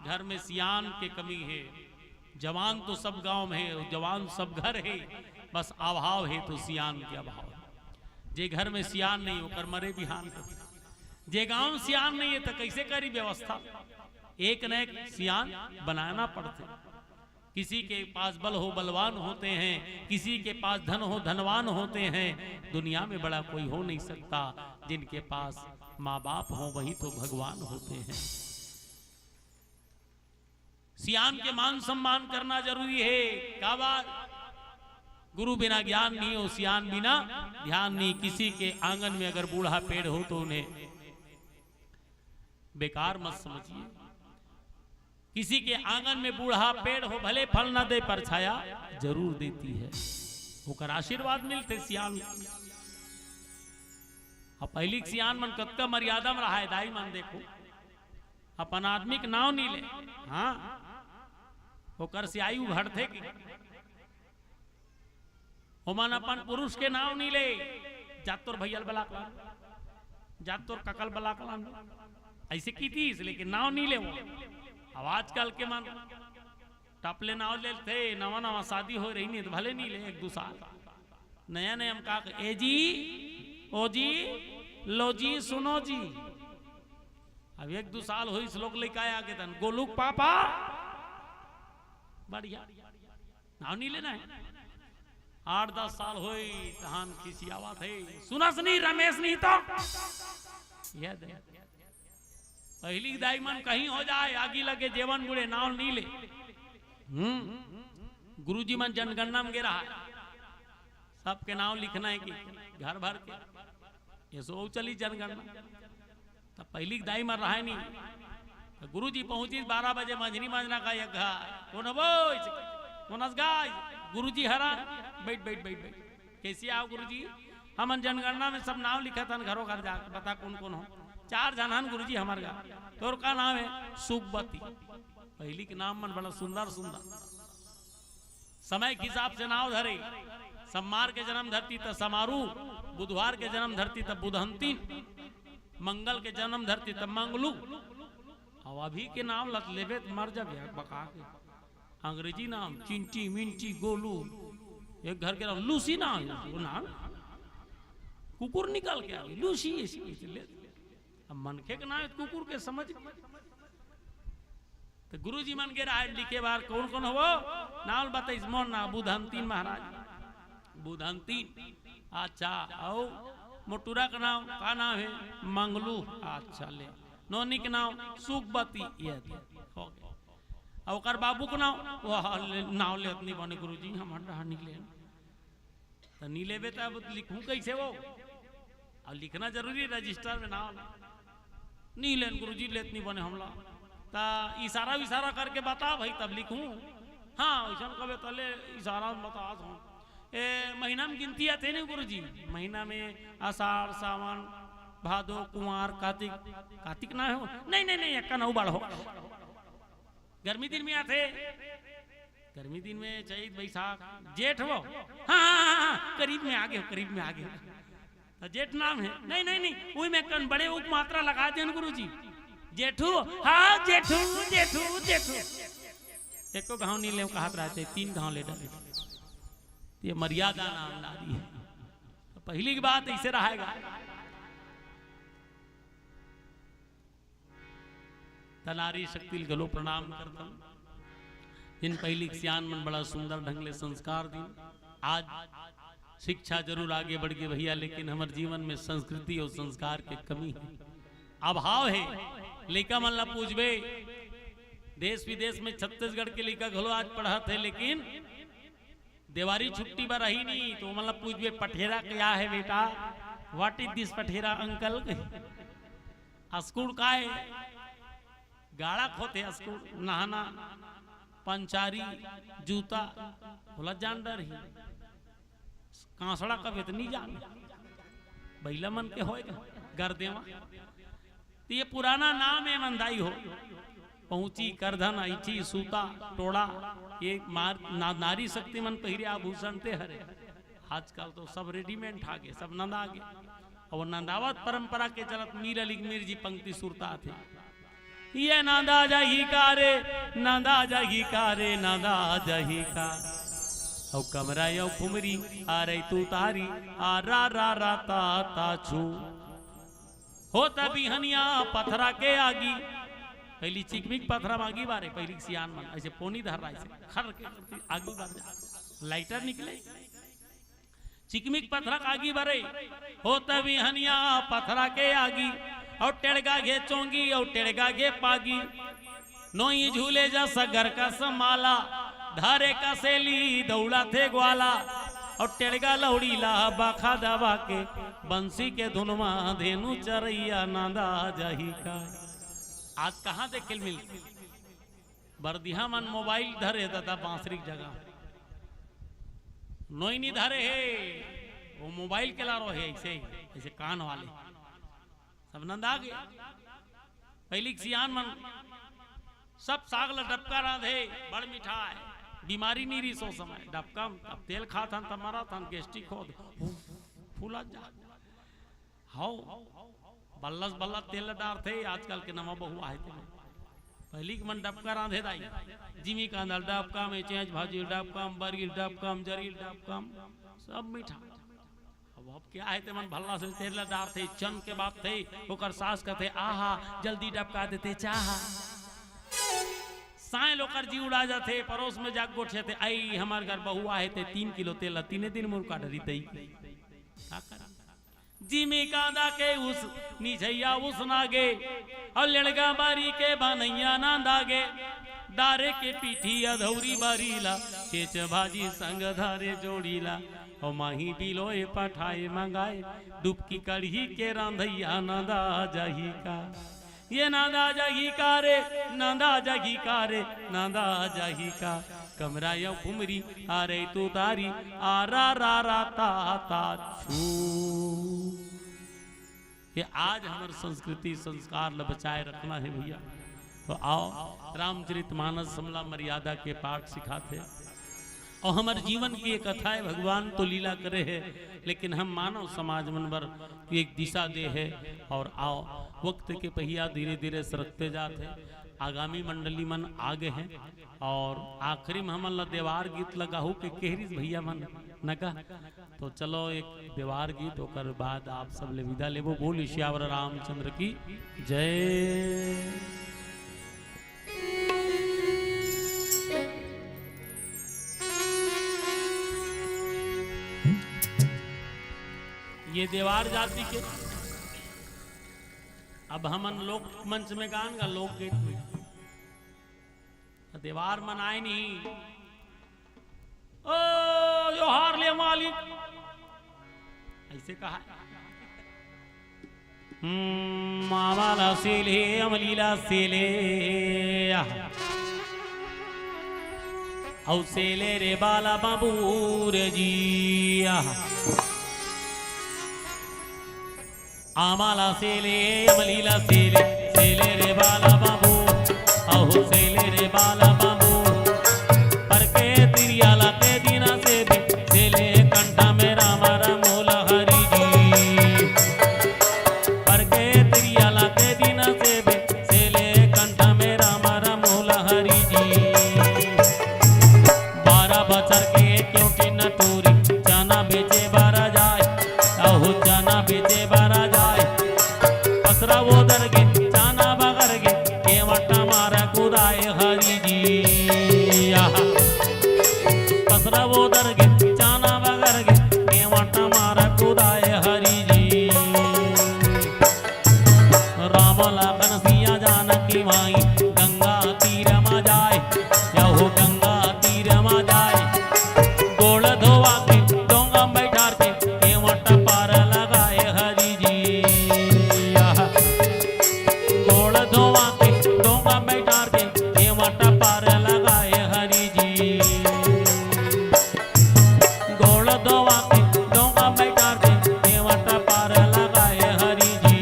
घर में सियान के कमी हे। जवान तो सब गांव में हे, जवान सब घर हे, बस अभाव हे तो सियान के अभाव हे। जे घर में सियान नहीं, ओकर मरे बिहान हे। जे गांव में सियान नहीं हे, त कैसे करी व्यवस्था? एक न एक सियान बनाना पड़थे। किसी के पास बल हो, बलवान होते हैं, किसी के पास धन हो, धनवान होते हैं। दुनिया में बड़ा कोई हो नहीं सकता। जिनके पास माँ बाप हो, वही तो भगवान होते हैं। सियान के मान सम्मान करना जरूरी हे। का बात? गुरु बिना ज्ञान नहीं हो, सियान बिना ध्यान नहीं। किसी के आंगन में अगर बूढ़ा पेड़ हो तो उन्हें बेकार मत समझिए। किसी के आंगन में बूढ़ा पेड़ हो, भले फल न दे पर छाया जरूर देती है। ओकर आशीर्वाद मिलथे सियान। अब पहिली के सियान मन कतका मर्यादा में रहा हे, दाई मन देखो, अपन आदमी के नाव नहीं ले। हाँ, ओकर से आयु घटथे कि ओमन अपन पुरुष के नाव नहीं ले, "जा तोर भैया ल बला के लान, जा तोर कका ल बला के लान।" ऐसे किहिस, लेकिन नाव नहीं ले वो। अब आजकल के मन टप ले नाव लेथे, नवा नवा शादी हो रही नहीं तो भले नहीं ले, एक दू साल। नया नया हम का, "ए जी, ओ जी, लो जी, सुनो जी।" अब एक दू साल होइस, लोग लइका आगे तन, "गोलू के पापा।" बढ़िया। नाव नहीं लेना हे। आठ दस साल होई, तहान खिसियावत हे। "सुनस नहीं, रमेश नहीं तो।" ये दे। पहिली के दाई मन कहीं हो जाए, आगी लगे जेवन बुड़े, नाव नहीं ले। हम्म। गुरुजी मन जनगणना में गे रहा हे। सबके नाव लिखना हे कि घर भर के। ये सो चली जनगणना। त पहिली के दाई मन रहा हे नहीं। त गुरुजी पहुंचिस बारह बजे, मंझनी मंझना का एक घर। "कोन हवो?" "कोन हस गा?" "गुरुजी हरन।" "बैठ, बैठ, बैठ, बैठ।" "कैसे आव गुरुजी?" "हमन जनगणना में सब नाव लिखत हन, घरो घर जाके बता कोन कोन हो।" "चार झन हन गुरुजी हमर गा।" "तोर का नाव हे?" "सुखबती।" पहिली के नाम मन बड़ा सुंदर सुंदर। समय के हिसाब से नाव धरे। सोमवार के जन्म धरती त समारू, बुधवार के जन्म धरती त बुधंतिन, मंगल के जन्म धरती त मंगलू। अब अभी के नाम ल लेबे त मर जाबे बका के। अंग्रेजी नाम चिंटी, मिंटी, गोलू। एक घर के नाम लूसी नाम हे, वो नाम कुकुर निकल के आवे, लूसी ऐसी कैसे ले। अब मनखे के नाम हे, कुकुर के समझ। त गुरुजी मन गे रहा हे लिखे बार, "कोन कोन हवो?" नाव ल बताइस, "मोर नाव बुधंतिन महाराज।" "बुधंतिन, अच्छा।" "अउ मोटुरा के नाव, का नाव हे?" "मंगलू।" "अच्छा, ले।" "नोनी के नाव?" "सुखबती।" "ये दे, हो गे।" "अउ ओकर बाबू के नाव?" "वह ले, नाव लेत नहीं बने गुरुजी, हमर डहा नहीं ले।" त नी लेबे त अब लिखहूं कइसे वो? अब लिखना जरूरी हे रजिस्टर में नाव। नी लेन गुरुजी, लेत नी बने हमला। त इशारा विशारा करके बता भाई, तब लिखहूं। हाँ, वइसन कबे त ले इशारा में बतात हूं। ए, महीना में गिनती आथे नी गुरुजी? महीना में आषाढ़, सावन, भादो, कुंवार, कातिक। कातिक ना हो? नहीं, नहीं, नहीं, एक्का नौ बाढ़ हो। गर्मी दिन में आथे। गर्मी दिन में चैत, बैसाख, जेठ हो। हाँ, हाँ, हाँ, हाँ, करीब में आगे हो, करीब में आगे हो। त जेठ नाम हे। नहीं, नहीं, नहीं, उही में कन बड़े उप मात्रा लगा देन गुरुजी। जेठू, हाँ, जेठू, जेठू, जेठू। एको घांव नहीं लेव कहत रहते, तीन घांव ले डाले। ये मर्यादा नाम नारी हे। त पहिली के बात अइसे रहेगा। त नारी शक्ति ल घलो प्रणाम करथन, जिन पहिली के सियान मन बड़ा सुंदर ढंग ले संस्कार दिन। आज शिक्षा जरूर आगे बढ़ गे भैया, लेकिन हमर जीवन में संस्कृति अउ संस्कार के कमी हे, अभाव हे। लइका मन ला पूछबे, देश विदेश में छत्तीसगढ़ के लइका घलो आज पढ़त हे, लेकिन देवारी छुट्टी बर रही नहीं, त ओमन ला पूछबे, "पठेरा क्या है बेटा? What is this पठेरा, uncle?" School का हे? गाड़ा खोथे स्कूल, नहाना, पंचारी, जूता, ओला जान डरही। कांसड़ा कब इतनी जान? बइला मन के होएगा, गरदेवा। त ये पुराना नाम हे मंदाई हो। पहुंची, करधन, अइठी, सूता, टोड़ा, ये मार, ना, नारी शक्ति मन पहिरे आभूषण ते हरे। आजकल तो सब readymade आ गे, सब नंदा गे। अउ नंदावत परंपरा के चलत मीर अली मीर जी पंक्ति सुरता थे। ये नंदा जाही का रे, नंदा जाही का रे, नंदा जाही का। अउ कमरा अउ खुमरी, आ रही तू तारी, आ रा रा रा ता ता छू। होत बिहनिया पथरा के आगी। पहिली चिकमिक पथरा म आगी बारे, पहिली सियान मन अइसे पोनी धर रहा, अइसे खर के आगी बर जा, lighter निकले। चिकमिक पथरा के आगी बरे, होत बिहनिया पथरा के आगी, अउ टेड़गा घे चोंगी, अउ टेड़गा घे पागी। नोई झूले जस घर कस माला, धरे कसेली दउड़ाथे ग्वाला। अउ टेड़गा लौड़ी ला बखा दबा के, बंसी के धुन मा धेनु चरइया नंदा जाही का। आज कहाँ देखे ल मिलथे? बरदिहा मन mobile धरे ददा बांसरी के जगह। नोई नी धरे हे, वो mobile के लारो हे, अइसे, अइसे कान वाले। सब नंदा गे। पहिली के सियान मन सब साग ल डबका रांधे, बड़ मिठाय। बीमारी नी रिहिस ओ समय। डबका म अब तेल खाथन त मरथन, gastric होत, फूला जा। हव, बल्लस बल्ला तेल ल डारथे, आजकल के नवा बहू आहे तेला। पहिली के मन डबका रांधे दाई, जिमी कांदा ल डबका म, चेंच भाजी ल डबका म, बरी ल डबका म, जरी ल डबका म, सब मिठाय। अब, अब क्या हे, ते मन भल्ला से तेल ल डारथे, चन के बात थे, ओकर सास कथे, "आहा, जल्दी डबका देते चाहा।" साँय ल ओकर जी उड़ा जाथे, परोस में जाके गोठियाथे, "आई, हमर घर बहू आहे, ते तीन किलो तेल ल तीने दिन मुरका डरी तई।" का करन? जिमी कांदा के उस निझइया उसना गे, अउ लेड़गा बारी के बनइया नांदा गे। डारे के पीठी अधौरी बारी ला, चेच भाजी संग धरे जोड़ी ला। अउ माही बिलोय पठाए मंगाए, डुबकी कढ़ी के रांधइया नंदा जाही का। ये नंदा जाही का रे, नंदा जाही का रे, नंदा जाही का। कमरा अउ खुमरी, आ रही तू तारी, आ रा रा रा ता ता छू। ये आज हमर संस्कृति संस्कार ल बचाए रखना हे भैया। तो आओ, रामचरित मानस हमला मर्यादा के पाठ सिखाथे। अउ हमर जीवन के ये कथा हे, भगवान तो लीला करे हे, लेकिन हम मानव समाज मन बर एक दिशा दे हे। अउ आओ, वक्त के पहिया धीरे-धीरे सरकते जात हे। आगामी मंडली मन आगे हे अउ आखिरी में हमन ला देवार गीत ल गाहू के कहिरिस भैया मन नगा। तो चलो एक देवार गीत, ओकर बाद आप सब ले विदा लेबो। बोल सियावर रामचंद्र की जय। ये देवार जाति के अब हमन लोक मंच में गान गा, लोकगीत में। त देवार मन आए नहीं, "ओ जोहार ले मालिक," अइसे कहा। हम्म, मामा ला सेले, अमली ला सेले, आह। अउ सेले रे बाला बाबू रे जी, आह। आमा ला सेले, अमली ला सेले, सेले रे बाला बाबू, अहो सेले रे बाला बाबू। पर के तिरिया ला ते दिना से भी, सेले कंठा में रामा रामो ला हरी जी। चना बेचे बर जाय, पसरा ओदर गे, चना बगर गे, केवट मार कुदाय हरी जी। आहा। पसरा ओदर गे, चना बगर गे, केवट मार कुदाय हरी जी। राम लखन सिया जानकी माई गंगा तीर मा जाय, यहू गंगा तीर मा जाय। गोड़ धोवा के डोंगा बैठार के केवट पार लगाय हरी जी। आहा। गोड़ धोवा के डोंगा बैठार के केवट पार लगाय हरी जी। गोड़ धोवा के डोंगा बैठार के केवट पार लगाय हरी जी।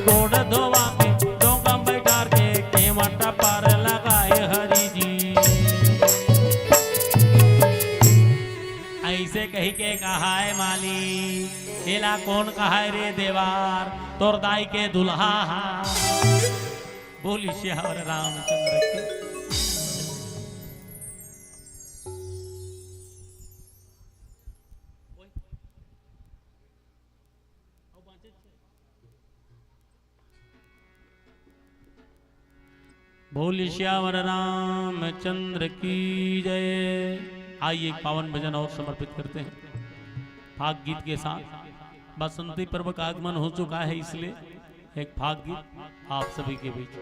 गोड़ धोवा के डोंगा बैठार के केवट पार लगाय हरी जी। अइसे कहि के कहाय माली, एला कोन कहाय रे देवार, तोर दाई के दुल्हा हा। बोल सियावर रामचंद्र की। बोल सियावर रामचंद्र की जय। आइए, एक पावन भजन और समर्पित करते हैं फाग गीत के साथ। बसंती पर्व का आगमन हो चुका है, इसलिए एक फाग गीत आप सभी के बीच।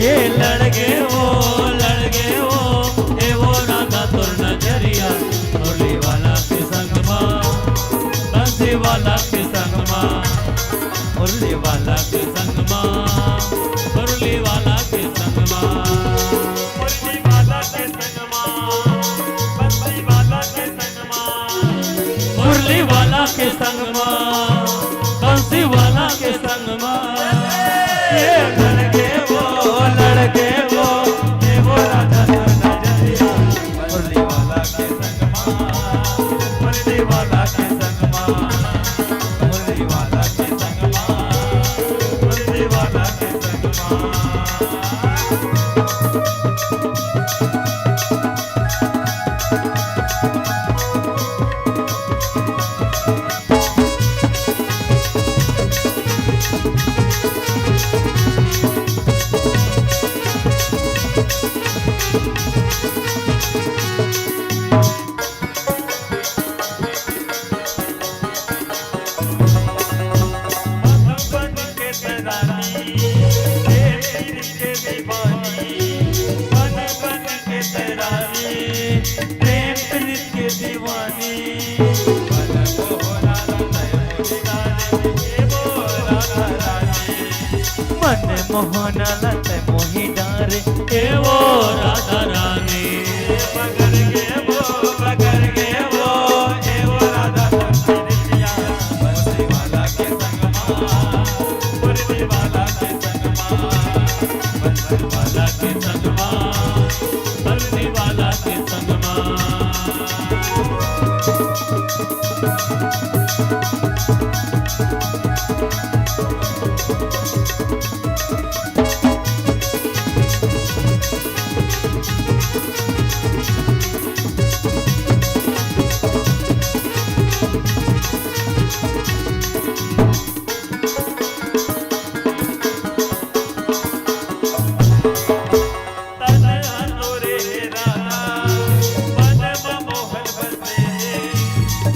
ये लड़गे वो, लड़गे वो, ए वो राधा तोर नजरिया, मुरली वाला के संग मा, बंसी वाला के संग मा, मुरली वाला के संग मा, मुरली वाला के संग मा। मुरली वाला के संग मा, बंसी वाला के संग मा, मुरली वाला के संग मा, बंसी वाला के संग मा। ये लड़गे वो, लड़गे वो, ये वो राधा नजरिया। मुरली वाला के संग मा, मुरली वाला के संग मा, मुरली वाला के संग मा, मुरली वाला के संग मा। प्रेम प्रीत के दीवानी। मन मोहन लत मोही डारे, ए वो राधा रानी।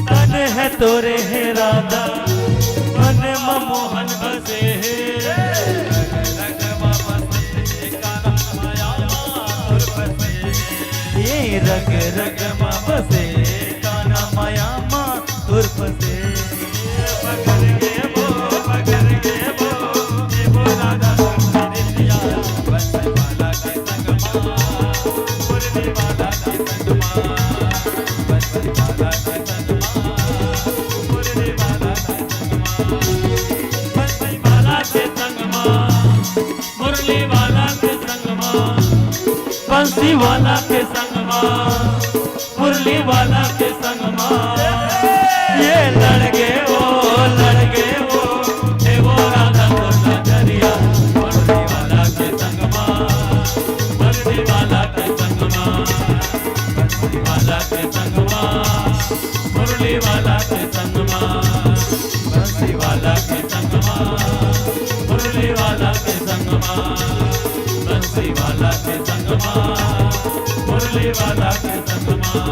तन ह तोरे हे राधा, मन म मोहन बसे हे। ये रग रग मा बसे, कान्हा मया मा तुर फसे। पकड़ के वो, पकड़ के वो, ये वो राधा कृष्ण ने दिया। बंसी वाला के संग मा, मुरली वाला के संग मा, बंसी वाला के संग मा, मुरली वाला के संग मा, बंसी वाला के संग मा, मुरली वाला के संग मा, बंसी वाला के संग मा, मुरली वाला के संग मा। ये लड़ गे वो, लड़ गे वो, हे वो राधा को नजरिया। मुरली वाला के संग मा, मुरली वाला के संग मा, बंसी वाला के संग मा, मुरली वाला के संग मा, बंसी वाला के संग मा, मुरली वाला के संग मा, बंसी वाला के संग मा, मुरली वाला के संग मा,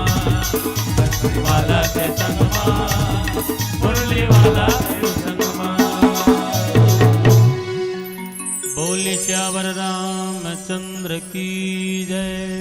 बंसी वाला के संग मा, मुरली वाला के संग मा। बोल सियावर रामचंद्र की जय।